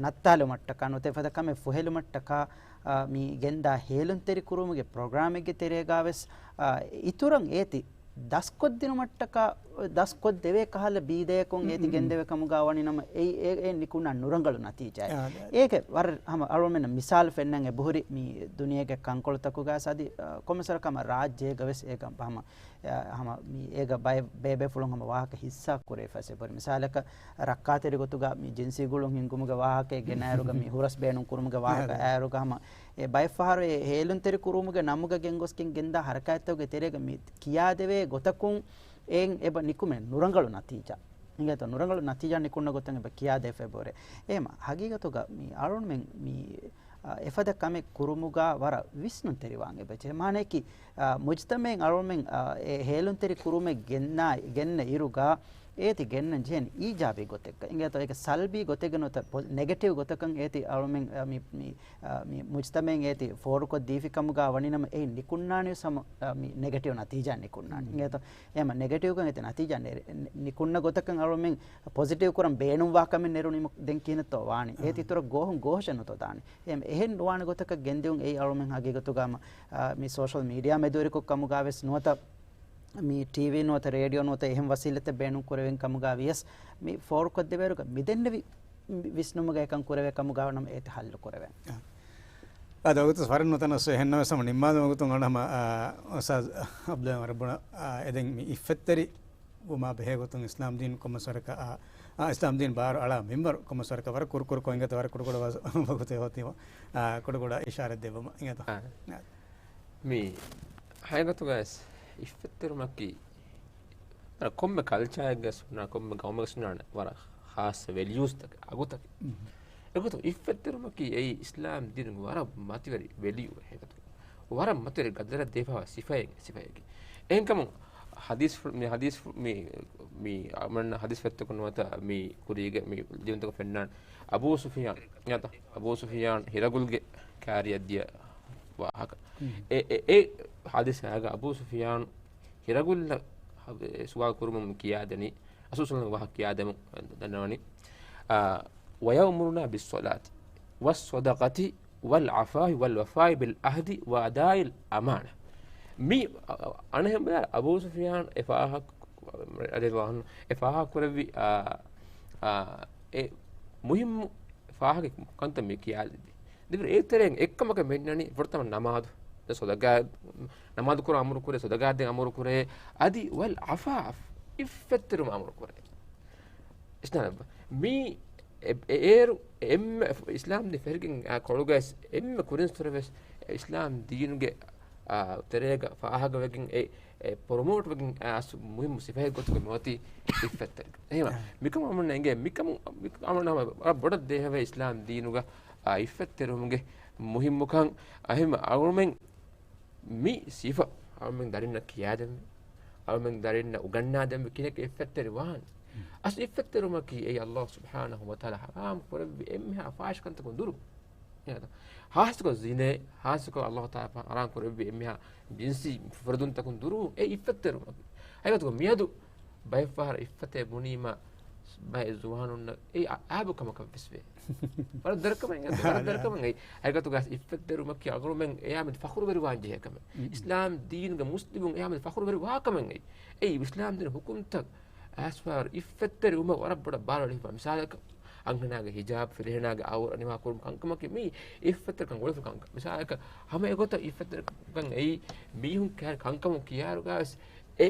ނައްތާލުމަށްޓަކާ ނުވަތަ އެފަދަ ކަމެއް ފުހެލުމަށްޓަކާ، އާ، މި ގެންދާ ހޭލުންތެރި ކުރުމުގެ ޕްރޮގްރާމެއްގެ ތެރޭގަވެސް، އާ، އިތުރަށް އޭތި ދަސްކޮށްދިނުމަށްޓަކާ، ދަސްކޮށްދެވޭ ކަހަލަ ބީދަޔަކުން އޭތި ގެންދެވޭ ކަމުގަ ވަނިނަމަ އެއީ އެ-، އެ ނިކުންނާ ނުރަނގަޅު ނަތީޖާއެއް. އާ، އާ. އޭގެ ވަރަށް ހަމަ އަޅުމެންނަށް މިސާލު ފެންނަން އެބަހުރި މި ދުނިޔޭގެ ކަންކޮޅުތަކުގަ ސަދި، އާ، ކޮމެސަރ ކަމަށް ރާއްޖޭގަ ވެސް އޭގަ ހަމަ، އާ، ހަމަ މި އޭގަ ބައެއް ބޭބޭފުޅުން ހަމަ ވާހަކަ ހިއްސާ ކުރެވިފަސް އެބަހުރި. މިސާލަކަށް ރައްކާތެރި ގޮތުގަ މި ޖިންސީ ގުޅުން ހިންގުމުގެ ވާހަކައެއް ގެނައިރުގަ މި ހުރަސް ބޭނުން ކުރުމުގެ ވާހަކަ އާ، އާ. އައިރުގަ ހަމަ އެ ބައެއް ފަހަރު އެ ހޭލުންތެރި ކުރުމުގެ ނަމުގަ ގެންގޮސްގެން ގެންދާ ހަރަކާތްތަކުގެ ތެރޭގަ މި ކިޔާދެވޭ ގޮތަކުން އެއިން އެބަ ނިކުމެ ނުރަނގަޅު ނަތީޖާ. އިނގޭތޯ ނުރަނގަޅު ނަތީޖާ ނިކުންނަ ގޮތަށް އެބަ ކިޔާދެވިފައި އެބަހުރޭ. އެހެމަ ހަގީގަތުގަ މި އަޅުންމެން މި، އާ، އެފަދަ ކަމެއް ކުރުމުގަ ވަރަށް ވިސްނުންތެރިވާން އެބަޖެހޭ. މާނައަކީ، އާ، މުޖްތަމައިން އަޅުމެން، އާ، އެ ހޭލުންތެރި ކުރުމެއް ގެންނާ، ގެންނަ އިރުގަ އޭތި ގެންނަން ޖެހެން އީޖާބީ ގޮތެއްގަ. އިނގޭތޯ އޭގެ ސަލްބީ ގޮތެއްގަ ނުވަތަ ޕޮ-، ނެގެޓިވް ގޮތަކަށް އޭތި އަޅުމެން، އާ، މި، މި، އާ، މި މުޖްތަމައިން އޭތި ފޯރުކޮށް ދީފި ކަމުގަ ވަނިނަމަ އެއިން ނިކުންނާނީ ހަމަ، އާ، މި ނެގެޓިވް ނަތީޖާ ނިކުންނާނީ. އިނގޭތޯ އެހެމަ ނެގެޓިވްގަ އޭތި ނަތީޖާ ނެ-، ނި-، ނިކުންނަ ގޮތަކަށް އަޅުމެން ޕޮޒިޓިވް ކުރަން ބޭނުންވާ ކަމެއް ނެރުނީމަ ދެން ކިހިނެއްތޯ ވާނީ. އާ. އޭތި އިތުރަށް ގޯހުން ގޯހަށަށް ނުތޯ ދާނީ. އެހެމަ އެހެން ނުވާނެ ގޮތަކަށް ގެންދިއުން އެއީ އަޅުމެން ހަގީގަތުގަ މަ-، އާ، މި ސޯޝަލް މީޑިއާ މެދުވެރިކޮށް ކަމުގަ ވެސް ނުވަތަ މި ޓީވީ ނުވަތަ ރޭޑިއޯ ނުވަތަ އެހެން ވަސީލަތެއް ބޭނުން ކުރެވެން ކަމުގަ ވިޔަސް މި ފޯރުކޮށްދެވޭއިރުގަ މިދެންނެވި ވިސްނުމުގަ އެކަން ކުރެވޭ ކަމުގަ ވަނަމަ އޭތި ހައްލު ކުރެވޭނެ. އާ. އާދެ، ވަގުތު ވަރަށް ނުތަނަސް އެހެންނަމަވެސް ހަމަ ނިންމާލުމުގެ ގޮތުން އަންނަ ހަމަ، އާ، އުސްތާޛް އަބްދުﷲ ވަރަށް ބޮޑަށް، އާ، އެދެން މި އިއްފަތްތެރި ވުމާ ބެހޭ ގޮތުން އިސްލާމް ދީން ކޮންމެސް ވަރަކަށް، އާ، އާ، އިސްލާމް ދީން ބާރު އަޅާ މިންވަރު ކޮންމެސް ވަރަކަށް ވަރަށް ކުރު ކުރު ކޮށް އިނގޭތޯ ވަރަށް ކުޑަ ކުޑަ ވަ-، ވަގުތެއް އޮތީމަ، އާ، ކުޑަ ކުޑަ އިޝާރަތް ދެއްވުމަށް އިނގޭތޯ. އާ. އާ. މި ހަގީގަތުގައި އިއްފަތްތެރުމަކީ ވަރަށް ކޮންމެ ކަލްޗާއެއްގަސް ވާނެ، ކޮންމެ ގައުމެއްގަސް ވާނެ، ވަރަށް ޚާއްޞަ ވެލިއުސްތަކެއް، އަގުތަކެއް. މް. އެގޮތުން އިއްފަތްތެރުމަކީ އެއީ އިސްލާމް ދީނުގެ ވަރަށް މަތިވެރި ވެލިއު އެހެން ގޮތަކަށް. ވަރަށް މަތިވެރި ގަދަރަށް ދެވިފައިވާ ސިފައެއް، ސިފައެކޭ. އެހެންކަމުން ޙަދީޘް ފު-، މި ޙަދީޘް ފު-، މި، މި އަޅުގަނޑު ޙަދީޘް ފޮތްތަކުން ނުވަތަ މި ކުރީގެ މި ލިޔުންތަކުން ފެންނާނެ. އަބޫ ސުފިޔާން، އަބޫ ސުފިޔާން ހިރަގުލްގެ ކާރިއަށް ދިޔަ ވާހަކަ. މް. އެ، އެ، އެ ޙަދީޘާގަ އަބޫ ސުފިޔާން ހިރަގުލަށް ސުވާލު ކުރުމުން ކިޔާދެނީ، ރަސޫލު ޞައްލައްލާހު ޢަލައިހި ވަސައްލަމަ ވާހަކަ ކިޔާދެމުން ދަންނަވަނީ، އާ، ويأمرنا بالصلاة والصدقة والعفاف والوفاء بالعهد وأداء الأمانة. މި، އަ، އަ، އަނެއްހެން ބަލާ، އަބޫ ސުފިޔާން އެ ފާހަގަ، ރަޟިޔައްލާހު ޢަންހު، އެ ފާހަގަ ކުރެއްވި، އާ، އާ، އެ މުހިއްމު ފާހަގަ ކަންތައް މި ކިޔާލިއްޖެ. ދެން އޭގެ ތެރެއިން އެއްކަމަކަށް މި އަންނަނީ ފުރަތަމަ ނަމާދު، ދެން ޞަދަޤާ، ނަމާދު ކުރަން އަމުރު ކުރޭ، ޞަދަޤާ ދޭން އަމުރު ކުރޭ، އަދި ވަލް ޢަފާފް، އިއްފަތްތެރިވުމަށް އަމުރު ކުރޭ. އިސްނާނަ މީ އެ-، އެ-، އޭރު އެންމެ އިސްލާމް ދީން ފެށިގެން އާ ކޮޅުގައި އެންމެ ކުރިންސުރެ ވެސް އިސްލާމް ދީނުގެ، އާ، ތެރޭގަ ފާހަގަވެގެން އެ، އެ ޕްރޮމޯޓް ވެގެން އައިސް މުހިއްމު ސިފައެއް ގޮތުގަ މިއޮތީ އިއްފަތްތެރިކަން. އެހެންވީމަ، އާ. މިކަމަށް އަޅުގަނޑަށް އެނގޭ، މިކަމު، މިކަމަށް އަޅުގަނޑަށް ވަރަށް ބޮޑަށް ދޭހަވޭ އިސްލާމް ދީނުގަ، އާ، އިއްފަތްތެރިވުމުގެ މުހިއްމުކަން. އެހެންވީމަ، އަޅުމެން މި ސިފަ އަޅުމެން ދަރިންނަށް ކިޔާދެން، އަޅުމެން ދަރިންނަށް އުގަންނާދެން ކިހިނެއް އިއްފަތްތެރި ވާން. އަސް އިއްފަތްތެރިވުމަކީ އެއީ ﷲ ސުބްޙާނަހޫ ވަތަޢާލާ ޙަރާމް ކުރެއްވި އެންމެހާ ފާޙިޝް ކަންތަކުން ދުރު. ހާއްސަކޮށް ޒިނޭ، ހާއްސަކޮށް އައްލާހު ތަޢާލާ ހަރާމް ކުރެއްވި އެންމެހާ ޖިންސީ ފުރެދުންތަކުން ދުރުވުން އެ އިއްފަތްތެރިވުމަކީ. ހަގީގަތުގަ މިއަދު ބައެއްފަހަރަށް އިއްފަތްތެރި ބުނީމަ ބައެއް ޒުވާނުންނަށް އެއީ އަ-، އާބު ކަމަކަށް ވެސް ވޭ. ވަރަށް ދަރަކަމެއް، ވަރަށް ދަރަކަމެއް އެއީ. ހަގީގަތުގަ އިއްފަތްތެރިވުމަކީ އަޅުގަނޑުމެން އެޔާމެދު ފަޚުރުވެރިވާން ޖެހޭ ކަމެއް. އިސްލާމް ދީނުގެ މުސްލިމުން އެޔާމެދު ފަޚުރުވެރިވާ ކަމެއް އެއީ. އެއީ އިސްލާމް ދީނު ހުކުމްތައް އައިސްފަހަރު އިއްފަތްތެރިވުމަށް ވަރަށް ބޮޑަށް ބާރު އެޅިފަ. މިސާލަކަށް، އަންހެނާގެ ހިޖާބް، ފިރިހެނާގެ އައުރަ ނިވާކުރުމު ކަންކަމަކީ މީ އިއްފަތްތެރިކަން އުޅެފަ ކަންކަން. މިސާލަކަށް، ހަމަ އެގޮތަށް އިއްފަތްތެރިކަން އެއީ މީހުން ކަހަލަ ކަންކަމުން ކިޔާއިރުގަވެސް އެ،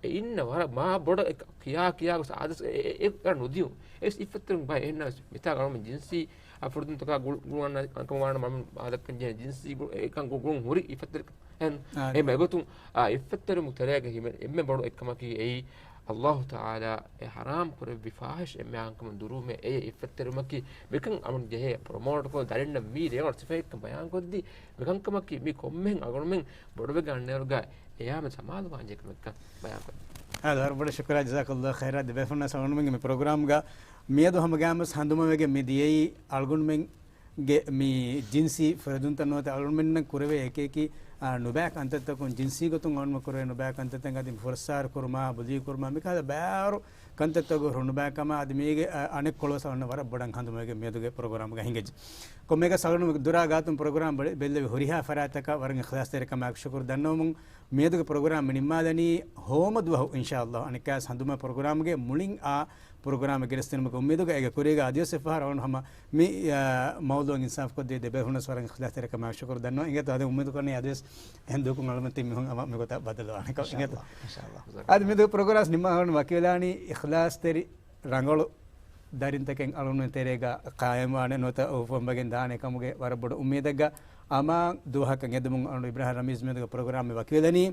އެ އިންނަ ވަރަށް މާ ބޮޑަށް އެ ކިޔާ ކިޔާ ގޮސް އާދަސް އެ، އެ، އެ ނުދިޔުން. އެ އިއްފަތްތެރިކަން ބައެއް އެހެންނަމަވެސް މިތާ ގަޅުމެން ޖިންސީ އަ، ފުރެދުންތަކާ ގުޅު-، ގުޅުން ކަންކަމަށް ވާނަމަ އަޅުމެން ވާދަކަން ޖެހޭ ޖިންސީ ގުޅު-، އެކަން ގު-، ގުޅުން ހުރި އިއްފަތްތެރިކަން. އެހެން. އާ. އެހެން އެގޮތުން އާ އިއްފަތްތެރިވުމުގެ ތެރޭގަ ހިމެނޭ އެންމެ ބޮޑު އެއްކަމަކީ އެއީ، އައްލާހު ތަޢާލާ އެ ހަރާމް ކުރެއްވި ފާޙިޝް އެންމެހާ ކަންކަމުން ދުރުވުމޭ އެ އިއްފަތްތެރިވުމަކީ. މިކަން އަޅުގަނޑު ޖެހޭ ޕްރޮމޯޓްކޮށް ދަރިންނަށް މީ ރޭވަން ސިފައެއްކަން ބަޔާންކޮށްދީ، މިކަންކަމަކީ މީ ކޮންމެހެން އަޅުގަނޑުމެން ބޮޑުވެގެން އަންނައިރުގަ އެޔާމެދު ސަމާލުވާން ޖެހޭ ކަމެއްކަން ބަޔާންކޮށްދޭ. އާދެ، ވަރަށް ބޮޑަށް ޝުކުރާ، ޖަޒާކައްލާހު ޚައިރާ. ދެބޭފުޅުންނަށް އަޅުގަނޑުމެންގެ މި ޕްރޮގްރާމްގަ މިއަދު ހަމަގައިމުވެސް ހަނދުމަވެގެން މި ދިޔައީ އަޅުގަނޑުމެންގެ މި ޖިންސީ ފުރެދުންތައް ނުވަތަ އަޅުގަނޑުމެންނަށް ކުރެވޭ އެކިއެކި، އާ، ނުބައި ކަންތައްތަކުން، ޖިންސީ ގޮތުން އަޅުގަނޑުމެން ކުރެވޭ ނުބައި ކަންތައްތަކުން އަދި ފުރައްސާރަ ކުރުމާ، ބުލީ ކުރުމާ، މިކަހަލަ ބައިވަރު ކަންތައްތަކުގެ ހުރި ނުބައިކަމާ އަދި މީގެ، އަ، އަނެއްކޮޅުވެސް އަޅުގަނޑު ވަރަށް ބޮޑަށް ހަނދުމަވެގެން މިއަދުގެ ޕްރޮގްރާމްގަ ހިނގައްޖެ. ކޮންމެއަކަސް އަޅުގަނޑު ދުރާ ގާތުން ޕްރޮގްރާމް ބެ-، ބެއްލެވި ހުރިހާ ފަރާތްތަކަށް ވަރަށް އިޚްލާޞްތެރިކަމާއެކު ޝުކުރު ދަންނަވަމުން، މިއަދުގެ ޕްރޮގްރާމް މި ނިންމާލަނީ ހޯމަ ދުވަހު އިންޝާﷲ. އަނެއްކާވެސް ހަނދުމަ ޕްރޮގްރާމްގެ މުޅިން އާ ޕްރޮގްރާމެއް ގެނެސްދިނުމުގެ އުއްމީދުގަ އޭގެ ކުރީގަ އަދިވެސް އެއްފަހަރު އަޅުގަނޑު ހަމަ މި، އާ، މައުޟޫޢަށް އިންސާފުކޮށްދީ ދެބޭފުޅުންނަށް ވަރަށް އިޚްލާޞްތެރިކަމާއެކު ޝުކުރު ދަންނަވަން. އިނގޭތޯ އަދި އުއްމީދު ކުރަނީ އަދިވެސް އެހެން ދުވަހަކުން އަޅުގަނޑުމެން ތި މީހުން ހަމަ މިގޮތަށް ބަދަލުވާނެ ކަމަށް. އިނގޭތޯ؟ އިންޝާﷲ. އިންޝާﷲ. އަދި މިއަދު ޕްރޮގްރާމް ނިންމާލަން ވަކިވެލާނީ އިޚްލާޞްތެރި ރަނގަޅު ދަރިންތަކެއް އަޅުގަނޑުމެން ތެރޭގަ ޤާއިމްވާނެ ނުވަތަ އުފަންވެގެން ދާނެ ކަމުގެ ވަރަށް ބޮޑު އުއްމީދެއްގަ އަމާން ދުވަހަކަށް އެދުމުން އަޅުގަނޑު އިބްރާހިމް ރަމީޒް މިއަދުގެ ޕްރޮގްރާމް ވަކިވެލަނީ.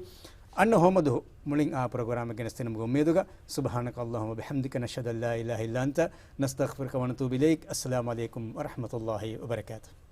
އަންނަ ހޯމަ ދުވަހު މުޅިން އާ ޕްރޮގްރާމެއް ގެނެސްދިނުމުގެ އުއްމީދުގަ. سبحانك اللهم وبحمدك، نشهد أن لا إله إلا أنت، نستغفرك ونتوب إليك. السلام عليكم ورحمة الله وبركاته.